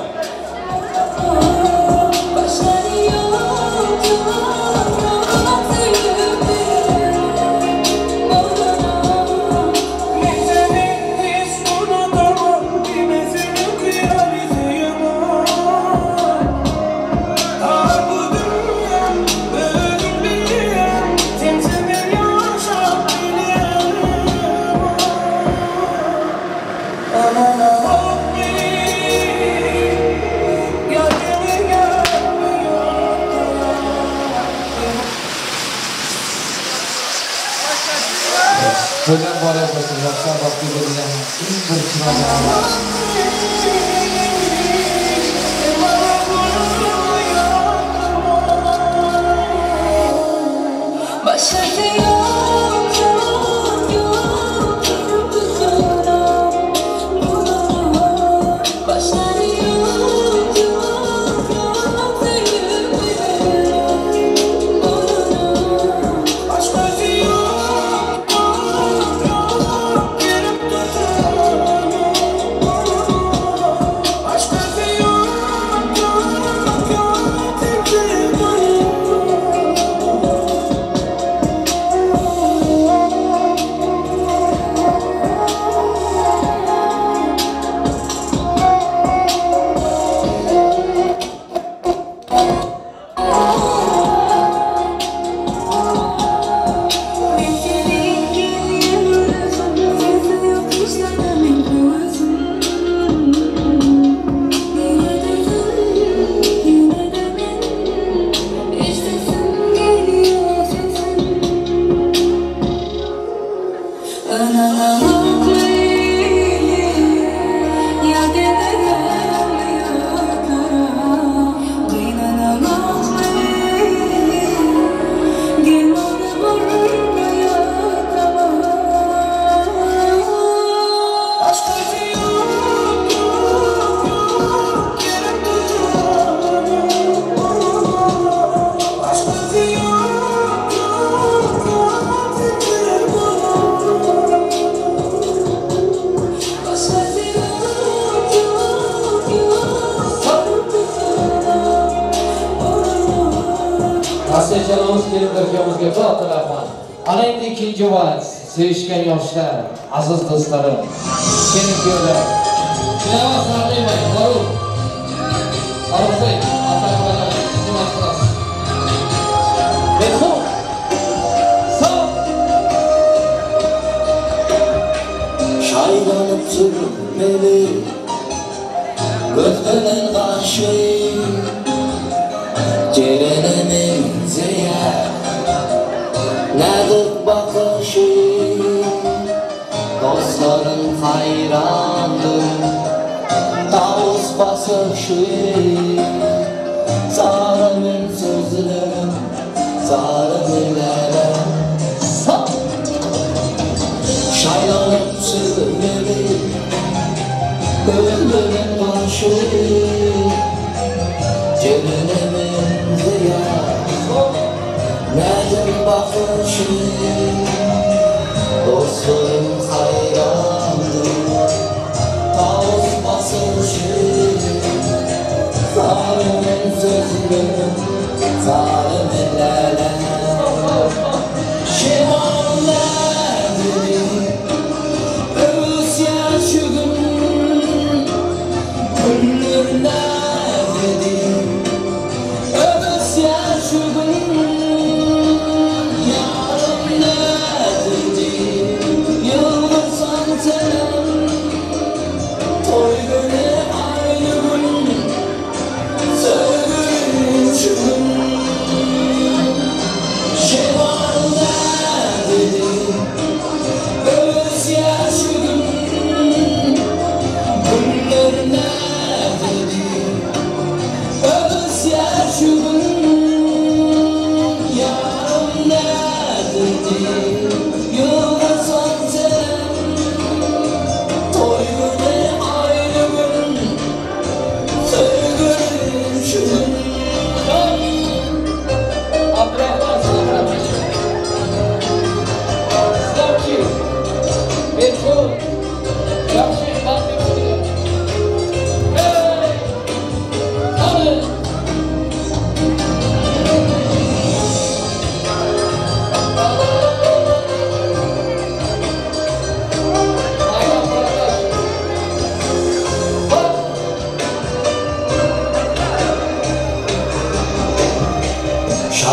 To'ylar muborak bo'lsin, yoshlar baxtli bo'linglar. Eng bir chiroyli avlod. Ana endi ikkinchi vals, sevishgan yoshlar, aziz do'stlarim, kelin kuyovlar. Iltimos sarqimang, Farruh. Farruhbek, ota-onalar, iltimos qilasiz. Behud. Sog'. Shaylanib turib meni ko'zdan qarshi Cerenemin ziyar Nazik bakışı Dostların hayrandır Tavus basışı Zarımın sözlerim Zarım ilerim Şaylanıp sürmeli Gönlümün başı Cerenemin ziyar Nedir bakışı Dostlarım hayrandır Tavus basışı Zalimin sözlerim Zalim ellerle Şemal nedir Övüsyen şu gün Gündür nedir Övüsyen şu gün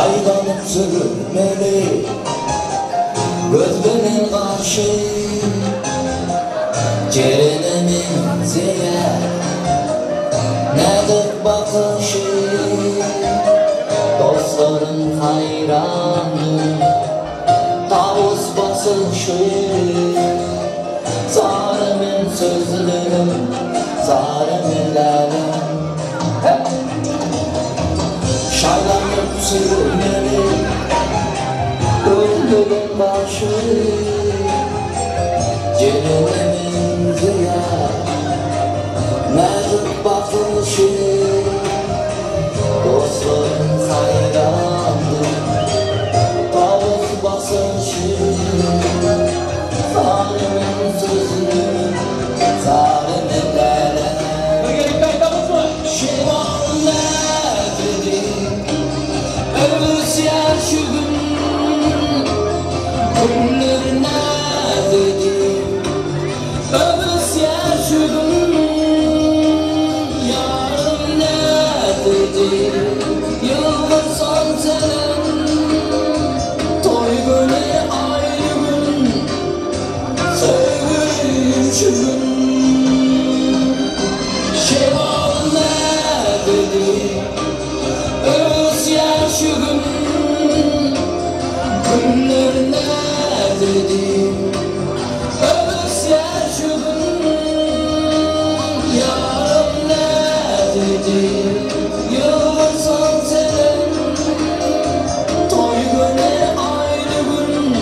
Şaylanıp sürülmeli göz bilen karşı Cerenimin ziyer nedir bakışı Dostların hayranı tavus basışı Zarimin sözlerim, zarimin lerim Şaylanıp sürülmeli Öldürün başı Cerenimin ziyer Nazik bakışı Dostların hayrandı Tavus basışı Zalimin sözü Zalimin lele Şivan ne dedi Ölüsyer şu gün Günler ne dedi Ölüsyer şu gün Yarın ne dedi Yılgırsan senin Toy günü ayrı gün Sevgilim şu gün Şeval ne dedi Özyer şu gün Günler ne dedi Özyer şu gün Yarın ne dedi Yılgırsan senin Toy günü ayrı gün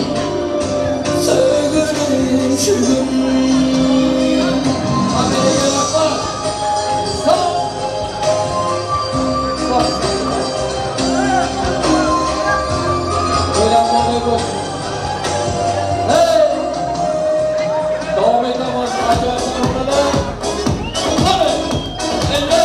Sevgilim şu gün Davom etamiz ajoyib sahnalar. Qani, endi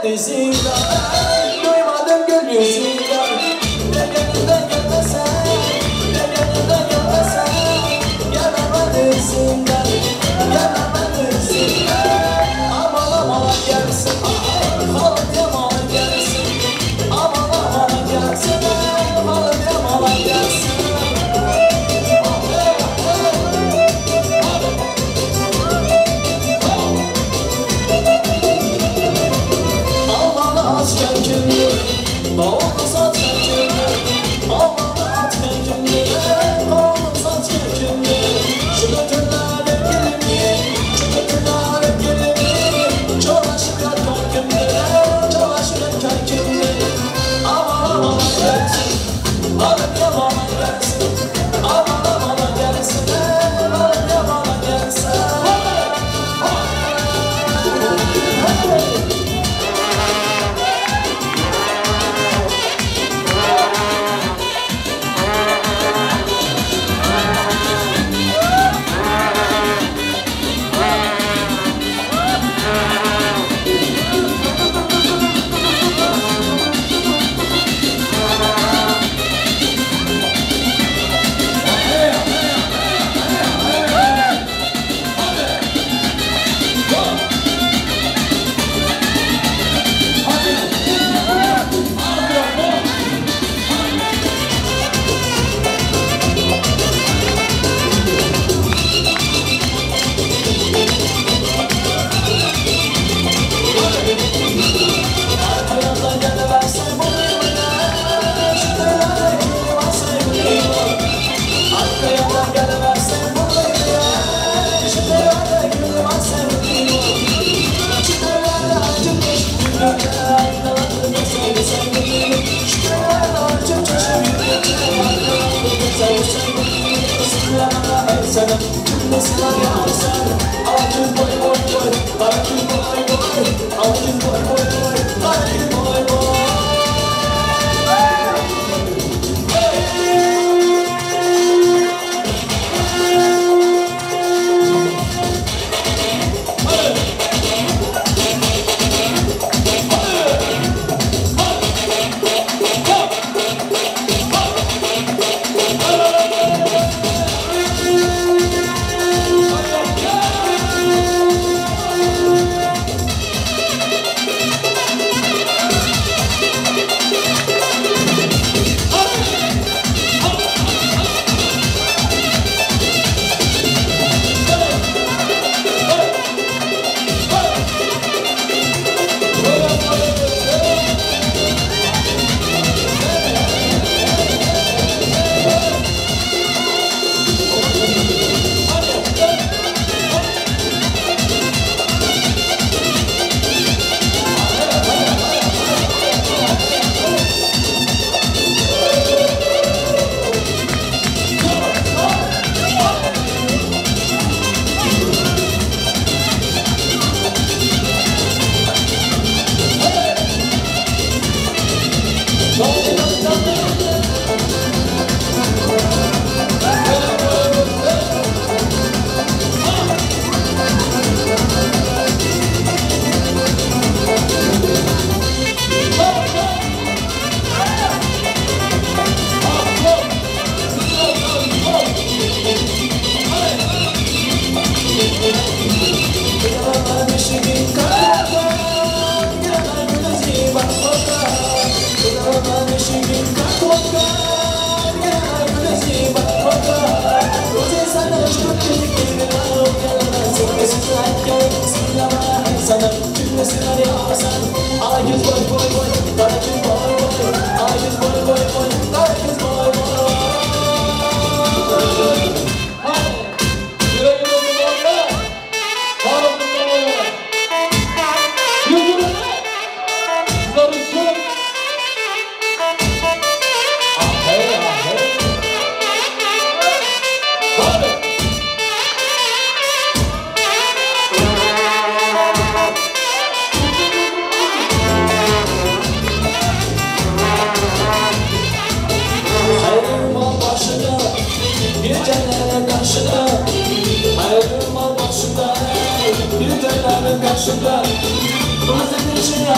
Dizinden, duymadım gül yüzünden. Degeninde gelmesen, degeninde gelmesen, gelemem izinden, gelemem izinden. Aman aman gelsin, halim yaman gelsin. Aman aman gelsin, halim yaman gelsin. Oğlu saçan kimdir? Oğlu atkan kimdir? Oğlu saçan kimdir? Şu götürler gelimi, şu götürler gelimi, çolaşıp yatan kimdir? Çolaşıp yatan kimdir? Aman aman gelsin, alıp yaman gelsin. Aman aman gelsin, alıp yaman gelsin.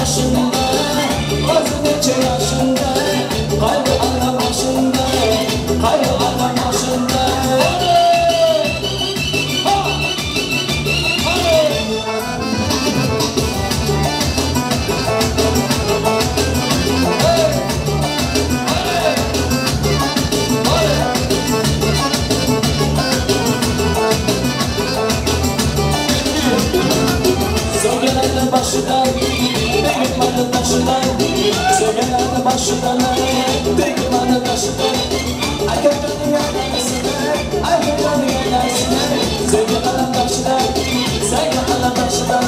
Başında, o'zi necha yoshında, qayg'u alla boshında, qayg'u alla boshında. Başından, değirmanın taşından, sögelerdi başından, değirmanın taşından. Ayaklarını yerlersin, ayaklarını yerlersin, sögelerdi taşından, sögelerdi taşından.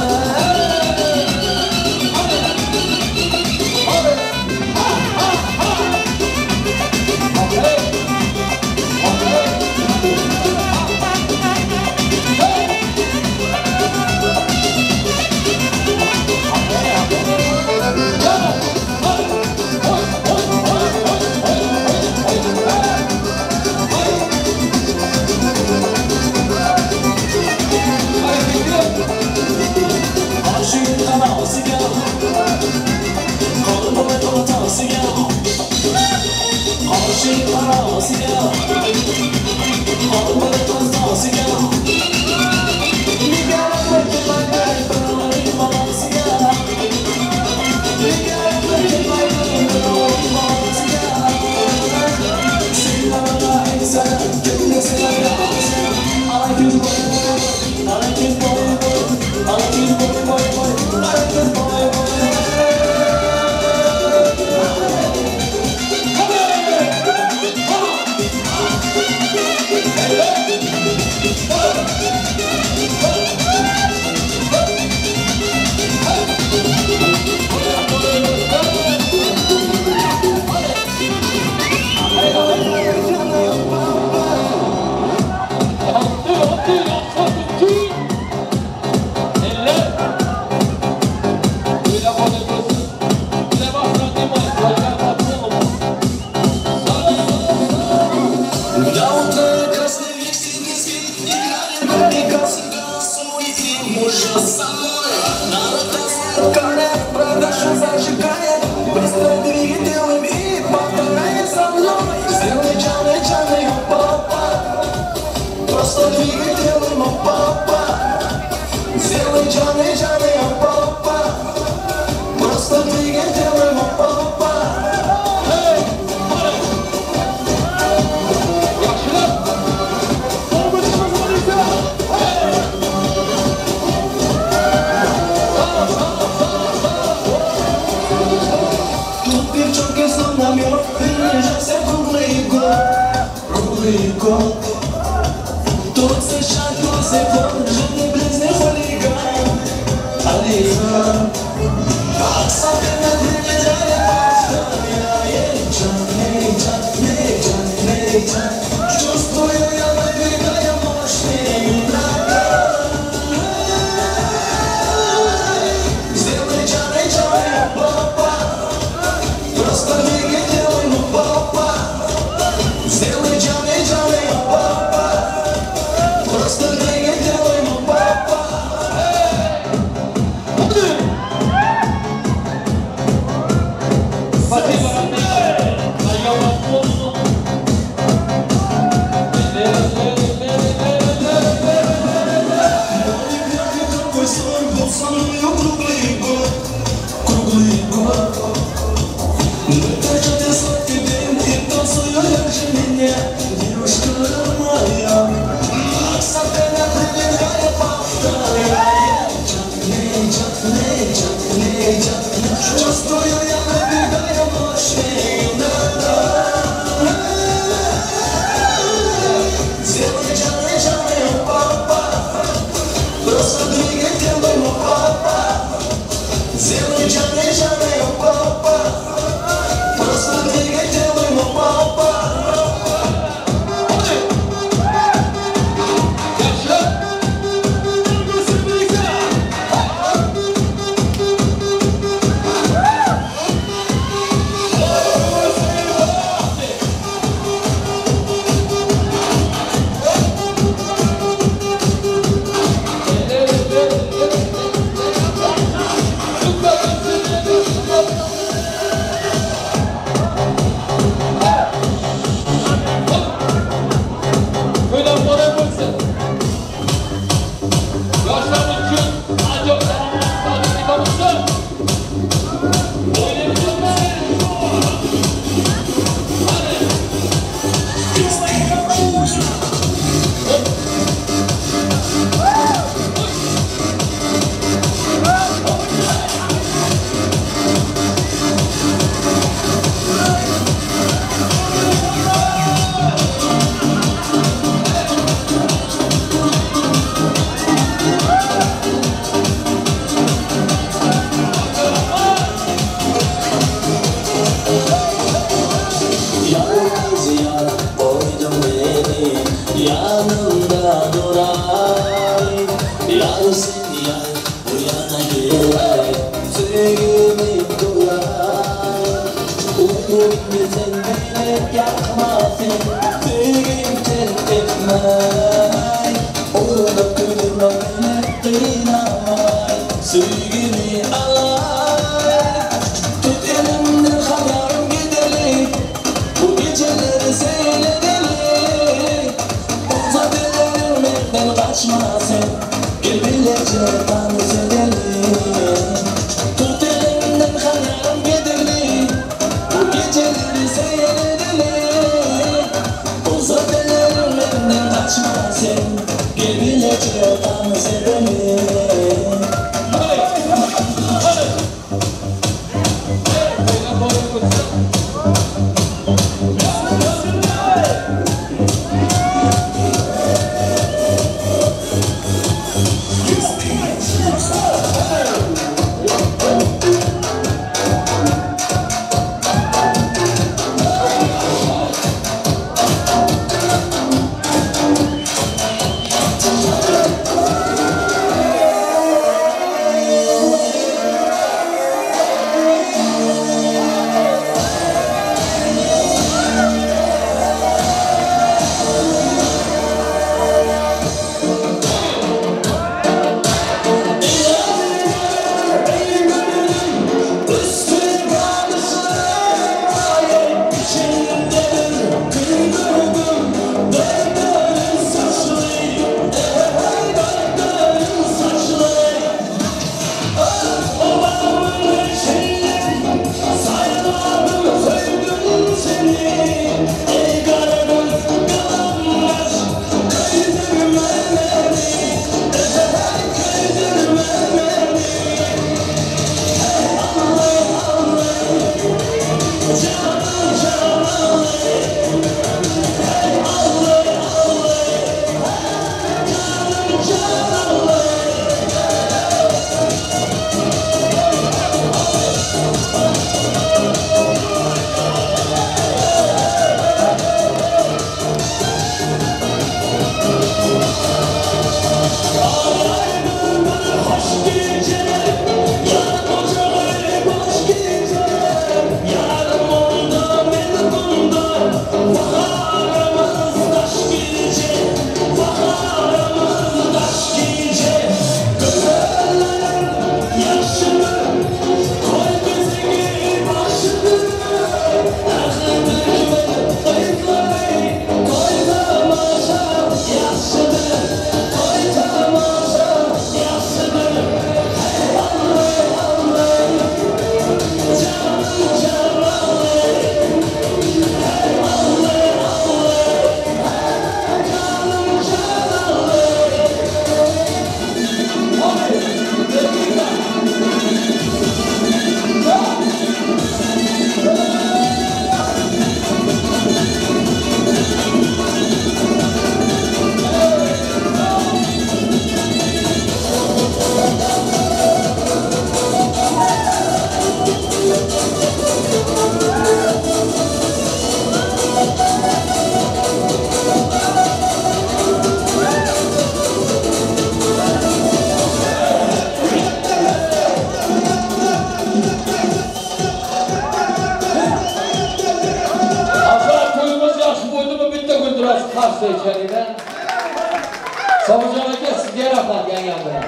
Sobirjon aka, sizga rahmat yangam bilan.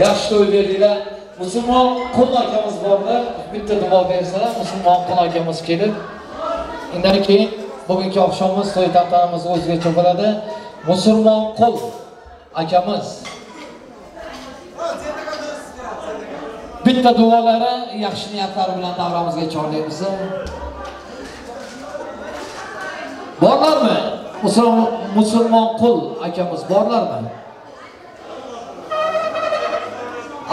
Yaxshi to'y berdinglar. Musulmon qul akamiz borlar, bitta duo bersalar, Musulmon qul akamiz kelib, undan keyin bugungi oqshomimiz to'y tantanamiz o'zgacha bo'ladi. Musulmon qul akamiz bitta Bitta duolari, yaxshi niyatlari bilan davramizga chorlaymiz. Borlarmi? Musulmon qul akamiz borlarmi?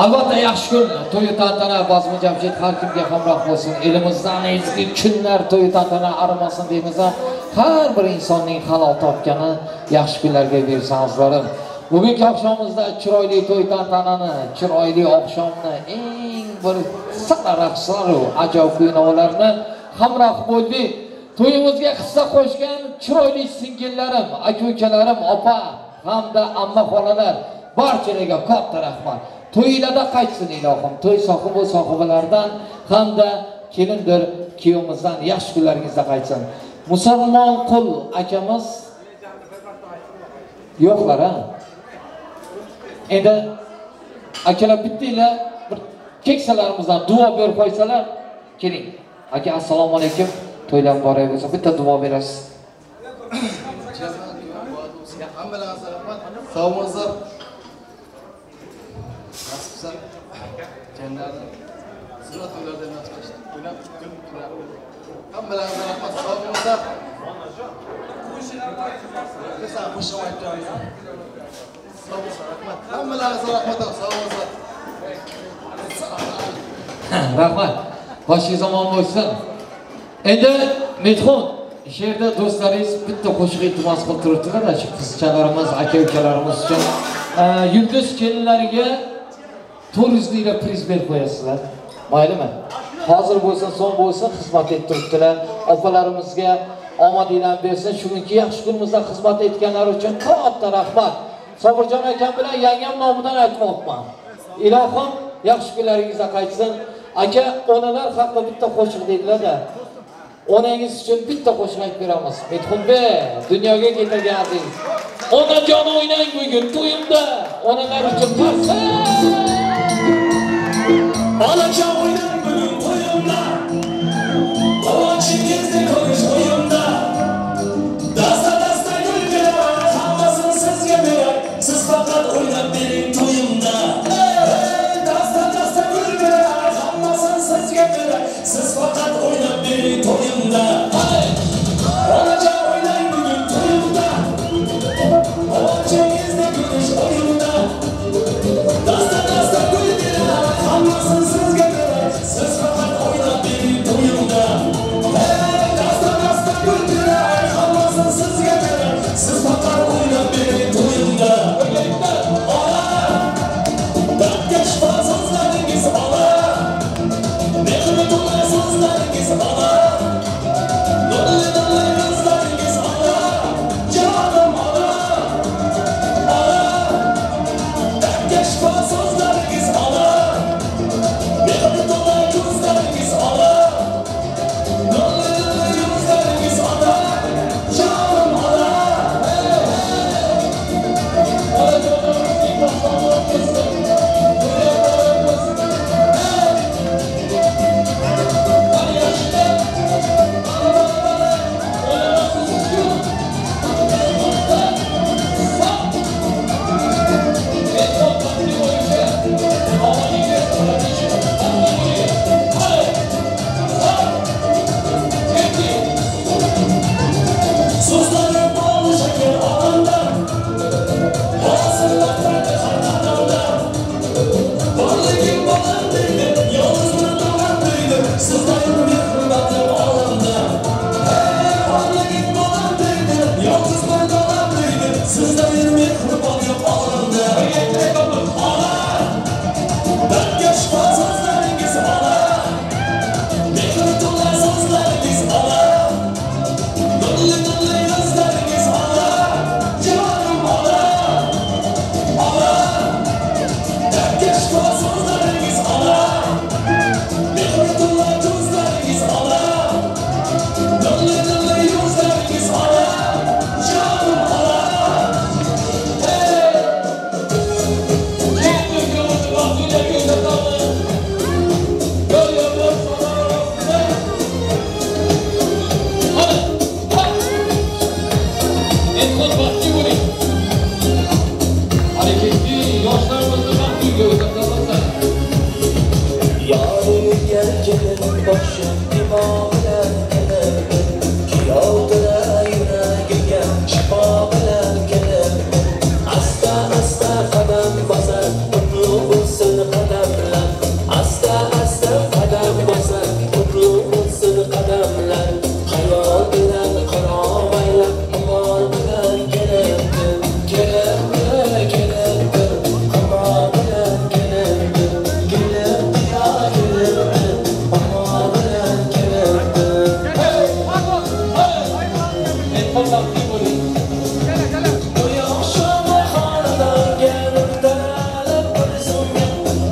Albatta yaxshi kun, to'y tantana, bazmi jamshid har kimga hamroh bo'lsin. Elimizdan ezgi kunlar to'y tantana arimasin deymiz. Har bir insonning halol topgani yaxshi kunlarga bersin azizlarim. Bugungi oqshomimizda chiroyli to'y tantanani, chiroyli oqshomni, eng bir sara raqslar va ajoyib kuy-navolarni hamroh bo'ldik. To'yimizga hissa qo'shgan chiroyli singillarim, aka-ukalarim, opa hamda amma xolalar barchalarga katta rahmat. To'ylarda qaytsin ilohim, to'y sohibi sohibalaridan hamda kelindir kuyovimizdan yaxshi kunlaringizda qaytsin. Musulmon qul akamiz yo'qlar ha. Endi akalar bittanglar bir keksalarimizdan duo berib qo'ysalar, keling. Aka assalomu alaykum. To'ylar muborak bo'lsin. Bitta duo berasiz. Hammalaringizga rahmat. Sog' bo'linglar. Nasibsa jannatda ziyorat to'ylarda nasib qilsin. O'ynab kulib turadi. Hammalaringizga rahmat. Sog' bo'linglar. Hammalaringizga rahmat. Sog' bo'linglar. Rahmat. Boshingiz omon bo'lsin. Endi Medxon, shu yerda do'stlaringiz bitta qo'shiq iltimos qilib turibdilar, shu qizchalarimiz, aka-ukalarimiz uchun. Yulduz kelinlariga 400 lira priz berib qo'yasizlar. Maylimi? Hozir bo'lsin, so'ng bo'lsin xizmat etib turibdilar. Opalarimizga omadinglar bersin. Shugunki yaxshi kunimizda xizmat etganlari uchun katta rahmat. Sobirjon akam bilan yangam nomidan aytmoqman. Ilohim yaxshi kunlaringizda qaytsin. Aka, onalar haqida bitta qo'shiq dedilar-da. Onangiz uchun bitta qo'shiq aytib beramiz. Medxonbek, dunyoga keltirgan aziz. Onajon o'ynang bugun to'yimda. Onalar uchun qarsa. Onajon o'ynang bugun to'yimda. Quvonchingizni ko'rish o'yimda. Dasta-dasta gul beraman, hammasini sizga beray. Siz faqat o'ynab bering to'yimda. Dasta-dasta gul beraman, hammasini sizga beray. Siz faqat o'ynab bering to'yimda. Onajon o'ynang bugun to'yimda. Quvonchingizni ko'rish o'yimda. Dasta-dasta gul beraman, hammasini sizga beray. Siz faqat o'ynab bering to'yimda. Dasta-dasta gul beray, hammasini sizga beray. Siz faqat o'ynab bering to'yimda. Ona, dardga shifo so'zlaringiz ona. Mehri to'la so'zlaringiz ona. Kelin boshim imo bilan kelibdi, kuyov to'ra yuragiga shifo bilan kelibdi. Asta asta qadam bosar, qutlu bo'lsin qadamlar. Asta asta qadam bosar, qutlu bo'lsin qadamlar. Xayol bilan qaromaylab, amol bilan kelibdi, kelibdi, kelibdi, amol bilan kelibdi, kelibdi ya kelibdi, amol bilan kelibdi. To'y oqshomi xonadonga nur taralib bir zumga,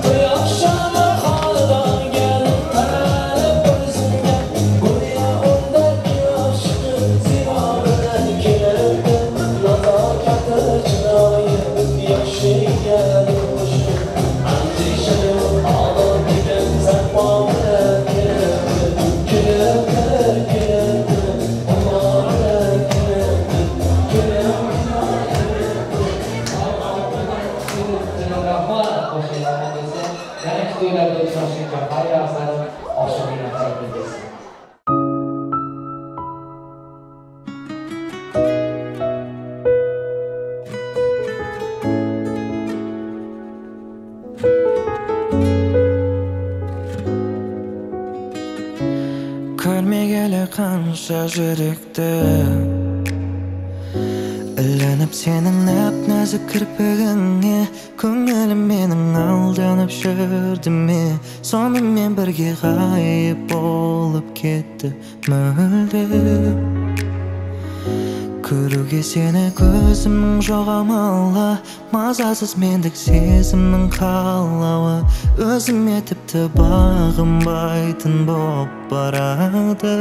to'y oqshomi xonadonga nur taralib bir zumga. Go'yo unda quyoshni zino bilan kelibdi, nazokati chiroyi yoshligiga nur qo'shib, andishani odob degan zarpo bilan kelibdi, kelibdi, kelibdi, amol bilan kelibdi, kelibdi. Rahmat, qo'shilgan desa, yana to'ylarda uchrashguncha xayr asar, oshig'ing desin. Көрмегелі қанша жүректі ілініп сенің нәп-нәзік кірпігіңе, көңілім менің алданып жүрді ме, сонымен бірге ғайып болып кетті мүлде. Көруге сені көзімнің жоқ амалы, мазасыз мендік сезімнің қалауы, өзіме тіпті бағынбайтын боп барады.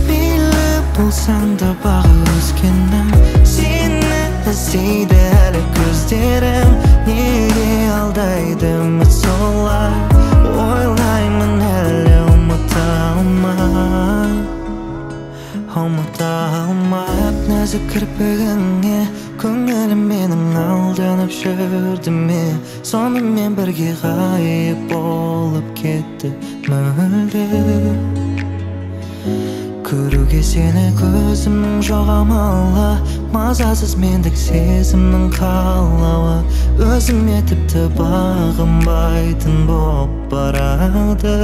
Мейлі болсаң да бағы өскенім, сені іздейді әлі көздерім. Неге алдайды үміт солай, ойлаймын әлі ұмыта алмай, ұмыта алмай. Нәзік кірпігіңе, көңілім менің алданып жүрді ме, сонымен бірге ғайып болып кетті мүлде. Көруге сені көзімнің жоқ амалы, мазасыз мендік сезімнің қалауы, өзіме тіпті бағынбайтын боп барады.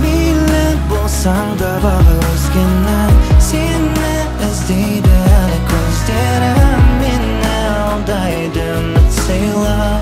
Мейлі болсаң да бағы өскенім, сені іздейді әлі көздерім, мені алдайды үміт сыйлап.